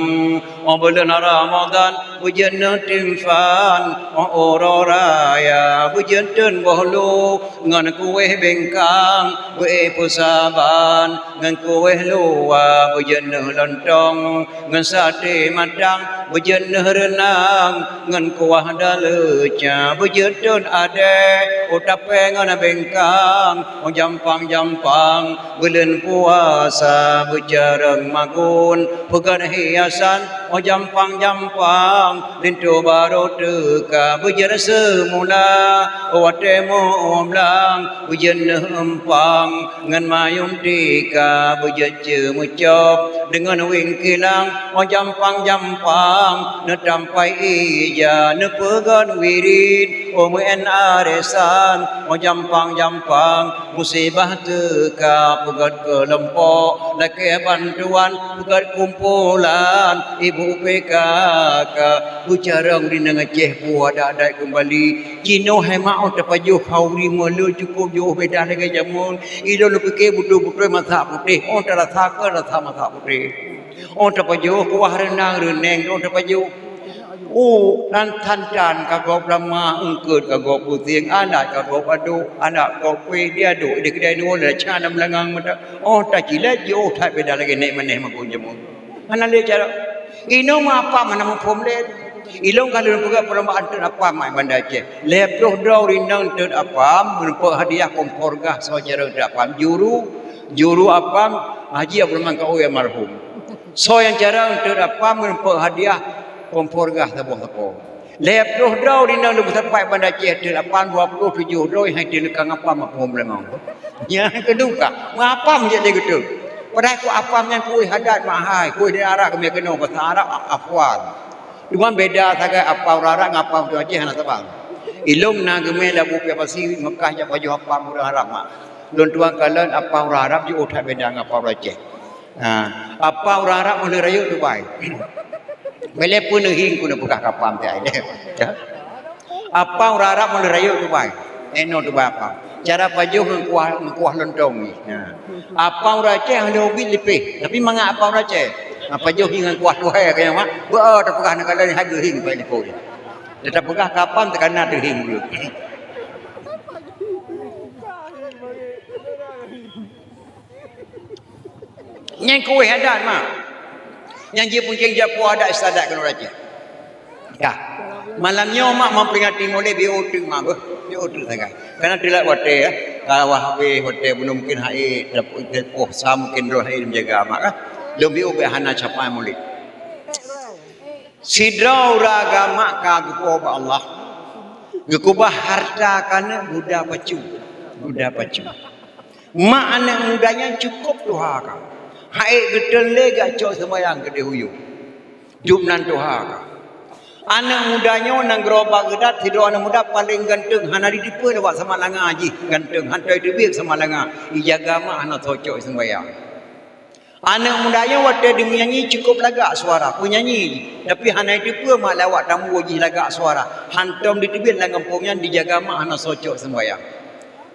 óh buleuen Ramadhan, beujeuet neuh timphan, óh uroe raya, beujeuet teun boh lu, ngon kueh bengkang, beué peusaban, ngon kueh luwa, beujeuet neuh lontong, ngon saté matang, beujeuet neuh reunang, ngon kuah daleuca, beujeuet teun adée, u tapée ngon bengkang, u jampang-jampang, buleuen puasa, beucarông magun, peugét hiasan, u jampang-jampang, linto barô teuka, beujeuet seumula, watée mo blang, beujeuet neuh eumpang, ngon mayôm tika, beujeuet ceumeucok, deungon wingkilang, óh jampang-jampang, neutampai ija, neupeugét wirid, óh meu'en arisan, óh jampang-jampang, musibah teuka, peugét keulompok, lakée bantuan, peugét kumpulan, ibu P K K, beucarông di nanggroe Aceh, peue adat-adat keumbali, Jinoe hai mak, óh tapajoh khanduri meuleueh cukôp jiôh beda lagée jameun. Ilôn pike beutôi-beutôi masak putéh, óh tarasa keu rasa masak putéh. Óh tapajoh kuah reunang, reuneng, óh tapajoh. Oh, nan tan-tan ka gob lama, eungkôt ka gob pusieng, alat ka gob adôk, alat gob kueh diadôk di keudai nyoe, lam cha lam langang mata. Óh tacilét jiôh that beda lagée nèk manèh makon jameun. Hana lé cara. Inoe meuapam hana muphom lé. Ilôn ka lôn peugah perlombaan teut apam mak Banda Aceh. Lhèe ploh droe ureueng inong teut apam, meureumpok hadiah kompor gas soe carông teut apam. Juru, juru apam Haji Abdul Rahman Kaoe almarhum. Soe nyang carông teut apam meureumpok hadiah kompor gas saboh sapo. Lhèe ploh droe ureueng inong lôn meusapat Banda Aceh teut apam, dua ploh tujoh droe hai teuleuka ngapam apam leumo. Nyang keudua, meuapam jeuet lé geuteuk. Padahai keu apam nyan kueh adat mak hai, kueh di Arab keumiet keunoe, basa Arab a-, afwan. Cuma beda sagai apam ureueng Arab ngon apam ureueng Aceh hana saban. Ilôn na geumé lam buet pasi Mekah jak pajoh apam ureueng Arab mak. Lôn tuan kalon apam ureueng Arab jiôh that beda ngon apam ureueng Aceh. Ha, apam ureueng Arab meuleueh rayeuk tubai. Bèk lé peuneuk hieng keuneuk peugah keu apam teuh ai. Apam ureueng Arab meuleueh rayeuk tubai. Inoe tubai apam. Cara pajoh ngon kuah, ngon kuah lontong jih. Ha. Apam ureueng Aceh hana ubit lipéh, tapi mangat apam ureueng Aceh. Ha, pajoh jih ngon kuah tuhai keu nyan mak. Beu tapeugah neukalon hai geuhieng pai lipéh. Tapeugah keu apam teukana teuhieng buleuen. Nyan kueh adat mak. Nyan jih peunceng japo adat istiadat keunoe Aceh. Ya. Malam nyoe mak memperingati Maulid, beu teuk mak beuh, beu teuk sagai. Karena teulat watèe ya. Ka wah habéh watèe bunoe mungkin hai, dapur tepoh sa mungkin droe hai menjaga mak kan. Lom beu beu hana capai Maulid. Sidroe ureueng agama ka geupo bak Allah. Geukubah harta keuneuk guda pacu. Guda pacu. Mak aneuk muda nyan cukôp tuha ka. Hai geuteun lé geucok seumayang keudéh u yup. Jeuem nan tuha ka. Aneuk muda nyoe nanggroe Baghdad, sidroe aneuk muda paleng ganteng, hana jiteupeue lé bak Samalanga jih ganteng, han teubiet Samalanga, ijaga mak hana soe cok seumayang. Aneuk muda nyoe watèe jimeunyanyi cukôp lagak suara, peunyanyi jih, tapi hana jiteupeue mak lé awak tambô jih lagak suara, hantom jiteubiet lam gampông nyan, ijaga mak hana soe cok seumayang.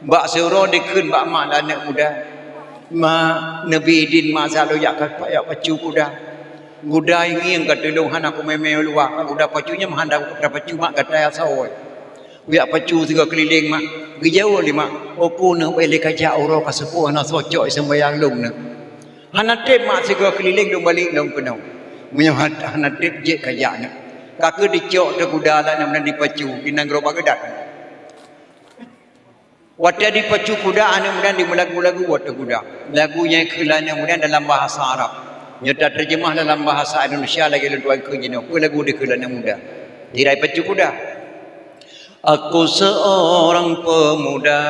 Bak siuroe dikheun bak mak dan aneuk muda, "Mak, neubri idin mak siat lôn jak ka, jak pacu kuda. Kuda ngieng ka teulông hana kumé-mé u luwa, kuda pacu nyan hana tapacu mak gata asoe. Kujak pacu sigoe keulileng mak." Geujaweueb lé mak, "Uku neuk bèk lé kajak uroe ka seupôt hana soe cok seumayang lôn neuk." Hana trép mak sigoe keulileng lôn balek lom keunoe. Meunyoe hana trép jeuet kajak neuk. Ka keuh dicok teuh kuda lam nyan dipacu di nanggroe Baghdad. Watèe dipacu kuda, aneuk muda jimeulagu-lagu watèe kuda. Lagu nyang kheun lé aneuk muda dalam bahasa Arab. Nyoe tateurjeumah dalam bahasa Indonesia lagèe lôn tuan kheun jinoe. Peue lagu dikheun lé aneuk muda? Dirai pacu kuda. Aku seorang pemuda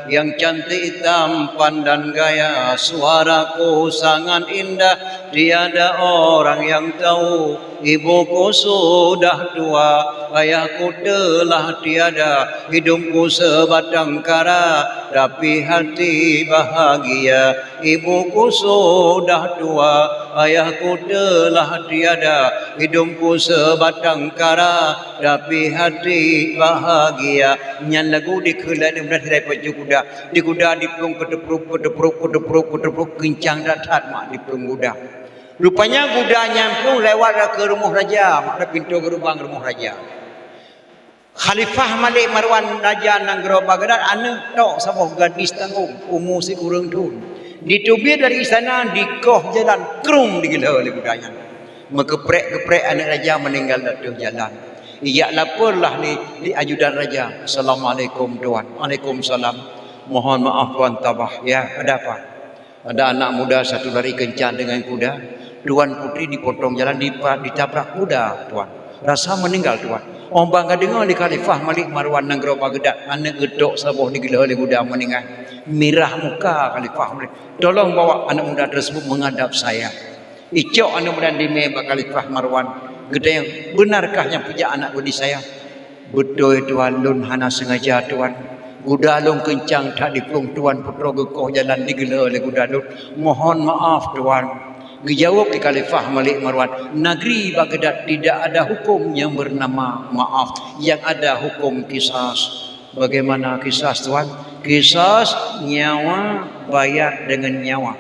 yang cantik tampan dan gaya, suaraku sangat indah, tiada orang yang tahu. Ibuku sudah tua, ayahku telah tiada, hidungku sebatang kara, tapi hati bahagia. Ibuku sudah tua, ayahku telah tiada, hidungku sebatang kara, tapi hati bahagia. Nyan lagu dikheun lé aneuk muda sidai pacu kuda. Di kuda diplueng keuteupruk, keuteupruk, keuteupruk, keuteupruk, keuncang that-that mak diplueng kuda. Rupanya kuda nyan plueng lewat keu rumoh raja, mak, di pintoe geurubang rumoh raja. Khalifah Malik Marwan, raja nanggroe Baghdad, aneuk tok saboh gadis tanggong, umu sikureueng thon. Diteubiet dari istana, dikoh jalan, krung digeulhô lé kuda nyan. Meukeuprék-keuprék aneuk raja meuninggai di ateueh jalan. Ijak laporlah lé, lé ajudan raja, "Assalamualaikum tuan." "Waalaikumsalam." "Mohon maaf tuan tabah." "Ya, ada apa?" "Ada anak muda satu lari kencang dengan kuda. Tuan Putri dipotong jalan, dipa-, ditabrak kuda, Tuan. Rasa meninggal, Tuan." Óh ban ka deungoe lé Khalifah Malik Marwan nanggroe Baghdad, aneuk geutok saboh digeulhô lé kuda meuninggai. Mirah muka Khalifah Malik. "Tolong bawa anak muda tersebut menghadap saya." Icok aneuk muda dimé bak Khalifah Marwan. Geutanyong, "Beunarkah nyang peujak anak gadis saya?" "Beutôi, Tuan, lôn hana seungaja, Tuan. Kuda lôn keuncang that diplueng Tuan, putroe geukoh jalan digeulhô lé kuda lôn. Mohon maaf, Tuan." Geujaweueb lé Khalifah Malik Marwan, "Negeri Baghdad tidak ada hukum yang bernama maaf, yang ada hukum kisas." "Bagaimana kisas, Tuan?" "Kisas nyawa bayar dengan nyawa.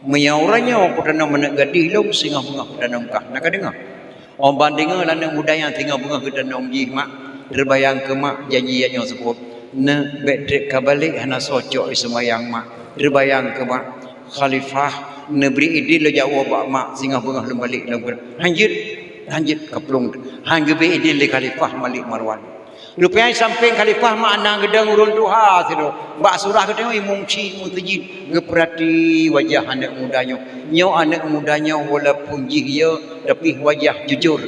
Meunyoe uroe nyoe kutanom aneuk gadih lôn, singoh beungoh kutanom kah." Na ka deungoe? Óh ban deungoe lé aneuk muda nyan singoh beungoh geutanom jih, mak. Teubayang keu mak janji nyoe seupôt. Neuk bèk trép ka balek hana soe cok seumayang, mak. Teubayang keu mak. Khalifah, neubri idin lôn jak woe bak mak singoh beungoh lôn balek lôn keu. Han jeuet, han jeuet ka plueng. Han geubri idin lé Khalifah Malik Marwan. Rupanya sampéng Khalifah mak na geudong ureueng tuha sidroe. Bak surah geutanyoe imum ci, imum seujid. Geupeurati wajah aneuk muda nyoe. Nyoe aneuk muda nyoe walaupun jih ye, tapi wajah jujur.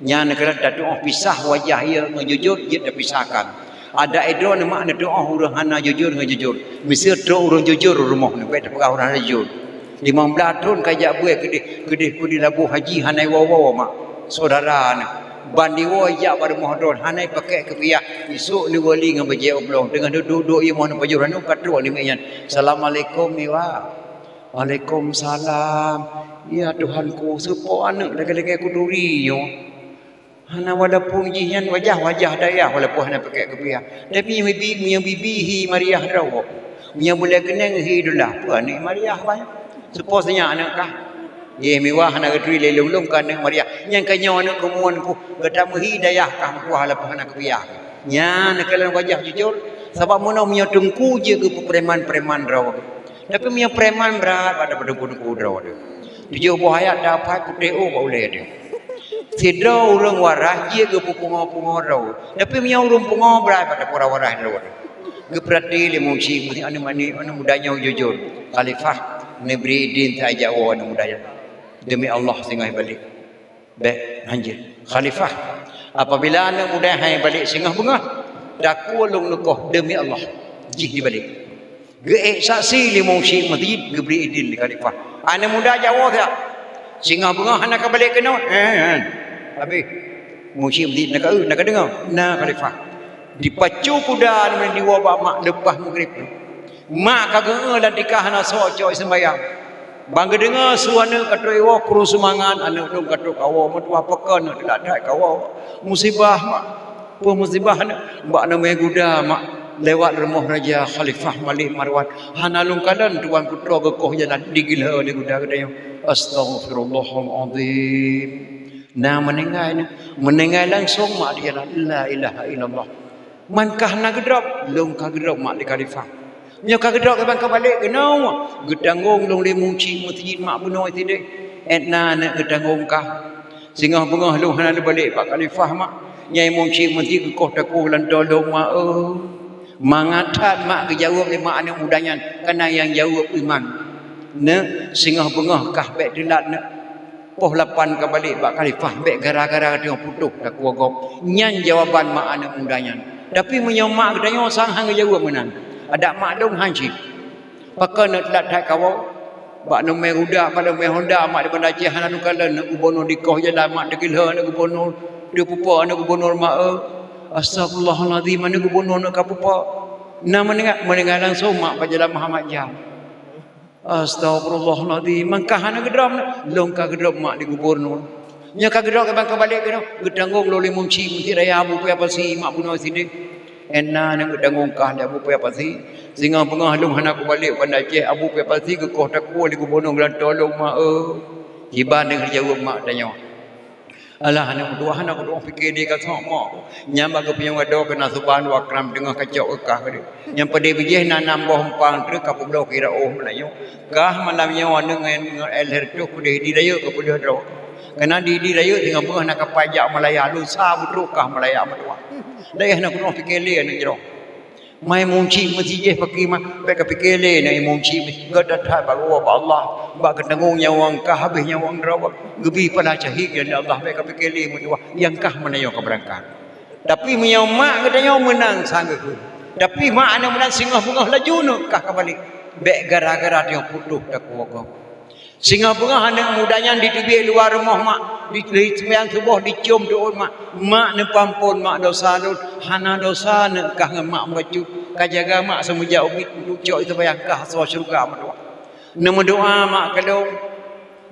Nyan keunan tatu'oh pisah wajah ye ngon jujur, jeuet tapisahkan. Adak droeneuh mak neutu'oh ureueng hana jujur ngon jujur. Miseue trok ureueng jujur rumoh neuh, bèk tapeugah ureueng hana jujur. Limong blaih thon ka jak beuet keudeh, keudeh, keudeh laboh haji hana iwoe-woe mak. Syedara neuh. Ban diwoe jak bak rumoh droe, hana ipakèk keupiah. Isôk neuwali ngon bajèe oblong. Teungoh duek-duek imoe neupajoh ranub ka trok lé miet nyan. "Assalamualaikum, Miwa." "Waalaikumsalam." "Ya Tuhanku, soe po aneuk lagèe-lagèe kuturi nyoe?" Hana, walaupun jih nyan wajah, wajah dayah, walaupun hana pakèk keupiah. Tapi meunyoe bibi, meunyoe bibi hi mariah droe. Meunyoe bulèe keunèng hi deulah. Peue aneuk mariah ban? Soe po sinyak aneuk kah? Yeh, Miwa hana geuturi lé lôn, lôn kon aneuk mariah. Nyan ka nyoe aneuk keumuan ku, gata meuhi dayah kah meukuah walaupun hana keupiah. Nyan keuh lôn wajah jujur. Sabab meunoe meunyoe teungku jeuet keu peupreman-preman droe. Tapi meunyoe preman brat bak teungku-teungku droe. Tujoh boh ayat dapat putéh oh bak ulèe teuh. Sidroe ureuëng waras jeuet geupeupungo-pungo droe. Tapi meunyoe ureuëng pungo brat pada pura waras droe. Geupeurati lé Munsyi, meusti aneuk manéh, aneuk muda nyoe jujur. Khalifah, neubri idin tajak woe aneuk muda nyan. Demi Allah singoh balek. Bék hanjeuet. Khalifah, apabila aneuk muda hai balek singoh beungoh, takue lôn neukoh demi Allah. Jih jibalek. Geuék saksi lé Munsyi meuseujid geubri idin lé khalifah. Aneuk muda jawoe siat. Singoh beungoh hana ka balek keunoe. Eh, eh. Habéh. Munsyi meuseujid na ka, na ka deungoe. Na khalifah. Dipacu kuda nyan diwoe bak mak leupah meugrib. Mak ka geueu lam tika hana soe cok seumayang. Ban geudeungoe su aneuk ka trok iwoe kru seumangat, aneuk lôn ka trok kawoe, meutuah pakon aneuk teulat that kawoe. Musibah mak. Peue musibah nyoe? Bak neumé guda mak lewat rumoh Raja Khalifah Malik Marwan. Hana lôn kalon tuan putroe geukoh jalan digeulhö lé guda geutanyoe. Astaghfirullahalazim. Na meuninggai nyoe. Meuninggai langsong mak di jalan. La ilaha illallah. Man kah na geudrob, lôn ka geudrob mak di Khalifah. Nyoe ka geudrob kiban ka balek keunoe, geutanggong lôn lé Munsyi meuseujid mak bunoe sideh. Etna aneuk geutanggong kah. Singoh beungoh lôn hana leubalek bak khalifah mak. Nyai Munsyi meuseujid geukoh takue lam tolong mak eu. Mangat that mak geujaweueb lé mak aneuk muda nyan, kana nyang jaweueb iman. Neuk, singoh beungoh kah bék teulat neuk. Poh lapan ka balek bak khalifah bék gara-gara teungoh putôh takue gob. Nyan jawaban mak aneuk muda nyan. Tapi meunyoe mak geutanyoe sang han geujaweueb meunan. Adak mak dong han cit. Pakon neuk teulat that kawoe? Bak neumé rudak, bak neumé honda, mak di Banda Aceh hana neukalon, neuk gubunur dikoh jalan, mak teugeulhö neuk gubunur, teupupo neuk gubunur mak eu. Astagfirullahalazim, neuk gubunur neuk ka pupo. Na meuninggai, meuninggai langsong mak bak jalan Muhammad Jam. Astagfirullahalazim, man kah hana geudrob, lôn ka geudrob mak di gubunur. Nyoe ka geudrob kiban ka balek keunoe, geutanggong lôn lé Munsyi Meuseujid Raya Abu Paya Pasi mak bunoe sideh. Etna neuk geutanggong kah lé Abu Paya Pasi. Singoh beungoh lôn hana kubalek Banda Aceh, Abu Paya Pasi geukoh takue lé gubunur geulantoe lôn mak eu. Kiban neuk geujaweueb mak tanyoe. Alah aneuk meutuah, hana kutu'oh pike di ka sok mak. Nyan bak geupiôh gadoe keunan suban u Akram teungoh kacok keu kah keudeh. Nyang peudeh bijéh na nam boh umpang treuk ka peubloe kira óh meulayeue. Kah malam nyoe aneuk ngon, ngon L R tuh keudeh di rayeuk ka peuleueh droe. Keunan di, di rayeuk singoh beungoh na kapai jak Malaya, lusa beutrok kah Malaya meutuah. Dayah na keunoe pike lé aneuk jroh. Mai Munsyi meuseujid paki mah, bék ka pike lé na Munsyi meuseujid. Gata that bak geuwoe bak Allah, bak geutanggong nyawöng kah habéh nyawöng droe, geubi pala syahid di Allah, bék ka pike lé meutuah, nyang kah meunan nyoe ka beurangkat. Tapi meunyoe mak geutanyoe meunan sang geukheun. Tapi mak aneuk meunan singoh beungoh laju neuk kah ka balek. Bék gara-gara tanyoe putôh takue gob. Singoh beungoh aneuk muda nyan diteubiet luwa rumoh mak, di, di seumayang suboh diciôm teuôt mak. Mak neupampon mak dosa lôn, hana dosa neuk kah ngon mak bacut. Ka jaga mak seumeujak ubit, neucok seumayang kah asoe syeuruga meutuah. Neumeudoa mak keu lôn.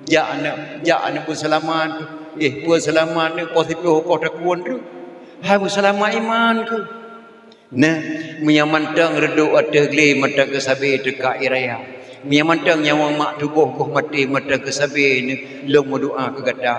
Jak aneuk, jak aneuk beuseulamat, éh, beuseulamat neuk poh siplôh koh takue treuk. Hai beuseulamat iman keuh. Nah, meunyoe mantong reudôk ateueh glé mantong keusabe teuka ie raya. Meunyoe mantong nyawöng mak tuboh goh maté mantong keusabe neuk lôn meudoa keu gata.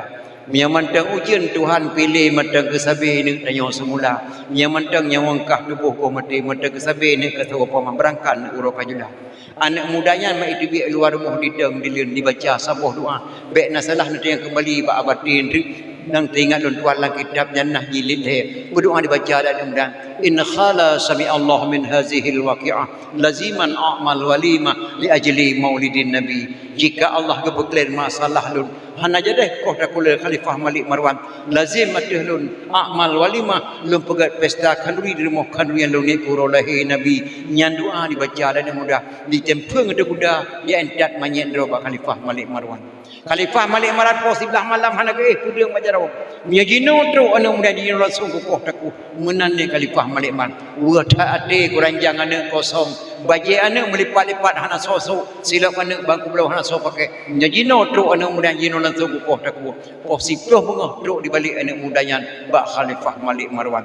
Meunyoe mantong ujeuen Tuhan piléh mantong keusabe neuk tanyoe seumula. Meunyoe mantong nyawöng kah tuboh goh maté mantong keusabe neuk ka saboh pama beurangkat neuk uroe ka jula. Aneuk muda nyan mak iteubiet luwa rumoh didong dileuen dibaca saboh doa. Bék na salah neuteuingat keumbali bak abaten treuk. Nyang teuingat lôn tuan lam kitab nyan nah jilid lhée. Beudoa dibaca lé aneuk muda. In khala sami'allahu min hazihil waqi'ah laziman a'mal walimah li ajli maulidin nabi. Jika Allah geupeuklén masalah lôn, hana jadeh koh takue lé Khalifah Malik Marwan. Lazim ateueh lôn a'mal walimah, lôn peugét pesta khanduri di rumoh khanduri nyang lôn niet keu uroe lahé Nabi. Nyan doa dibaca lé aneuk muda, diteumpheung ateueh kuda, jiintat manyét droe bak Khalifah Malik Marwan. Khalifah Malik Marwan poh siblaih malam hana geuéh peudeueng bak jaroe. Meunyoe jinoe trok aneuk muda jinoe langsong keu koh takue. Meunan lé Khalifah Malik Marwan. Weueh that até kuranjang aneuk kosong. Bajée aneuk meulipat-lipat hana soe sôk. Silop aneuk bangku bloe hana soe paké. Meunyoe jinoe trok aneuk muda jinoe langsong keu koh takue. Poh siplôh beungoh trok dibalek aneuk muda nyan bak Khalifah Malik Marwan.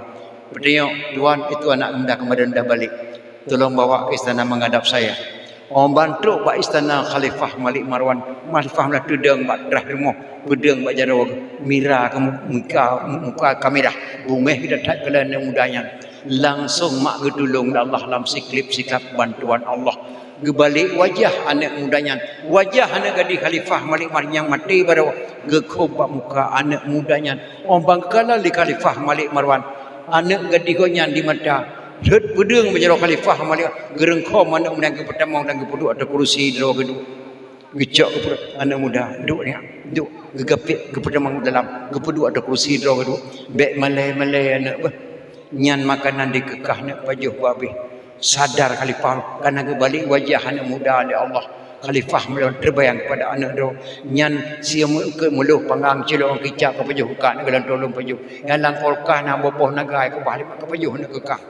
Peutanyong, "Tuan, itu anak muda kemarin dah balik. Tolong bawa ke istana menghadap saya." Óh ban trok bak istana Khalifah Malik Marwan, Khalifah Malik teudong bak trah rumoh, peudong bak jaroe, mira keu muka, muka ka mirah, beungéh geuda that keu aneuk muda nyan. Langsong mak geutulông lé Allah lam siklep sikap bantuan Allah. Geubalek wajah aneuk muda nyan. Wajah aneuk gadih Khalifah Malik Marwan nyang maté baroe geukhom bak muka aneuk muda nyan. Óh ban geukalon lé Khalifah Malik Marwan, aneuk gadih gobnyan di mata. Rhot peudeueng bak jaroe Khalifah Malik, geureungkhom aneuk muda nyan geupeutamong dan geupeuduek ateueh kurusi droe geuduek. Geucok keu aneuk muda, "Duek nyak, duek." Geugapét, geupeutamong dalam, geupeuduek ateueh kurusi droe geuduek. "Bék malée-malée aneuk beuh. Nyan makanan dikeukah aneuk pajoh bak abéh." Sadar Khalifah, kana geubalek wajah aneuk muda lé Allah. Khalifah meulôn teubayang keupada aneuk droe nyan, siumu keu meulôh panggang cilok kicak keu pajoh, buka aneuk geulantoe lôn pajoh. Nyang lam kulkas na boh-boh naga, kubah lé mak keu pajoh aneuk keukah.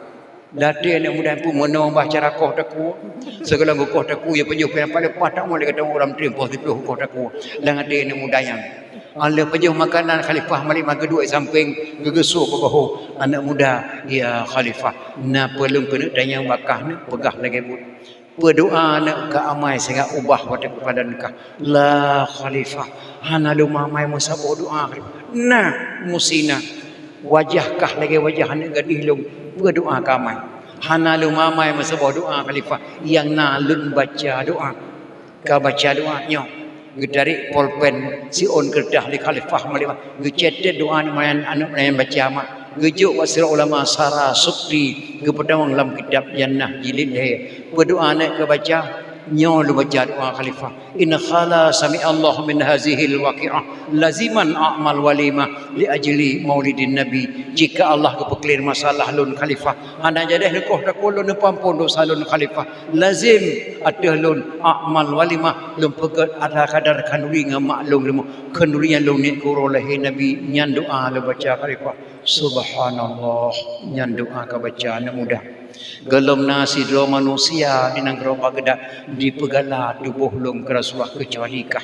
Lam até aneuk muda nyan pun meunoe bah cara koh takue. Sigohlom geukoh takue, ya pajoh pih nampak leupah, tak mo lé gata ureueng teurimpoh siplôh koh takue. Lam até aneuk muda nyan. Lheueh pajoh makanan, Khalifah Malik Marwan geuduek sampéng, geugeusu bak bahu aneuk muda, "Ya Khalifah, na peue lôn keuneuk tanyong bak kah, neupeugah lagée buet." "Peue doa aneuk ka amai singoh ubah watée kukalon kah?" "La Khalifah, hana lôn amai meusaboh doa, Khalifah." "Na, musti na. Wajah kah lagée wajah aneuk gadih lôn, peue doa ka amai?" "Hana lôn amai meusaboh doa, Khalifah. Nyang na lôn baca doa." Ka baca doa nyoe, geutarek polpen siôn keureutah lé Khalifah Malik Marwan, geucatat doa aneuk nyan, aneuk nyan baca mak, geujok bak sidroe ulama Sara Sukti, geupeutamong lam kitab Jannah jilid lhée. Peue doa aneuk ka baca? "Nyoe lôn baca doa, Khalifah. In khala sami'allahu min hazihil waqi'ah laziman a'mal walimah li ajli maulidin nabi." Jika Allah geupeuklieng masalah lôn, Khalifah, hana jadeh neukoh takue lôn, neupeuampon dosa lôn, Khalifah. Lazim ateueh lôn a'mal walimah, lôn peugét ala kadar khanduri ngon mak lôn rumoh. Khanduri nyan lôn niet keu uroe lahé Nabi, nyan doa lôn baca, Khalifah. Subhanallah, nyan doa ka baca aneuk muda. Gohlom na sidroe manusia di nanggroe Baghdad, dipeugala tuboh lôn keu Rasulullah keucuali kah.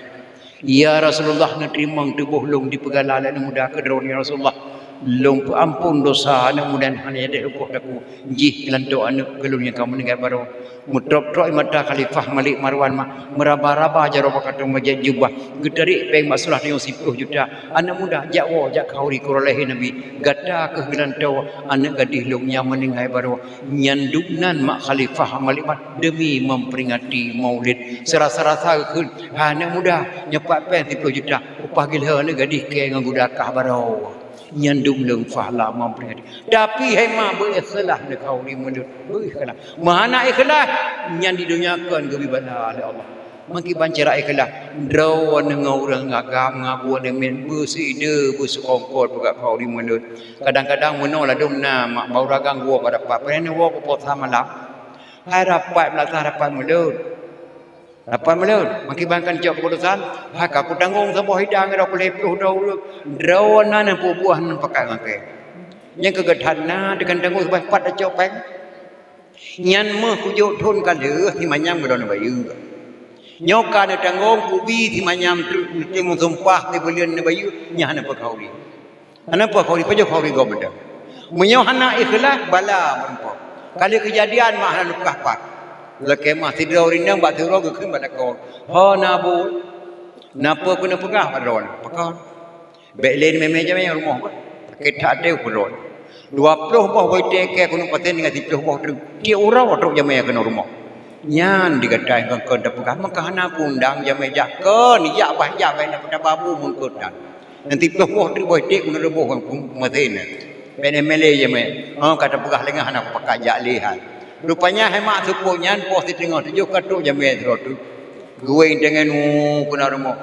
"Ya Rasulullah, neuteurimong tuboh lôn dipeugala lé aneuk muda keu droeneuh, ya Rasulullah. Lôn peuampon dosa aneuk muda nyan, hana jadeh neukoh takue. Jih geulantoe aneuk keu lôn nyang ka meuninggai baroe." Meutrok-trok mata Khalifah Malik Marwan mak, meuraba-raba jaroe bak kantong bajée jubah, geutarek péng bak seulaih tanyoe siplôh juta. "Aneuk muda, jak woe, jak khanduri keu uroe lahé Nabi. Gata kheueh geulantoe aneuk gadih lôn nyang meuninggai baroe." Nyan dum nan mak Khalifah Malik Marwan deumi memperingati Maulid. Seurasa-rasa geukheun, "Hai aneuk muda, nyoe pat péng siplôh juta, upah geuh lheueh aneuk gadih kée ngon guda kah baroe." Nyan dum lôn fah lam memperingati. Tapi hai mak, beu ikhlaih neukauri meulôn, beu ikhlaih. Meuhana ikhlaih, nyan di donya kon geubri bala lé Allah. Meukiban cara ikhlaih, droeneuh ngon ureuëng agam, ngon abu ngon miet, beuside, beusukongkot peugah kauri meulôn. Kadang-kadang meunoe ladôm na mak, bak ureuëng agam woe ka rapat, pane woe keu puasa malam. Hai rapat meulasah rapat meulôn. Rapat meulôn, meukiban kan cok keuputusan, hai ka kutanggong saboh hidang droe peuet ploh droe ureuëng. Droeneuh na peubuah ngon pakat ngon kée. Nyang keu geutanyoe teukan tanggong saboh pat tacok péng. Nyan meuh kujok thon ka lheueh, si manyam keudroe neubayeue. Nyoe ka neutanggong kubi si manyam, teuk meuteumé sumpah si buleuen neubayeue, nyan hana peukhauri. Hana peukhauri, pajoh khauri gob mantong. Meunyoe hana ikhlaih, bala meurumpok. Ka lheueh keujadian mak hana neupeugah pat. Lakée mah sidroe ureuëng inong bak sidroe geukheun bak lakoe, "Ho na bu, na peue keuneuk peugah bak droeneuh?" "Pakon?" "Bék lé neumé-mé jamé rumoh bah. Sakét that até ukeue lôn. Dua ploh boh beuiték kée keuneuk paten ngon siploh boh treuk. Tiep uroe trok jamé keunoe rumoh." Nyan di gata nyang kon tapeugah, meuka hana peue undang jamé jak kon, jak bah jak bah na peutaba bu meungkot tan. Ngon siploh boh treuk beuiték keuneuk reuboh ngon peumaten. Bék neumé lé jamé. Oh, ka tapeugah lé ngon hana kupakat jak lé hai. Rupanya hai mak seupôt nyan poh siteungoh tujoh ka trok jamé sidroe treuk. Geuwéng teungoh nu keunoe rumoh.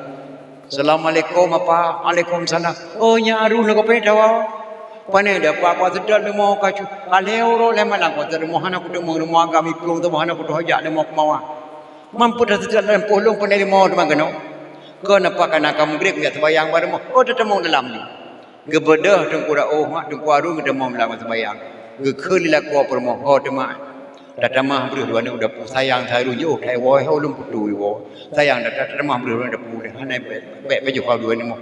"Assalamualaikum, Apa." "Waalaikumsalam." "Oh, nyan Arun lagée peuet tawa." "Pane dapa Apa seutôt leumo ka cu?" "Alhé uroe lé malam ka seutôt leumo, hana kuteumong leumo agam iplueng teuma hana kutoh jak leumo keumawa." "Mampu taseutôt lam poh lôn pane leumo teuma keunoe?" "Kon apa kana ka meugreb jak seubayang bak rumoh." "Oh, tateumong dalam ni." Geubeudôh Teungku Raoh mak Teungku Arun geuteumong lam seumayang. Geukheun lé lakoe peurumoh, "Ho teuma, tatamah breuh dua aneuk dapu, sayang saru jôh that iwoe, ho lôn putui iwoe. Sayang that, tatamah breuh dua aneuk dapu, hana bék, bék pajoh kau dua aneuk moh."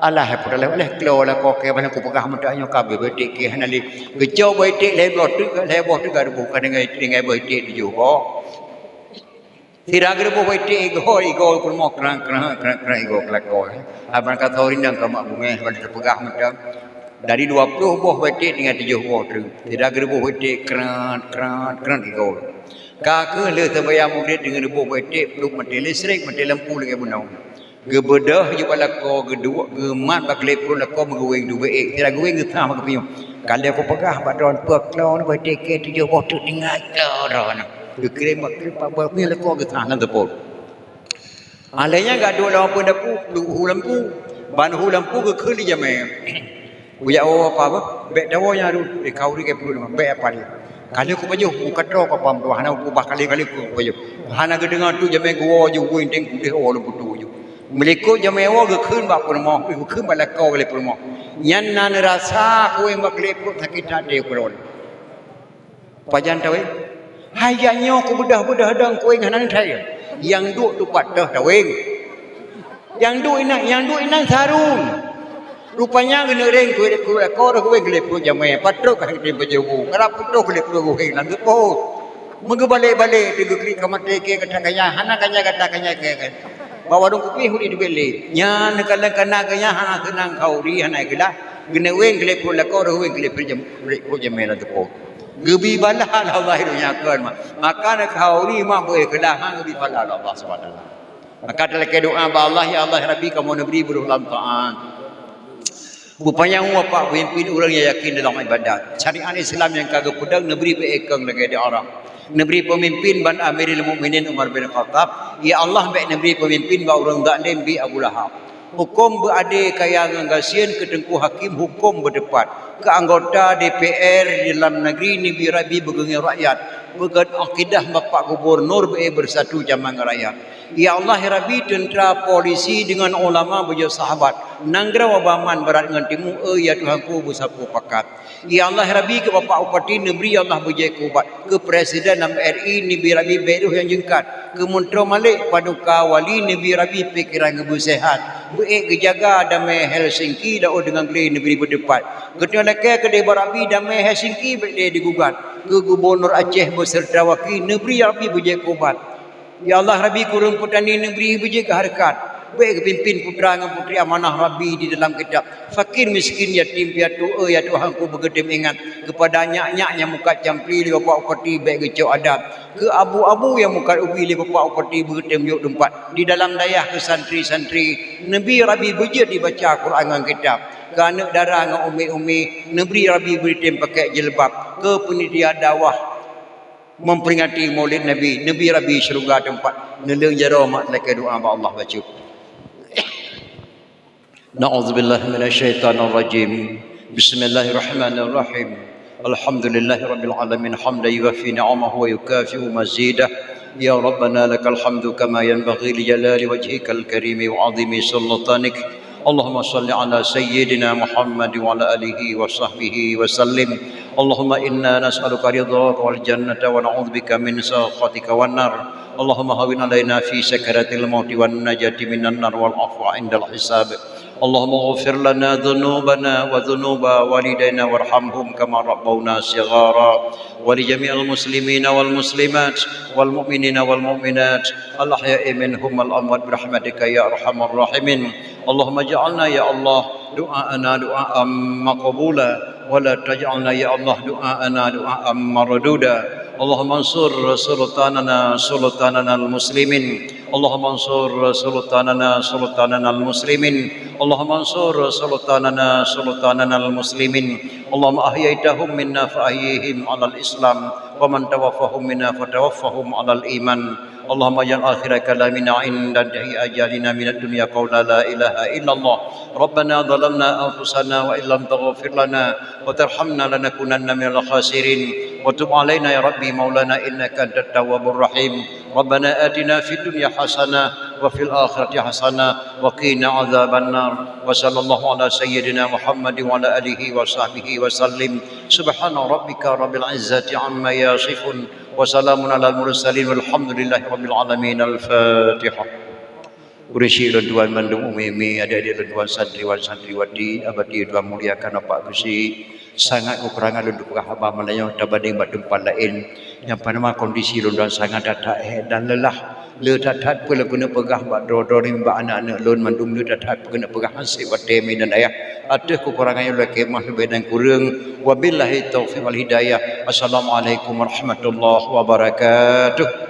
Alah, hai putroe, alah klo lakoe kée, bak lôn kupeugah meutanyoe ka beuiték kée hana lé. Geucok beuiték lhée boh treuk, lhée boh treuk ka reuboh, ka tinggai, tinggai beuiték tujoh boh. Sira geureuboh beuiték igoe, igoe peurumoh krang, krang, krang, krang igoe keu lakoe. Haba ka soe rindang ka mak bungéh, haba teupeugah mantong. Dari dua ploh boh beuiték tinggai tujoh boh treuk. Sira geureuboh beuiték krat, krat, krat igoe. Ka kheueh lheueh seumayang Maghrib deungon boh-boh etek, pluek maté listrik, maté lampu lagèe bunoe. Geubeudôh jih bak lakoe, geuduek, geumat bak keuleupruet lakoe, meugeuweng dubé ék. Sira geuweng geusah bak geupiôh. Ka lheueh kupeugah bak droeneuh, peue kloe nyoe, boh etek kèe tujoh boh teuk tinggai kloe droeneuh. Geukirém bak, kirém bak, bak lakoe geusah lam teupôt. Alèh nyan gadôk lam peue lampu, pluek hu lampu. Ban hu lampu geukheun lé jamèe. Kujak woe apa beuh? Bèk tawoe nyan, aduh, eh, khauri kèe peuduek, bèk apa lé. Ka lheueh kupajoh, kukatroe kapam tuha, hana kukeubah, ka lheueh, ka lheueh kupajoh. Hana geudeungoe teuk jamèe geuwoe ju, weueh teuntèe udeh woe lom putôh ju. Meulikot jamèe woe geukheun bak peurumoh, geukheun bak lakoe lé peurumoh. Nyan na neurasa kuweng bak keuleupruet, sakét até keudroe. Pajan taweng? Hai jak nyoe kubeudôh-beudôh dong kuweng hana neuthai. Nyang duek tupat teuh taweng. Nyang duek inan, nyang duek inan sarung. Rupanya geuneuk reng kuweng, kuweng lakoe, kuweng keuleupruet jamèe. Patrok ka geutem pajoh bu. Karab putôh keuleupruet kuweng lam teupôt. Meugeubalek-balek teuk geuklik ka maté kèe gata kanya, hana kanya gata kanya kèe. Bak warong kupi huli teubiet lé. Nyan neukalon kana kanya hana seunang khauri, hana ikhlas. Geuneuk weng keuleupruet lakoe, weng keuleupruet jam-, keuleupruet jamèe lam teupôt. Geubi bala lé Allah donya kon mah. Maka na khauri mah beu ikhlas, han geubi bala lé Allah Subhanahu wa Taala. Maka talakèe doa bak Allah, "Ya Allah, ya Rabbi, kamoe neubri beurôh lam taat. Beupanyang umur Bapak peumimpin ureueng nyang yakin dalam ibadat. Syariat Islam nyang ka geupeudong neubri beu ékong lagèe di Arab. Neubri peumimpin ban Amirul Mukminin Umar bin Khattab. Ya Allah, bèk neubri peumimpin bak ureueng zalem bi Abu Lahab. Huköm beuadé kaya ngon gasien, keu teungku hakim huköm beuteupat. Keu anggota D P R di dalam negeri neubri Rabbi beugeungieng rakyat. Beugot akidah Bapak Gubernur beu beusatu jaman ngon rakyat. Ya Allah, ya Rabbi, teuntra, polisi deungon ulama beujeuet sahabat. Nanggroe Baman barat ngon timu, eu ya Tuhanku, beusapeue pakat. Ya Allah, ya Rabbi, keu Bapak Bupati neubri ya Allah beujeuet keu ubat. Keu Presiden M R I neubri Rabbi bèk roh nyang jeungkat. Keu Muntroe Malek Paduka Wali neubri Rabbi pikeran geuh beuseuhat. Beu ék geujaga damé Helsinki, laôt deungon glé neubri beuteupat. Geutanyoe lakèe keudéh bak Rabbi damé Helsinki bèk lé digugat. Keu Gubernur Aceh beuseureuta waki neubri Rabbi beujeuet keu ubat. Ya Allah, Rabbi, keu ureueng peutani neubri beujeuet keu hareukat. Bèk geupimpin putra ngon putri amanah Rabbi di dalam kitab. Fakir, miskin, yatim, piatu, eu ya Tuhanku, beugeutém ingat. Keupada nyak-nyak nyang mukat campli lé Bapak Bupati bèk geucok adat. Keu abu-abu nyang mukat ubi lé Bapak Bupati beugeutém jok teumpat. Di dalam dayah keu santri-santri, neubri Rabbi beujeuet dibaca Quran ngon kitab. Keu aneuk dara ngon umi-umi, neubri Rabbi beugeutém pakèk jilbab. Keu peunitia dakwah, memperingati Maulid Nabi, neubri Rabbi syeuruga teumpat. Neulheueh jaroe mak lakèe doa bak Allah bacut. Na'udzubillahi minasyaitonirrajim. Bismillahirrahmanirrahim. Alhamdulillahirabbil alamin, hamdan yuwafi ni'amahu wa yukafi'u mazidah. Ya Rabbana, lakal hamdu kama yanbaghi li jalali wajhikal karimi wa 'azimi sultanik. Allahumma shalli ala sayyidina Muhammad wa ala alihi wa sahbihi wa sallim. Allahumma inna nas'aluka ridhaka wal jannata wa na'udzubika min sakhatika wan nar. Allahumma hawwin alaina fi sakaratil mauti wan najati minan nar wal afwa indal hisab. Allahumma ighfir lana dzunubana wa dzunuba walidaina warhamhum kama rabbauna shighara. Wa li jami'il muslimina wal muslimat wal mu'minina wal mu'minat al ahya'i minhum wal amwat bi rahmatika ya arhamar rahimin. Allahumma ja'alna ya Allah du'aana du'aan maqbula wa la taj'alna ya Allah du'aana du'aan marduda. Allahumma ansur sultanana sultananal muslimin. Allahumma ansur sultanana sultananal muslimin. Allahumma ansur sultanana sultananal muslimin. Allahumma ahyaitahum minna fa ahyihim alal Islam, wa man tawaffahum minna fa tawaffahum alal iman. Allahumma ij'al akhira kalamina inda intihi ajalina minad dunya qawla la ilaha illallah. Rabbana zalamna anfusana wa illam taghfir lana wa tarhamna lanakunanna minal khasirin. Wa tub alaina ya Rabbi maulana innaka antat tawwabur rahim. Rabbana atina fid dunya hasanah wa fil akhirati hasanah wa qina adzabannar. Wa sallallahu ala sayyidina Muhammad wa ala alihi wa sahbihi wa sallim. Subhana rabbika rabbil izzati amma yasifun. Wa salamun alal mursalin walhamdulillahi rabbil alamin. Al-Fatihah. Ureueng syik lôn tuan mandum umi-umi, adik-adik lôn tuan santriwan santriwati, abati tuan muliakan Bapak Geuchik. Sangat keukurangan lôn teupeugah haba meulayeue tabandeng bak teumpat laén. Nyang panama kondisi lôn tuan sangat that-that hék dan leulah. Le that-that peue lôn keuneuk peugah bak droe-droe nibak aneuk-aneuk lôn mandum, le that-that peue keuneuk peugah han sép watèe mé dan ayah. Ateueh keukurangan nyang lôn lakée meu'ah leubeh dan kureueng. Wabillahi taufiq wal hidayah. Assalamualaikum warahmatullahi wabarakatuh.